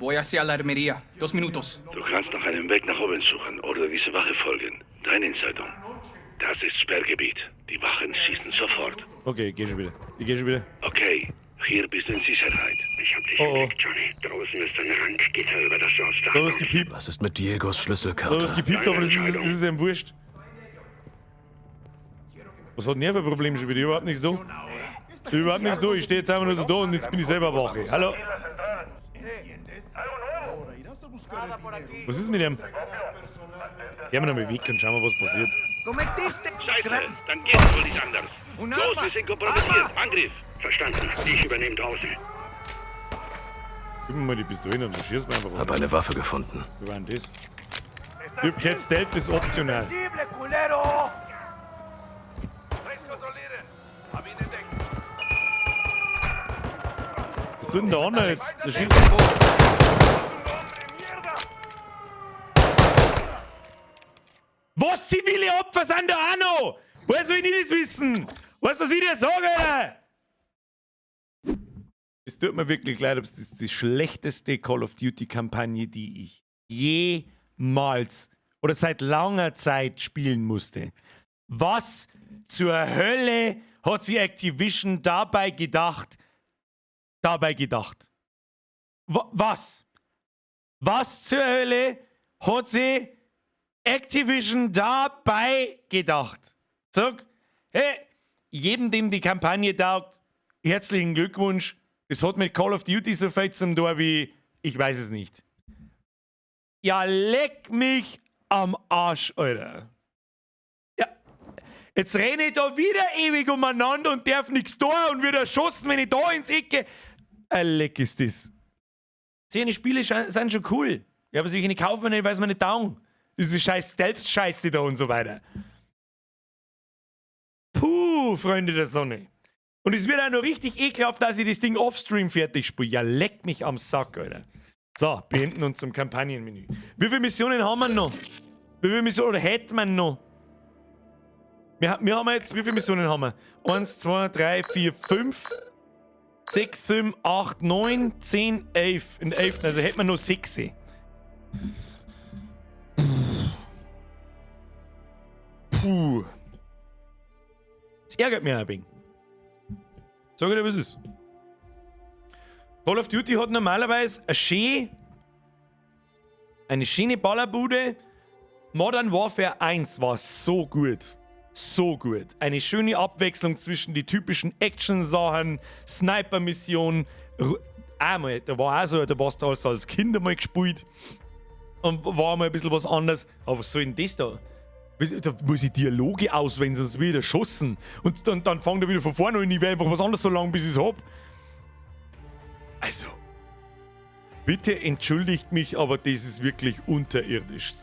Voy hacia la armería. 2 minutos. Du kannst nach einem Weg nach oben suchen oder diese Wache folgen. Deine Entscheidung. Das ist Sperrgebiet. Die Wachen schießen sofort. Okay, ich geh schon wieder. Ich geh schon wieder. Okay, hier bist du in Sicherheit. Ich hab dich Oh, oh. entdeckt, Johnny. Draußen ist ein Randgitter, über das du aufs Dach Da was gepiept. Was ist mit Diegos Schlüsselkarte? Da was gepiept, aber das ist ihm wurscht. Was hat denn er für ein Problem schon wieder? Ich hab überhaupt nichts da. Ich hab überhaupt nichts da. Ich stehe jetzt einfach nur so da und jetzt bin ich selber Wache. Hallo? Was ist mit dem? Gehen wir nochmal weg und schauen wir, was passiert. Cometiste! Scheiße, dann geht's wohl nicht anders. Los, wir sind kompromittiert. Angriff! Verstanden. Ich übernehme draußen. Gib mir mal die Pistole und dann schießt mir einfach. Hab eine Waffe gefunden. Wie war denn das? Ich hab gehört, Stealth ist optional. Culero! Was tut denn der andere jetzt? Der schießt. Was zivile Opfer sind da auch noch? Woher soll ich denn das wissen? Weißt du, was ich dir sage, Alter? Es tut mir wirklich leid, aber es ist die schlechteste Call of Duty-Kampagne, die ich jemals oder seit langer Zeit spielen musste. Was zur Hölle hat sich Activision dabei gedacht? Dabei gedacht. Was? Was zur Hölle hat sich Activision dabei gedacht? Sag, hey, jedem, dem die Kampagne taugt, herzlichen Glückwunsch. Es hat mit Call of Duty so viel zum tun wie, ich weiß es nicht. Ja, leck mich am Arsch, Alter. Ja, jetzt renne ich da wieder ewig umeinander und darf nichts tun und wird erschossen, wenn ich da ins Ecke. Leck ist das. 10 Spiele sind schon cool. Ja, aber sie nicht kaufen, weil es mir nicht taugen. Diese scheiß Stealth-Scheiße da und so weiter. Puh, Freunde der Sonne. Und es wird auch noch richtig ekelhaft, dass ich das Ding offstream fertig spiele. Ja, leck mich am Sack, Alter. So, beenden uns zum Kampagnenmenü. Wie viele Missionen haben wir noch? Wie viele Missionen oder hätten wir noch? Wir haben jetzt, wie viele Missionen haben wir? 1, 2, 3, 4, 5, 6, 7, 8, 9, 10, 11. In 11, also hätten wir noch 6. Puh. Das ärgert mich ein wenig. Sag ich dir, was es ist. Call of Duty hat normalerweise eine schöne Ballerbude. Modern Warfare 1 war so gut. So gut. Eine schöne Abwechslung zwischen die typischen Action-Sachen, Sniper-Missionen. Einmal, da war auch so, da warst du als Kind einmal gespielt. Und war mal ein bisschen was anderes. Aber was soll denn das da? Da muss ich Dialoge auswählen, sonst wird erschossen. Und dann fängt er wieder von vorne an und ich werde einfach was anderes so lange, bis ich es hab. Also, bitte entschuldigt mich, aber das ist wirklich unterirdisch.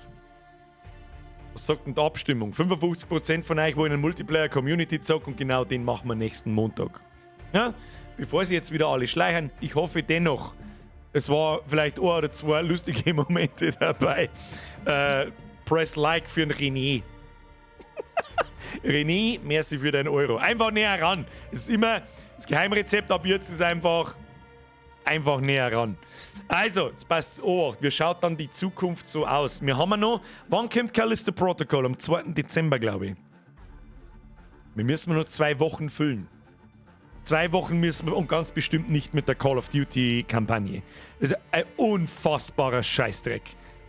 Was sagt denn die Abstimmung? 55% von euch wollen einen Multiplayer-Community zocken und genau den machen wir nächsten Montag. Ja? Bevor sie jetzt wieder alle schleichen, ich hoffe dennoch, es war vielleicht ein oder zwei lustige Momente dabei. Press Like für den René. René, merci für deinen Euro. Einfach näher ran. Es ist immer, das Geheimrezept ab jetzt ist einfach Einfach näher ran. Also, jetzt passt Obacht. Wie schaut dann die Zukunft so aus? Wir haben ja noch. Wann kommt Callisto Protocol? Am 2. Dezember, glaube ich. Wir müssen noch 2 Wochen füllen. 2 Wochen müssen wir und ganz bestimmt nicht mit der Call of Duty Kampagne. Das ist ein unfassbarer Scheißdreck.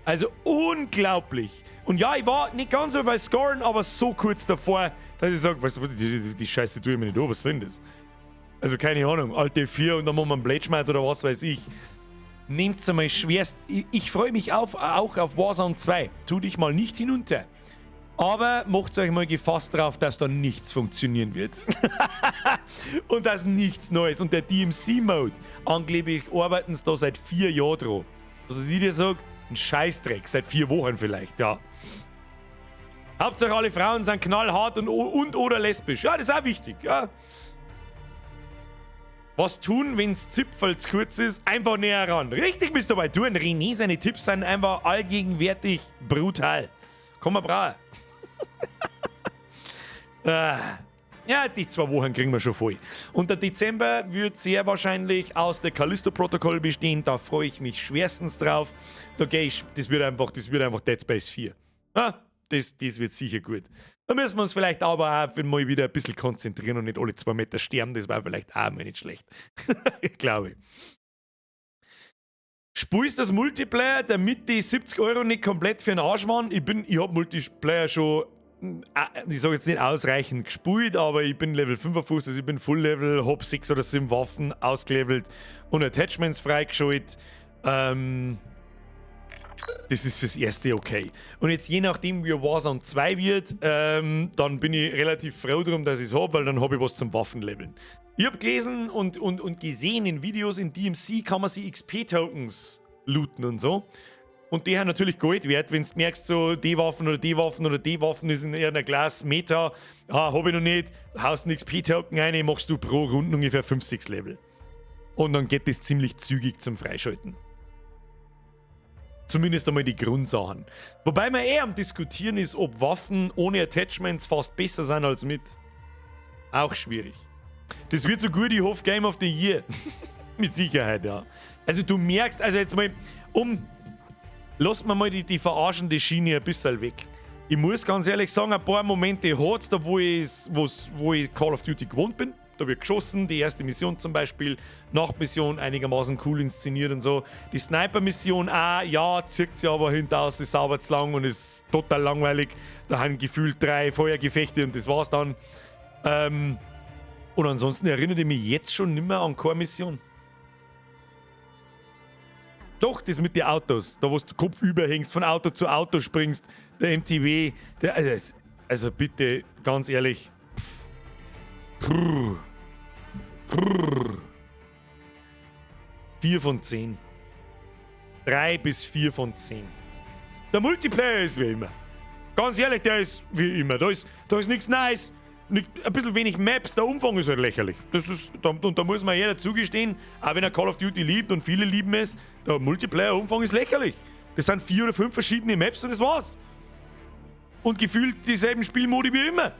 Also unglaublich. Und ja, ich war nicht ganz so bei Scorn, aber so kurz davor, dass ich sage, weißt du, die Scheiße tue ich mir nicht an, was soll denn das? Also keine Ahnung, Alt F4 und dann machen wir einen Blade oder was weiß ich. Nehmt's einmal schwerst. Ich freue mich auch auf Warzone 2. Tu dich mal nicht hinunter. Aber macht euch mal gefasst drauf, dass da nichts funktionieren wird und dass nichts Neues. Und der DMZ-Mode, angeblich arbeiten sie da seit 4 Jahren dran. Also ich dir sage, ein Scheißdreck, seit 4 Wochen vielleicht, ja. Hauptsache alle Frauen sind knallhart und oder lesbisch. Ja, das ist auch wichtig, ja. Was tun, wenn's Zipfel zu kurz ist? Einfach näher ran. Richtig bist du bei du. René, seine Tipps sind einfach allgegenwärtig brutal. Komm mal, brauchen. Ah. Ja, die 2 Wochen kriegen wir schon voll. Und der Dezember wird sehr wahrscheinlich aus der Callisto Protocol bestehen. Da freue ich mich schwerstens drauf. Da gehe ich, das wird einfach Dead Space 4. Ah, das wird sicher gut. Da müssen wir uns vielleicht aber auch mal wieder ein bisschen konzentrieren und nicht alle 2 Meter sterben. Das war vielleicht auch mal nicht schlecht. Ich glaube. Spielst das Multiplayer, damit die 70 € nicht komplett für den Arsch waren? Ich habe Multiplayer schon, ich sage jetzt nicht ausreichend gespielt, aber ich bin Level 55, also ich bin Full Level, hab 6 oder 7 Waffen ausgelevelt und Attachments freigeschaltet. Das ist fürs Erste okay. Und jetzt je nachdem, wie Warzone 2 wird, dann bin ich relativ froh drum, dass ich es habe, weil dann habe ich was zum Waffenleveln. Ich habe gelesen und gesehen in Videos, in DMZ kann man sich XP-Tokens looten und so. Und die haben natürlich Gold wert, wenn du merkst, so die Waffen oder die Waffen oder die Waffen ist in irgendeiner Class Meta, ah, hab ich noch nicht, haust einen XP-Token rein, machst du pro Runde ungefähr 5, 6 Level. Und dann geht das ziemlich zügig zum Freischalten. Zumindest einmal die Grundsachen. Wobei man eh am Diskutieren ist, ob Waffen ohne Attachments fast besser sind als mit. Auch schwierig. Das wird so gut, ich hoffe, Game of the Year. Mit Sicherheit, ja. Also du merkst, also jetzt mal, lass mir mal die verarschende Schiene ein bisschen weg. Ich muss ganz ehrlich sagen, ein paar Momente hat es da, wo ich Call of Duty gewohnt bin. Da wird geschossen, die erste Mission zum Beispiel, Nachtmission einigermaßen cool inszeniert und so. Die Sniper-Mission auch, ja, zieht sich aber hintaus, ist sauber zu lang und ist total langweilig. Da haben gefühlt drei Feuergefechte und das war's dann. Und ansonsten erinnere ich mich jetzt schon nimmer an keine Mission. Doch, das mit den Autos, da wo du Kopf überhängst, von Auto zu Auto springst, der MTW, der, also bitte, ganz ehrlich. Prr. Prr. 4 von 10. 3 bis 4 von 10. Der Multiplayer ist wie immer. Ganz ehrlich, der ist wie immer. Da ist nichts Neues. Nicht, ein bisschen wenig Maps, der Umfang ist halt lächerlich. Und da muss man jeder zugestehen, auch wenn er Call of Duty liebt und viele lieben es, der Multiplayer-Umfang ist lächerlich. Das sind vier oder fünf verschiedene Maps und das war's. Und gefühlt dieselben Spielmodi wie immer.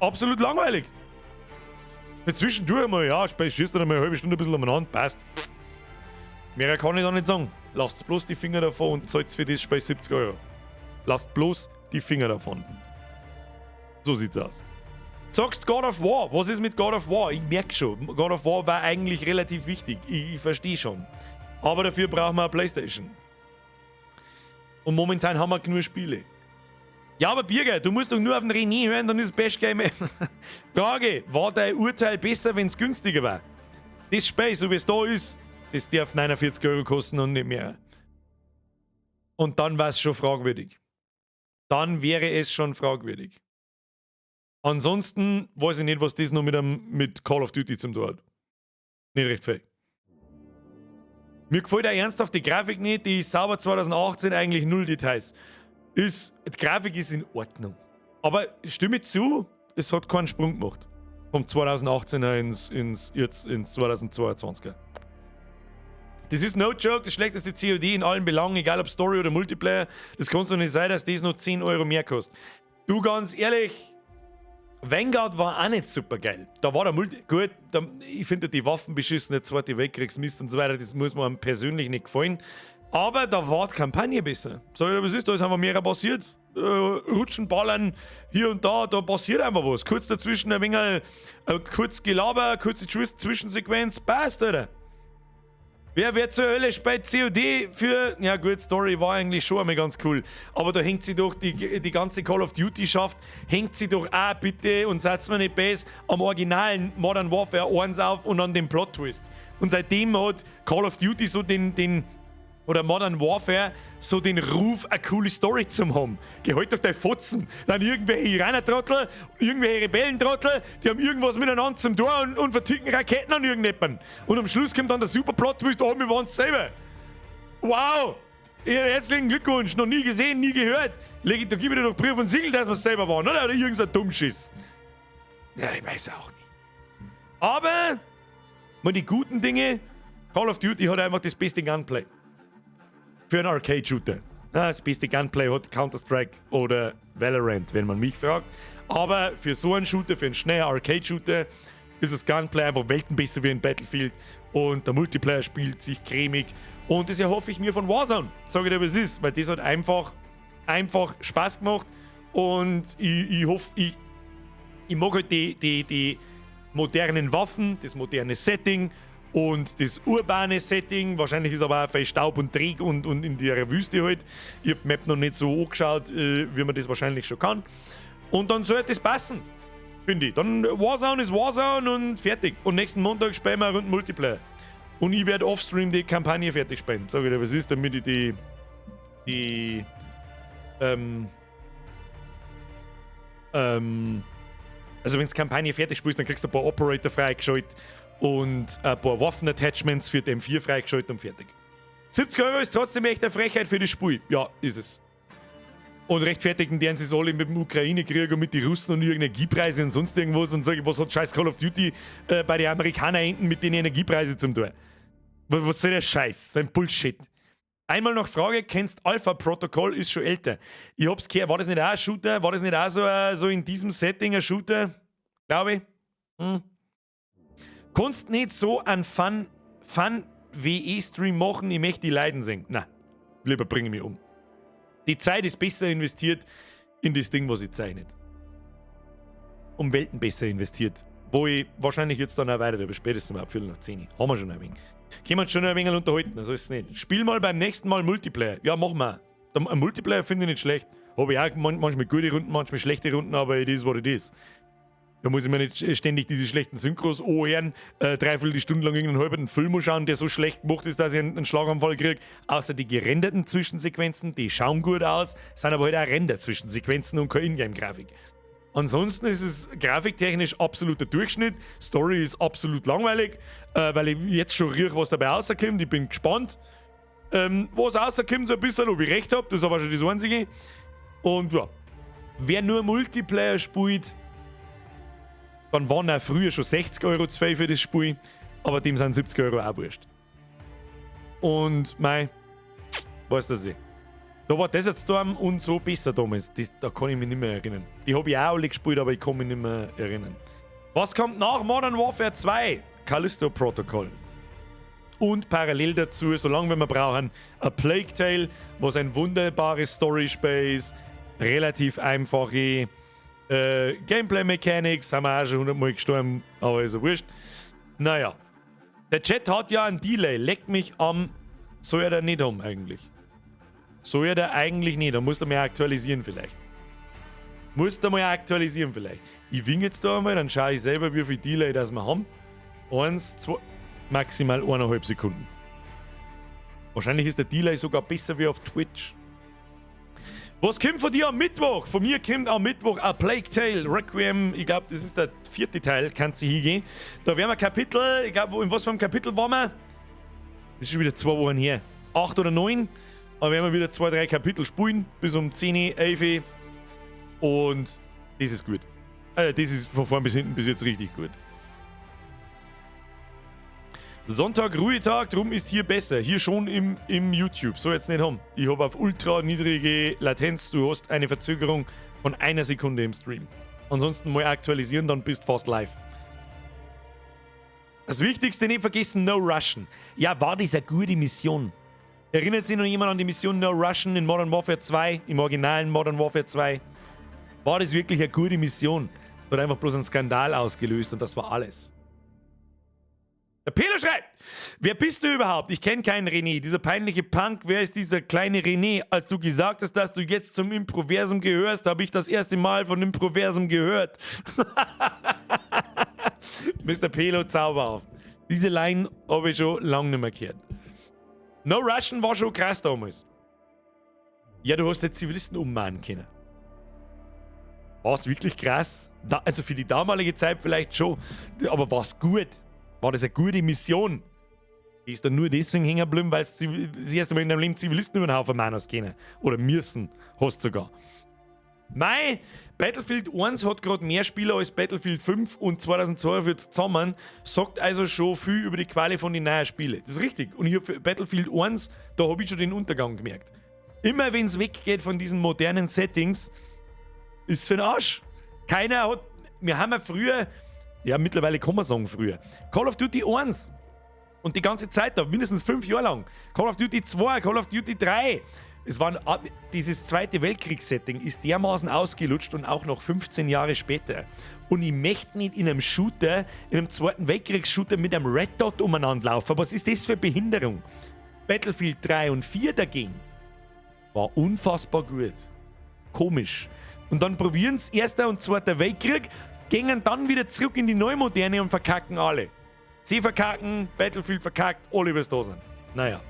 Absolut langweilig. Zwischendurch mal, ja, schießt dann einmal eine halbe Stunde ein bisschen umeinander, passt. Mehr kann ich da nicht sagen. Lasst bloß die Finger davon und zahlt für das Spiel 70 Euro. Lasst bloß die Finger davon. So sieht's aus. Sagst God of War. Was ist mit God of War? Ich merke schon, God of War war eigentlich relativ wichtig. Ich verstehe schon. Aber dafür brauchen wir eine Playstation. Und momentan haben wir genug Spiele. Ja, aber Birger, du musst doch nur auf den René hören, dann ist das Best Game ever. Frage, war dein Urteil besser, wenn es günstiger war? Das Spiel, so wie es da ist, das darf 49 € kosten und nicht mehr. Und dann war es schon fragwürdig. Dann wäre es schon fragwürdig. Ansonsten weiß ich nicht, was das noch mit Call of Duty zum tun hat. Nicht recht viel. Mir gefällt auch ernsthaft die Grafik nicht, die ist sauber 2018, eigentlich null Details. Die Grafik ist in Ordnung. Aber stimme zu, es hat keinen Sprung gemacht. Vom 2018er jetzt ins 2022er. Das ist no joke, das schlechteste COD in allen Belangen, egal ob Story oder Multiplayer. Das kann doch nicht sein, dass das noch 10 € mehr kostet. Du, ganz ehrlich, Vanguard war auch nicht super geil. Da war der Multi. Gut, da, ich finde die Waffen beschissen, der Zweite Weltkriegsmist und so weiter, das muss mir persönlich nicht gefallen. Aber da war die Kampagne besser. Sag ich dir, was ist, da ist einfach mehr passiert. Rutschen, Ballern, hier und da, da passiert einfach was. Kurz dazwischen ein wenig kurz Gelaber, kurze Zwischensequenz, passt, Alter. Wer zur Hölle spielt COD für. Ja, gut, Story war eigentlich schon einmal ganz cool. Aber da hängt sie doch, die ganze Call of Duty-Schaft, hängt sie doch auch bitte und seid's mir nicht besser am originalen Modern Warfare 1 auf und an dem Plot-Twist. Und seitdem hat Call of Duty so den oder Modern Warfare so den Ruf, eine coole Story zu haben. Geh halt doch dein Fotzen. Dann irgendwelche Iraner-Trottel, irgendwelche Rebellen-Trottel, die haben irgendwas miteinander zum Tor und verticken Raketen an irgendjemanden. Und am Schluss kommt dann der super Plot-Twist, oh, wir waren's selber. Wow! Ja, herzlichen Glückwunsch, noch nie gesehen, nie gehört. Leg, da gib ich dir doch Brief und Siegel, dass wir's selber waren, oder? Oder irgend so ein Dummschiss. Ja, ich weiß auch nicht. Aber, mal die guten Dinge, Call of Duty hat einfach das beste Gunplay. Für einen Arcade-Shooter. Ja, das beste Gunplay hat Counter-Strike oder Valorant, wenn man mich fragt. Aber für so einen Shooter, für einen schnellen Arcade-Shooter, ist das Gunplay einfach Welten besser wie in Battlefield. Und der Multiplayer spielt sich cremig. Und das erhoffe ich mir von Warzone. Sag ich dir, was es ist. Weil das hat einfach Spaß gemacht. Und ich hoffe, ich mag halt die modernen Waffen, das moderne Setting und das urbane Setting. Wahrscheinlich ist aber auch viel Staub und Dreck und in der Wüste halt. Ich hab die Map noch nicht so angeschaut, wie man das wahrscheinlich schon kann. Und dann sollte das passen, finde ich. Dann Warzone ist Warzone und fertig. Und nächsten Montag spielen wir eine Runde Multiplayer. Und ich werde offstream die Kampagne fertig spielen. Sag ich dir, was ist, damit ich die, also wenn du Kampagne fertig spielst, dann kriegst du ein paar Operator freigeschaltet und ein paar Waffen-Attachments für die M4 freigeschaltet und fertig. 70 € ist trotzdem echt eine Frechheit für das Spiel. Ja, ist es. Und rechtfertigen deren sie alle mit dem Ukraine-Krieg und mit den Russen und ihren Energiepreise und sonst irgendwas und sagen, was hat scheiß Call of Duty bei den Amerikanern hinten mit den Energiepreisen zum tun? Was soll der Scheiß? So ein Bullshit. Einmal noch Frage, kennst Alpha Protocol, ist schon älter. Ich hab's gehört, war das nicht auch ein Shooter? War das nicht auch so in diesem Setting ein Shooter? Glaube ich. Kannst nicht so einen Fun WE-Stream machen, ich möchte die Leiden sehen. Na, lieber bringe mich um. Die Zeit ist besser investiert in das Ding, was ich zeichnet. Um Welten besser investiert. Wo ich wahrscheinlich jetzt dann auch weiter, aber spätestens mal 10:15. Haben wir schon ein wenig. Können wir uns schon ein wenig unterhalten, also ist es nicht. Spiel mal beim nächsten Mal Multiplayer. Ja, machen wir. Ein Multiplayer finde ich nicht schlecht. Habe ich auch manchmal gute Runden, manchmal schlechte Runden, aber it is what it is. Da muss ich mir nicht ständig diese schlechten Synchros anhören, dreiviertel Stunde lang irgendeinen halben Film anschauen, der so schlecht gemacht ist, dass ich einen Schlaganfall kriege. Außer die gerenderten Zwischensequenzen, die schauen gut aus, sind aber halt auch Render-Zwischensequenzen und keine Ingame-Grafik. Ansonsten ist es grafiktechnisch absoluter Durchschnitt. Story ist absolut langweilig, weil ich jetzt schon riech, was dabei rauskommt. Ich bin gespannt, was rauskommt, so ein bisschen, ob ich recht habe. Das ist aber schon das Einzige. Und ja, wer nur Multiplayer spielt, dann waren auch früher schon 60 € zu viel für das Spiel, aber dem sind 70 € auch wurscht. Und mei, weißt du das? Da war Desert Storm und so besser damals. Da kann ich mich nicht mehr erinnern. Die habe ich auch alle gespielt, aber ich kann mich nicht mehr erinnern. Was kommt nach Modern Warfare 2? Callisto Protocol. Und parallel dazu, solange wir brauchen, A Plague Tale, was ein wunderbares Story-Spiel ist, relativ einfache Gameplay-Mechanics, haben wir auch schon hundertmal gestorben, aber ist ja wurscht. Naja. Der Chat hat ja einen Delay, leckt mich am. Soll er da nicht haben eigentlich? Soll er da eigentlich nicht? Da musst du mal aktualisieren vielleicht. Musst du mal aktualisieren vielleicht. Ich wing jetzt da einmal, dann schaue ich selber, wie viel Delay das wir haben. Eins, zwei, maximal 1,5 Sekunden. Wahrscheinlich ist der Delay sogar besser wie auf Twitch. Was kommt von dir am Mittwoch? Von mir kommt am Mittwoch A Plague Tale Requiem. Ich glaube, das ist der vierte Teil, kannst du hingehen. Da werden wir Kapitel, ich glaube, in was für einem Kapitel waren wir? Das ist schon wieder 2 Wochen her. Acht oder neun. Aber werden wir wieder zwei, drei Kapitel spielen, bis um 10, 11. Und das ist gut. Das ist von vorn bis hinten bis jetzt richtig gut. Sonntag Ruhetag, drum ist hier besser. Hier schon im YouTube. So jetzt nicht haben. Ich habe auf ultra niedrige Latenz. Du hast eine Verzögerung von einer Sekunde im Stream. Ansonsten mal aktualisieren, dann bist fast live. Das Wichtigste nicht vergessen, No Russian. Ja, war das eine gute Mission? Erinnert sich noch jemand an die Mission No Russian in Modern Warfare 2, im originalen Modern Warfare 2? War das wirklich eine gute Mission? Hat einfach bloß einen Skandal ausgelöst und das war alles. Der Pelo schreibt, wer bist du überhaupt? Ich kenne keinen René. Dieser peinliche Punk, wer ist dieser kleine René? Als du gesagt hast, dass du jetzt zum Improversum gehörst, habe ich das erste Mal von Improversum gehört. Mr. Pelo, zauberhaft. Diese Line habe ich schon lange nicht mehr gehört. No Russian war schon krass damals. Ja, du hast jetzt Zivilisten ummachen können. War es wirklich krass? Da, also für die damalige Zeit vielleicht schon, aber war es gut? War das eine gute Mission? Die ist dann nur deswegen hängen geblieben, weil sie das erste Mal in deinem Leben Zivilisten über den Haufen machen hast können. Oder müssen, hast sogar. Mei, Battlefield 1 hat gerade mehr Spieler als Battlefield 5 und 2042 zusammen, sagt also schon viel über die Quali von den neuen Spielen. Das ist richtig. Und ich hab für Battlefield 1, da habe ich schon den Untergang gemerkt. Immer wenn es weggeht von diesen modernen Settings, ist für den Arsch. Keiner hat. Wir haben ja früher, ja mittlerweile kann man sagen früher, Call of Duty 1 und die ganze Zeit da, mindestens 5 Jahre lang. Call of Duty 2, Call of Duty 3. Es waren, dieses Zweite Weltkriegs-Setting ist dermaßen ausgelutscht und auch noch 15 Jahre später. Und ich möchte nicht in einem Shooter, in einem Zweiten Weltkriegs-Shooter mit einem Red Dot umeinander laufen. Was ist das für Behinderung? Battlefield 3 und 4 dagegen war unfassbar gut. Komisch. Und dann probieren sie Erster und Zweiter Weltkrieg, gingen dann wieder zurück in die Neumoderne und verkacken alle. Sie verkacken, Battlefield verkackt, alle was da sind. Naja.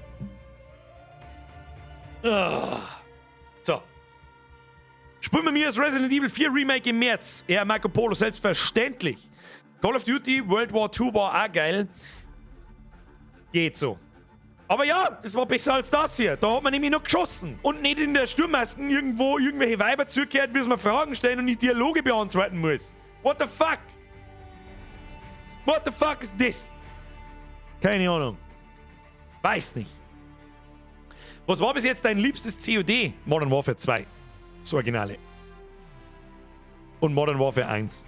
Ah. So. Spielen wir mir das Resident Evil 4 Remake im März. Ja, Marco Polo, selbstverständlich. Call of Duty World War II war auch geil. Geht so. Aber ja, das war besser als das hier. Da hat man nämlich noch geschossen. Und nicht in der Sturmmasken irgendwo irgendwelche Weiber zugehört, wie man Fragen stellen und die Dialoge beantworten muss. What the fuck? What the fuck is this? Keine Ahnung. Weiß nicht. Was war bis jetzt dein liebstes COD? Modern Warfare 2. Das Originale. Und Modern Warfare 1.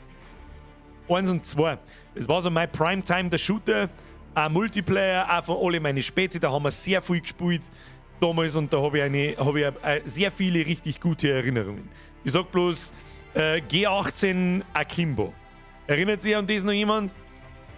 1 und 2. Es war so mein Primetime, der Shooter. Auch Multiplayer, auch von alle meine Spezi, da haben wir sehr viel gespielt damals und da habe ich, hab ich sehr viele richtig gute Erinnerungen. Ich sag bloß G18 Akimbo. Erinnert sich an das noch jemand?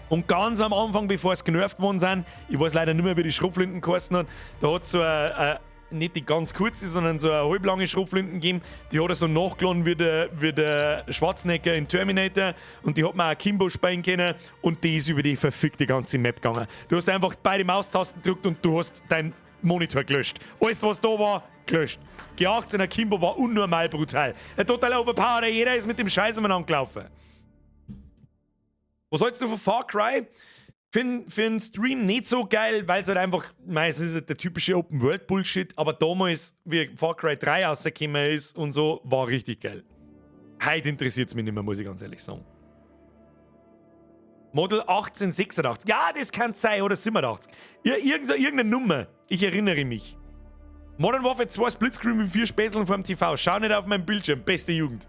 Und ganz am Anfang, bevor es genervt worden sind, ich weiß leider nicht mehr, wie die Schrotflinten geheißen hat, da hat es so eine, nicht die ganz kurze, sondern so eine halblange Schrotflinten gegeben, die hat er so nachgeladen wie der Schwarzenegger in Terminator und die hat man auch Akimbo spielen können und die ist über die verfickte ganze Map gegangen. Du hast einfach beide Maustasten gedrückt und du hast dein Monitor gelöscht. Alles, was da war, gelöscht. G18 Akimbo war unnormal brutal. Ein total overpowered, jeder ist mit dem Scheiß umeinander gelaufen. Was hältst du von Far Cry? Für einen Stream nicht so geil, weil es halt einfach, meistens ist es der typische Open-World-Bullshit, aber damals, wie Far Cry 3 rausgekommen ist und so, war richtig geil. Heute interessiert es mich nicht mehr, muss ich ganz ehrlich sagen. Model 1886. Ja, das kann sein, oder 87. Ja, irgendeine Nummer. Ich erinnere mich. Modern Warfare 2 Splitscreen mit 4 Spätzeln vorm TV. Schau nicht auf meinen Bildschirm. Beste Jugend.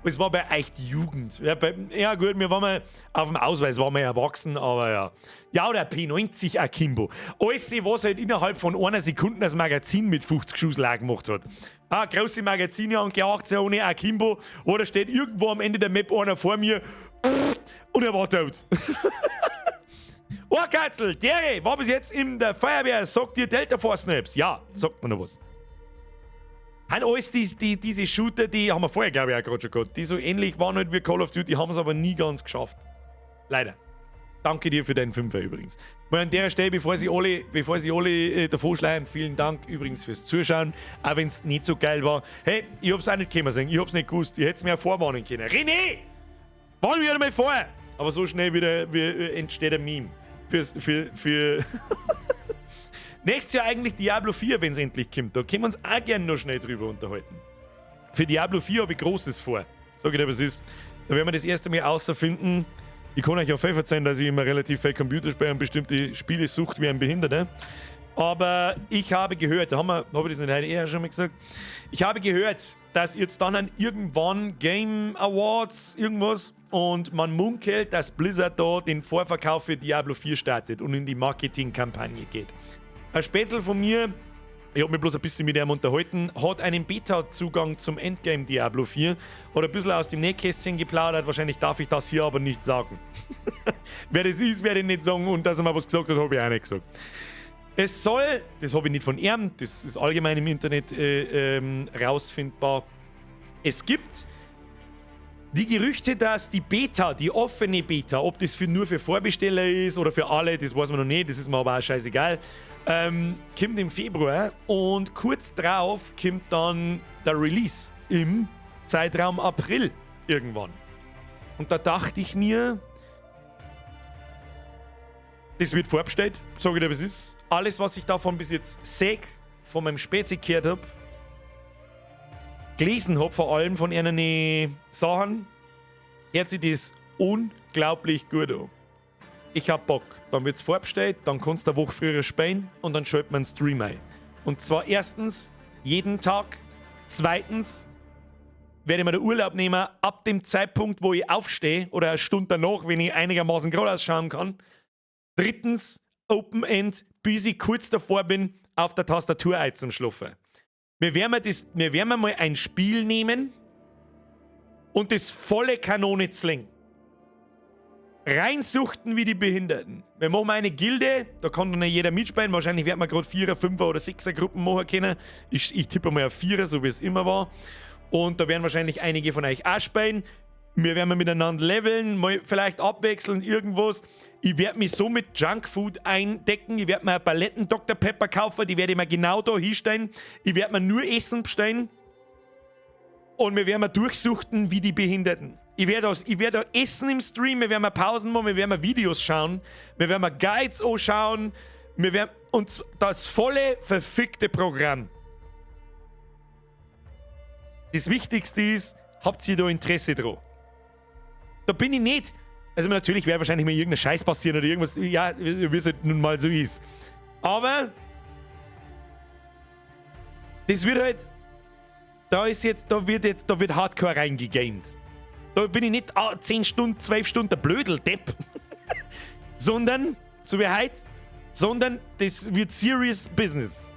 Es war bei echt Jugend. Ja, ja gut, wir waren mal auf dem Ausweis, waren wir erwachsen, aber ja. Ja, oder P90 Akimbo. Alles, was halt innerhalb von einer Sekunde das Magazin mit 50 Schuss leer gemacht hat. Ah, große Magazine an G18 ohne Akimbo. Oder steht irgendwo am Ende der Map einer vor mir und er war tot. Ohrkatzel, Dere, war bis jetzt in der Feuerwehr, sagt dir Delta Force Snaps. Ja, sagt mir noch was. Han alles diese Shooter, die haben wir vorher, glaube ich, auch gerade schon gehabt, die so ähnlich waren halt wie Call of Duty, haben es aber nie ganz geschafft. Leider. Danke dir für deinen Fünfer übrigens. Mal an der Stelle, bevor sie alle davor schleichen, vielen Dank übrigens fürs Zuschauen, auch wenn es nicht so geil war. Hey, ich hab's auch nicht kommen sehen, ich hab's nicht gewusst, ich hätt's mir auch vorwarnen können. René! Warn mich einmal vor! Aber so schnell wieder entsteht ein Meme. Für Nächstes Jahr eigentlich Diablo 4, wenn es endlich kommt. Da können wir uns auch gerne noch schnell drüber unterhalten. Für Diablo 4 habe ich Großes vor. Sag ich dir, was ist. Da werden wir das erste Mal außerfinden. Ich kann euch auch viel verzeihen, dass ich immer relativ viel Computer spiele und bestimmte Spiele sucht wie ein Behinderter. Aber ich habe gehört, da haben wir, habe ich das nicht heute eher schon mal gesagt? Ich habe gehört, dass jetzt dann an irgendwann Game Awards irgendwas und man munkelt, dass Blizzard da den Vorverkauf für Diablo 4 startet und in die Marketingkampagne geht. Ein Spätzl von mir, ich habe mich bloß ein bisschen mit ihm unterhalten, hat einen Beta-Zugang zum Endgame Diablo 4, hat ein bisschen aus dem Nähkästchen geplaudert, wahrscheinlich darf ich das hier aber nicht sagen. Wer das ist, werde ich nicht sagen und dass er mir was gesagt hat, habe ich auch nicht gesagt. Es soll, das habe ich nicht von ihm, das ist allgemein im Internet rausfindbar, es gibt die Gerüchte, dass die Beta, die offene Beta, ob das nur für Vorbesteller ist oder für alle, das weiß man noch nicht, das ist mir aber auch scheißegal, kommt im Februar und kurz drauf kommt dann der Release im Zeitraum April irgendwann. Und da dachte ich mir, das wird vorbestellt, sage ich dir, was ist. Alles, was ich davon bis jetzt sehe, von meinem Spezi gehört hab, gelesen hab, vor allem von ihren Sachen, hört sich das unglaublich gut an. Ich hab Bock. Dann wird's vorbestellt, dann kannst du eine Woche früher spielen und dann schaltet man einen Stream ein. Und zwar erstens jeden Tag, zweitens werde ich mir den Urlaub nehmen ab dem Zeitpunkt, wo ich aufstehe oder eine Stunde danach, wenn ich einigermaßen gerade ausschauen kann. Drittens, Open End, bis ich kurz davor bin, auf der Tastatur einzuschlafen. Wir werden mal ein Spiel nehmen und das volle Kanone zwingen. Reinsuchten wie die Behinderten. Wir machen eine Gilde, da kann dann nicht jeder mitspielen. Wahrscheinlich werden wir gerade 4er, 5er oder 6er Gruppen machen können. Ich tippe mal auf 4er, so wie es immer war. Und da werden wahrscheinlich einige von euch auch spielen. Wir werden miteinander leveln, mal vielleicht abwechselnd irgendwas. Ich werde mich so mit Junkfood eindecken. Ich werde mir Paletten Dr. Pepper kaufen, die werde ich mir genau da hinstellen. Ich werde mir nur Essen bestellen. Und wir werden durchsuchten wie die Behinderten. Ich werde da essen im Stream, wir werden Pausen machen, wir werden Videos schauen, wir werden Guides anschauen, wir werden uns das volle verfickte Programm. Das Wichtigste ist, habt ihr da Interesse dran? Da bin ich nicht. Also natürlich wäre wahrscheinlich mal irgendein Scheiß passieren oder irgendwas, ja, wie es halt nun mal so ist. Aber das wird halt, da wird Hardcore reingegamed. Da bin ich nicht 10 Stunden, 12 Stunden der Blödeldepp, sondern, so wie heute, sondern das wird serious business.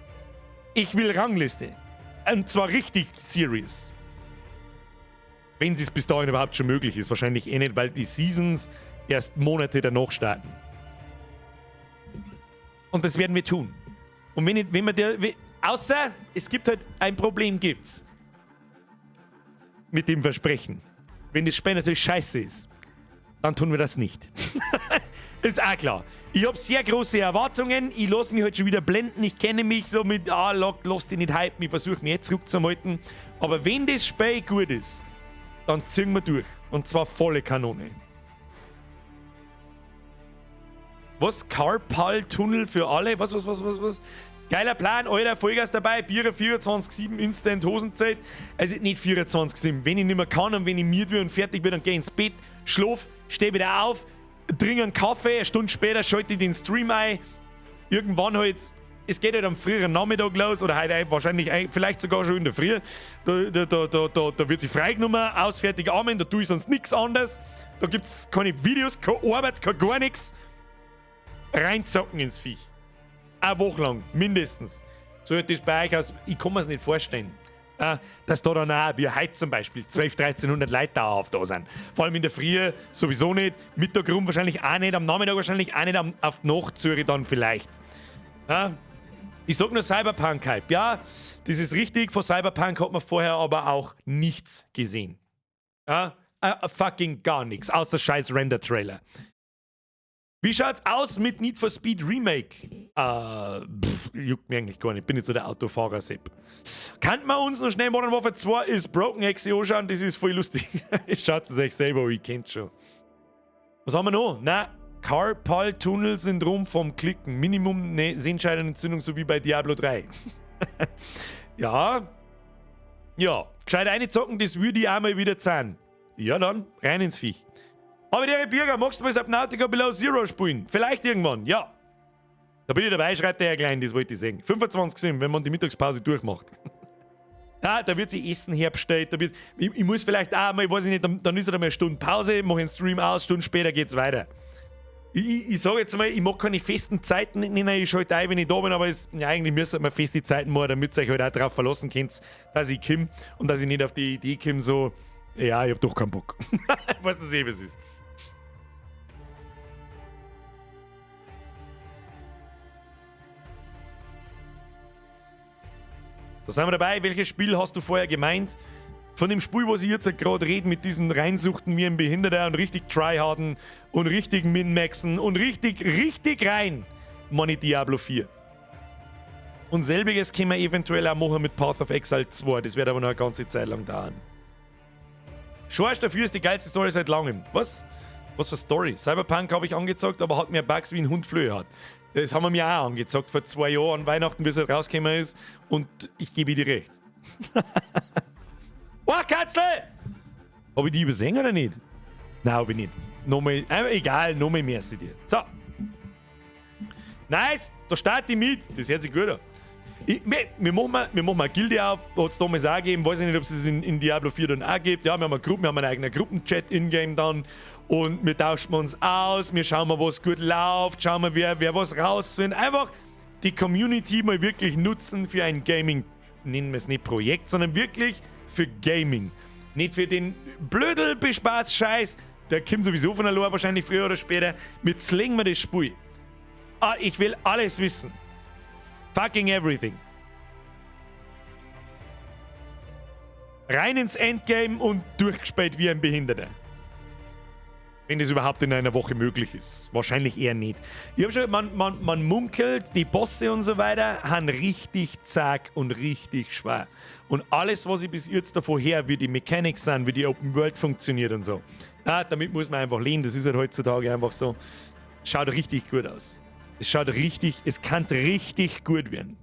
Ich will Rangliste. Und zwar richtig serious. Wenn es bis dahin überhaupt schon möglich ist. Wahrscheinlich eh nicht, weil die Seasons erst Monate danach starten. Und das werden wir tun. Und wenn, wenn man der, außer es gibt halt ein Problem, gibt's. Mit dem Versprechen. Wenn das Spiel natürlich scheiße ist, dann tun wir das nicht. Ist auch klar. Ich habe sehr große Erwartungen. Ich lasse mich halt schon wieder blenden. Ich kenne mich so mit, lass dich nicht hypen. Ich versuche mich jetzt zurückzuhalten. Aber wenn das Spiel gut ist, dann ziehen wir durch. Und zwar volle Kanone. Was? Carpal-Tunnel für alle? Was? Geiler Plan, Alter, Vollgas dabei, Bier 24/7, Instant Hosenzeit. Also nicht 24/7. Wenn ich nicht mehr kann und wenn ich müde bin und fertig bin, dann geh ich ins Bett, schlaf, steh wieder auf, trinke einen Kaffee, eine Stunde später schalte ich den Stream ein. Irgendwann halt, es geht halt am früheren Nachmittag los oder heute wahrscheinlich, vielleicht sogar schon in der Früh. Da wird sich freigenommen, ausfertig Amen, da tue ich sonst nichts anderes. Da gibt's keine Videos, keine Arbeit, kein gar nichts. Reinzocken ins Viech. Eine Woche lang, mindestens. So hört das bei euch aus. Ich kann mir's nicht vorstellen, dass da dann auch, wie heute zum Beispiel, 12, 1300 Leute dauerhaft da sind. Vor allem in der Früh sowieso nicht, Mittag rum wahrscheinlich auch nicht, am Nachmittag wahrscheinlich auch nicht, auf die Nacht Zürich dann vielleicht. Ich sag nur Cyberpunk-Hype. Ja, das ist richtig, von Cyberpunk hat man vorher aber auch nichts gesehen. Fucking gar nichts, außer scheiß Render-Trailer. Wie schaut's aus mit Need for Speed Remake? Juckt mir eigentlich gar nicht. Bin nicht so der Autofahrer, Sepp. Kann man uns noch schnell Modern Warfare 2 ist Broken Exe anschauen? Das ist voll lustig. Schaut es euch selber an, ich kennt's schon. Was haben wir noch? Na, Carpal-Tunnel-Syndrom vom Klicken. Minimum ne Sehnenscheidenentzündung, so wie bei Diablo 3. Ja. Ja. Gescheit reinzocken, das würde ich auch mal wieder zahlen. Ja dann, rein ins Viech. Aber der Bürger, magst du mal Subnautica Below Zero spielen? Vielleicht irgendwann, ja. Da bin ich dabei, schreibt der Herr Klein, das wollte ich sagen. 25 sind, wenn man die Mittagspause durchmacht. Ja, da wird sich Essen herbestellt, da wird, ich muss vielleicht auch mal, ich weiß nicht, dann ist halt einmal eine Stunde Pause, mache einen Stream aus, Stunde später geht's weiter. Ich sage jetzt mal, ich mag keine festen Zeiten nennen, ich schalte ein, wenn ich da bin, aber es, ja, eigentlich müsste man feste Zeiten machen, damit ihr euch halt auch darauf verlassen könnt, dass ich komme und dass ich nicht auf die Idee komme, so, ja, ich hab doch keinen Bock. Ich weiß nicht, wie es ist. Da sind wir dabei. Welches Spiel hast du vorher gemeint? Von dem Spiel, was ich jetzt gerade rede, mit diesen Reinsuchten wie ein Behinderter und richtig tryharden und richtig minmaxen und richtig, richtig rein, meine Diablo 4. Und selbiges können wir eventuell auch machen mit Path of Exile 2. Das wird aber noch eine ganze Zeit lang dauern. Schorsch dafür ist die geilste Story seit langem. Was? Was für Story? Cyberpunk habe ich angezockt, aber hat mehr Bugs wie ein Hund Flöhe hat. Das haben wir mir auch angezockt vor 2 Jahren an Weihnachten, bis er rausgekommen ist. Und ich gebe dir recht. Oh, Katzel! Hab ich die übersehen oder nicht? Nein, hab ich nicht. Nochmal, egal, nochmal merci dir. So. Nice, da starte ich mit. Das hört sich gut an. Wir machen eine Gilde auf, hat es damals auch gegeben, weiß ich nicht, ob es es in Diablo 4 dann auch gibt. Ja, wir haben eine Gruppe, wir haben einen eigenen Gruppenchat in-game dann und wir tauschen uns aus, wir schauen mal, was gut läuft, schauen mal, wer was rausfindet. Einfach die Community mal wirklich nutzen für ein Gaming, nennen wir es nicht Projekt, sondern wirklich für Gaming. Nicht für den Blödel-Bespaß-Scheiß, der kommt sowieso von allein wahrscheinlich früher oder später. Wir zwingen wir das Spiel. Ah, ich will alles wissen. Fucking everything. Rein ins Endgame und durchgespielt wie ein Behinderter. Wenn das überhaupt in einer Woche möglich ist. Wahrscheinlich eher nicht. Ich hab schon, man munkelt, die Bosse und so weiter, haben richtig zack und richtig schwer. Und alles, was ich bis jetzt davor her, wie die Mechanics sind, wie die Open World funktioniert und so. Ah, damit muss man einfach leben, das ist halt heutzutage einfach so. Schaut richtig gut aus. Es schaut richtig, es kann richtig gut werden.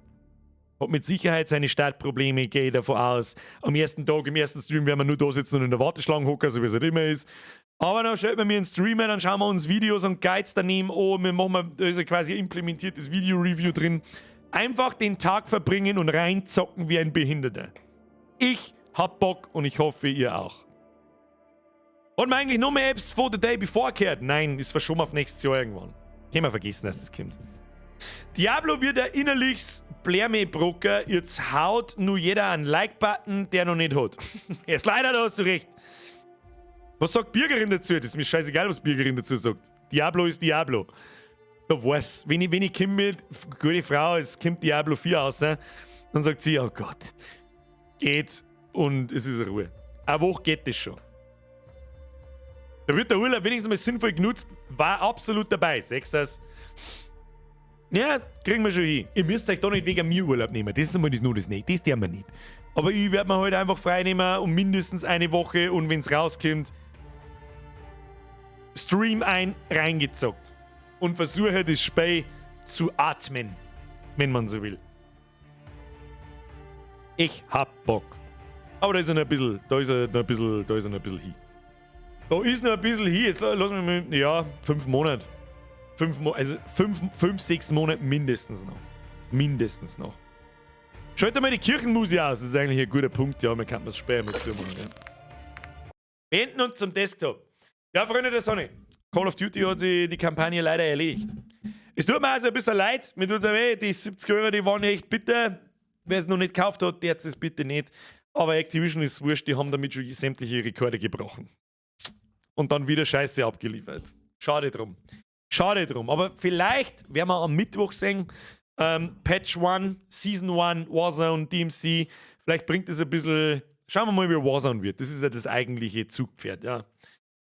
Hat mit Sicherheit seine Startprobleme, gehe ich davon aus. Am ersten Tag, im ersten Stream werden wir nur da sitzen und in der Warteschlange hocken, so wie es halt immer ist. Aber dann stellt man mir einen Streamer, dann schauen wir uns Videos und Guides daneben an. Wir machen, da ist ja quasi ein implementiertes Video-Review drin. Einfach den Tag verbringen und reinzocken wie ein Behinderter. Ich hab Bock und ich hoffe, ihr auch. Hat man eigentlich noch mehr Apps for the Day Before gehört? Nein, ist verschoben auf nächstes Jahr irgendwann. Können wir vergessen, dass das kommt. Diablo wird der innerlichs Blärme-Brocker. Jetzt haut nur jeder einen Like-Button, der noch nicht hat. Jetzt leider, da hast du recht. Was sagt Birgerin dazu? Das ist mir scheißegal, was Birgerin dazu sagt. Diablo ist Diablo. Da weiß, wenn ich komme mit, gute Frau, es kommt Diablo 4 raus, dann sagt sie, oh Gott, geht und es ist Ruhe. Eine Woche geht das schon. Da wird der Urlaub wenigstens mal sinnvoll genutzt, war absolut dabei, siehst du das? Ja, kriegen wir schon hin. Ihr müsst euch da nicht wegen mir Urlaub nehmen, das ist einmal nicht nur das nicht, das dürfen wir nicht. Aber ich werde mir heute einfach frei nehmen um mindestens eine Woche und wenn's rauskommt, Stream ein, reingezockt. Und versuche das Spiel zu atmen, wenn man so will. Ich hab Bock. Aber da ist er noch ein bisschen, da ist er noch ein bisschen, da ist er noch ein bisschen hin. Da ist noch ein bisschen hin. Jetzt lass mich mal, ja, 5 Monate. 5, 6 Monate mindestens noch. Mindestens noch. Schalt mal die Kirchenmusik aus. Das ist eigentlich ein guter Punkt. Ja, man kann das später mit zumachen. Gell? Beenden und zum Desktop. Ja, Freunde der Sonne. Call of Duty hat sich die Kampagne leider erledigt. Es tut mir also ein bisschen leid. Mir tut's auch weh. Die 70 Euro, die waren echt bitter. Wer es noch nicht gekauft hat, der es bitte nicht. Aber Activision ist wurscht. Die haben damit schon sämtliche Rekorde gebrochen. Und dann wieder Scheiße abgeliefert. Schade drum. Schade drum. Aber vielleicht werden wir am Mittwoch sehen, Patch 1, Season 1, Warzone, DMC. Vielleicht bringt es ein bisschen. Schauen wir mal, wie Warzone wird. Das ist ja das eigentliche Zugpferd, ja.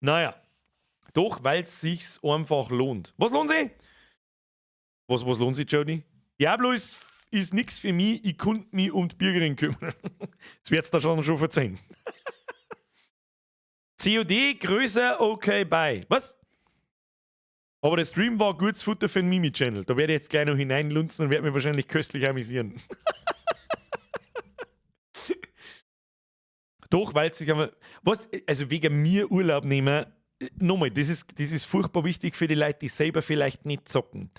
Naja. Doch, weil es sich einfach lohnt. Was lohnt sich? Was lohnt sich, Jody? Diablo ist nix für mich. Ich konnte mich um die Bürgerin kümmern. Das wird's da schon verzeihen. COD größer, okay, bye. Was? Aber der Stream war gutes Futter für den Mimi-Channel. Da werde ich jetzt gleich noch hineinlunzen und werde mich wahrscheinlich köstlich amüsieren. Doch, weil sich aber. Was? Also wegen mir Urlaub nehmen. Nochmal, das ist furchtbar wichtig für die Leute, die selber vielleicht nicht zocken.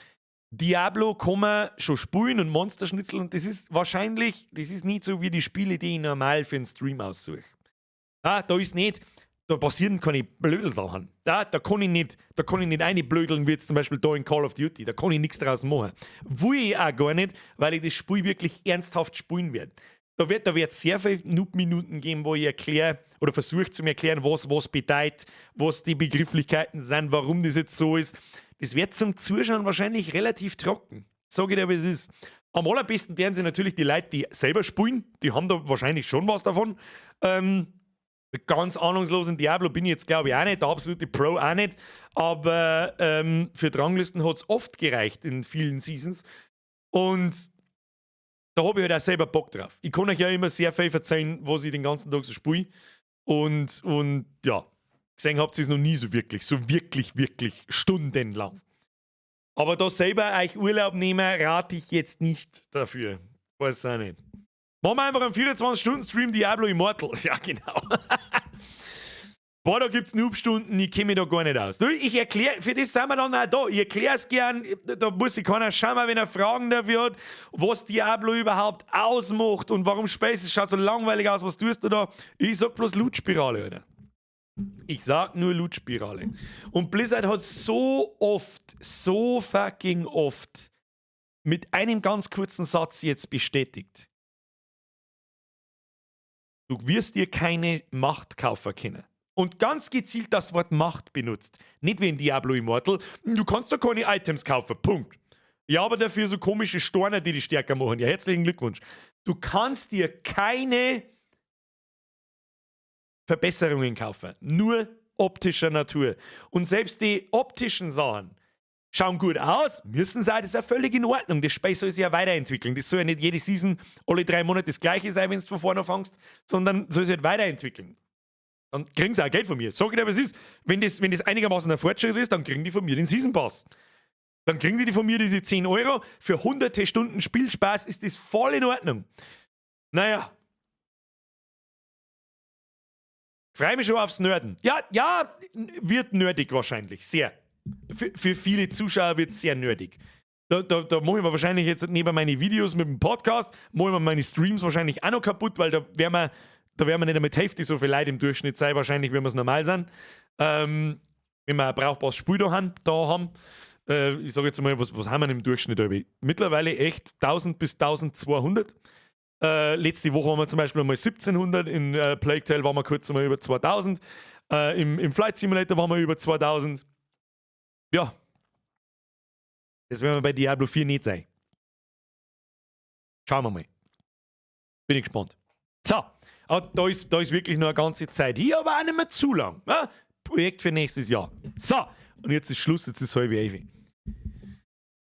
Diablo kann man schon spielen und Monsterschnitzel und das ist wahrscheinlich, das ist nicht so wie die Spiele, die ich normal für einen Stream aussuche. Ah, da ist nicht, da passieren keine Blödelsachen. Da kann ich nicht reinblödeln, wie jetzt zum Beispiel da in Call of Duty. Da kann ich nichts draus machen. Will ich auch gar nicht, weil ich das Spiel wirklich ernsthaft spielen werde. Da wird sehr viele Noob-Minuten geben, wo ich erkläre oder versuche zu mir erklären, was was bedeutet, was die Begrifflichkeiten sind, warum das jetzt so ist. Das wird zum Zuschauen wahrscheinlich relativ trocken. Sag ich dir, wie es ist. Am allerbesten deren sind natürlich die Leute, die selber spielen. Die haben da wahrscheinlich schon was davon. Ganz ahnungslos in Diablo bin ich jetzt, glaube ich, auch nicht, der absolute Pro auch nicht. Aber für die Ranglisten hat es oft gereicht in vielen Seasons. Und da habe ich halt auch selber Bock drauf. Ich kann euch ja immer sehr viel verzeihen, was ich den ganzen Tag so spiele. Und ja, gesehen habt ihr es noch nie so wirklich, wirklich stundenlang. Aber da selber euch Urlaub nehmen, rate ich jetzt nicht dafür. Weiß auch nicht. Machen wir einfach einen 24-Stunden-Stream Diablo Immortal. Ja, genau. Boah, da gibt's Noob-Stunden, ich kenne mich da gar nicht aus. Du, ich erkläre, für das sind wir dann auch da. Ich erkläre es gern, da muss sich keiner schauen, wenn er Fragen dafür hat, was Diablo überhaupt ausmacht und warum Space, es schaut so langweilig aus, was tust du da? Ich sag bloß Loot-Spirale, Alter. Ich sag nur Loot-Spirale. Und Blizzard hat so oft, so fucking oft mit einem ganz kurzen Satz jetzt bestätigt: Du wirst dir keine Macht kaufen können. Und ganz gezielt das Wort Macht benutzt. Nicht wie in Diablo Immortal. Du kannst doch keine Items kaufen. Punkt. Ja, aber dafür so komische Steine, die dich stärker machen. Ja, herzlichen Glückwunsch. Du kannst dir keine Verbesserungen kaufen. Nur optischer Natur. Und selbst die optischen Sachen schauen gut aus, müssen sein, das ist ja völlig in Ordnung. Das Spiel soll sich ja weiterentwickeln. Das soll ja nicht jede Season alle 3 Monate das gleiche sein, wenn du von vorne anfängst, sondern soll sich halt weiterentwickeln. Dann kriegen sie auch Geld von mir. Sag ich dir, was ist. Wenn das einigermaßen ein Fortschritt ist, dann kriegen die von mir den Season Pass. Dann kriegen die von mir diese 10 Euro. Für hunderte Stunden Spielspaß ist das voll in Ordnung. Naja. Freue mich schon aufs Nerden. Ja, wird nerdig wahrscheinlich. Sehr. Für viele Zuschauer wird es sehr nerdig. Da mache ich mir wahrscheinlich jetzt neben meine Videos mit dem Podcast, mache ich mir meine Streams wahrscheinlich auch noch kaputt, weil da werden wir nicht einmal die Hälfte so viel Leute im Durchschnitt sein, wahrscheinlich, wenn wir es normal sind. Wenn wir ein brauchbares Spiel da haben. Ich sage jetzt mal, was haben wir denn im Durchschnitt? Mittlerweile echt 1000 bis 1200. Letzte Woche waren wir zum Beispiel einmal 1700, in Plague Tale waren wir kurz einmal über 2000, im Flight Simulator waren wir über 2000. Ja. Das werden wir bei Diablo 4 nicht sein. Schauen wir mal. Bin ich gespannt. So, aber da ist wirklich noch eine ganze Zeit hier, aber auch nicht mehr zu lang. Ne? Projekt für nächstes Jahr. So, und jetzt ist Schluss, jetzt ist 10:30.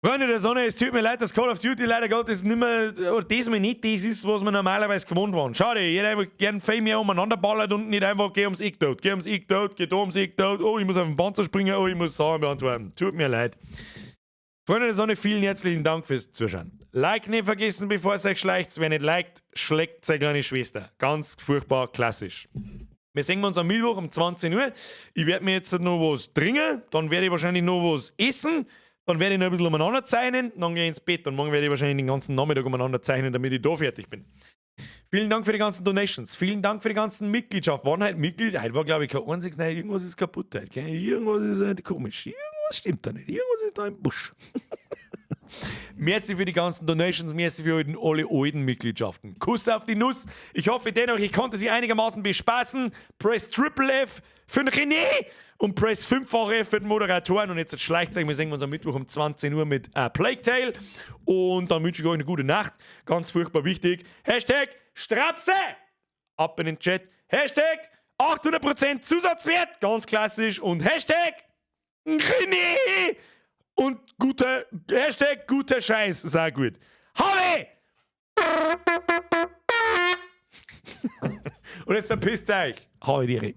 Freunde der Sonne, es tut mir leid, dass Call of Duty leider Gottes nicht mehr, oder diesmal nicht das ist, was wir normalerweise gewohnt waren. Schade, ich hätte einfach gern viel mehr umeinander ballert und nicht einfach, geh ums Eck tot, geh ums Eck tot, geh da ums Eck tot, oh, ich muss auf den Panzer springen, oh, ich muss Sachen beantworten. Tut mir leid. Freunde der Sonne, vielen herzlichen Dank fürs Zuschauen. Like nicht vergessen, bevor es euch schleicht. Wer nicht liked, schlägt seine kleine Schwester. Ganz furchtbar klassisch. Wir sehen uns am Mittwoch um 20 Uhr. Ich werde mir jetzt noch was trinken, dann werde ich wahrscheinlich noch was essen. Dann werde ich noch ein bisschen umeinander zeichnen, dann gehe ich ins Bett und morgen werde ich wahrscheinlich den ganzen Nachmittag umeinander zeichnen, damit ich da fertig bin. Vielen Dank für die ganzen Donations. Vielen Dank für die ganzen Mitgliedschaften. Waren heute Mitglied? Heute war, glaube ich, kein einziges. Nein, irgendwas ist kaputt heute. Gell? Irgendwas ist halt komisch. Irgendwas stimmt da nicht. Irgendwas ist da im Busch. Merci für die ganzen Donations, merci für alle alten Mitgliedschaften. Kuss auf die Nuss. Ich hoffe dennoch, ich konnte Sie einigermaßen bespaßen. Press Triple F für den René und Press 5 F für den Moderatoren. Und jetzt schleicht euch, wir sehen uns am Mittwoch um 20 Uhr mit Plague Tale. Und dann wünsche ich euch eine gute Nacht. Ganz furchtbar wichtig. #Strapse! Ab in den Chat. #800% Zusatzwert. Ganz klassisch. Und #René! Und guter, #guter Scheiß, ist auch gut. Habe! Und jetzt verpisst euch. Habe die Ehre.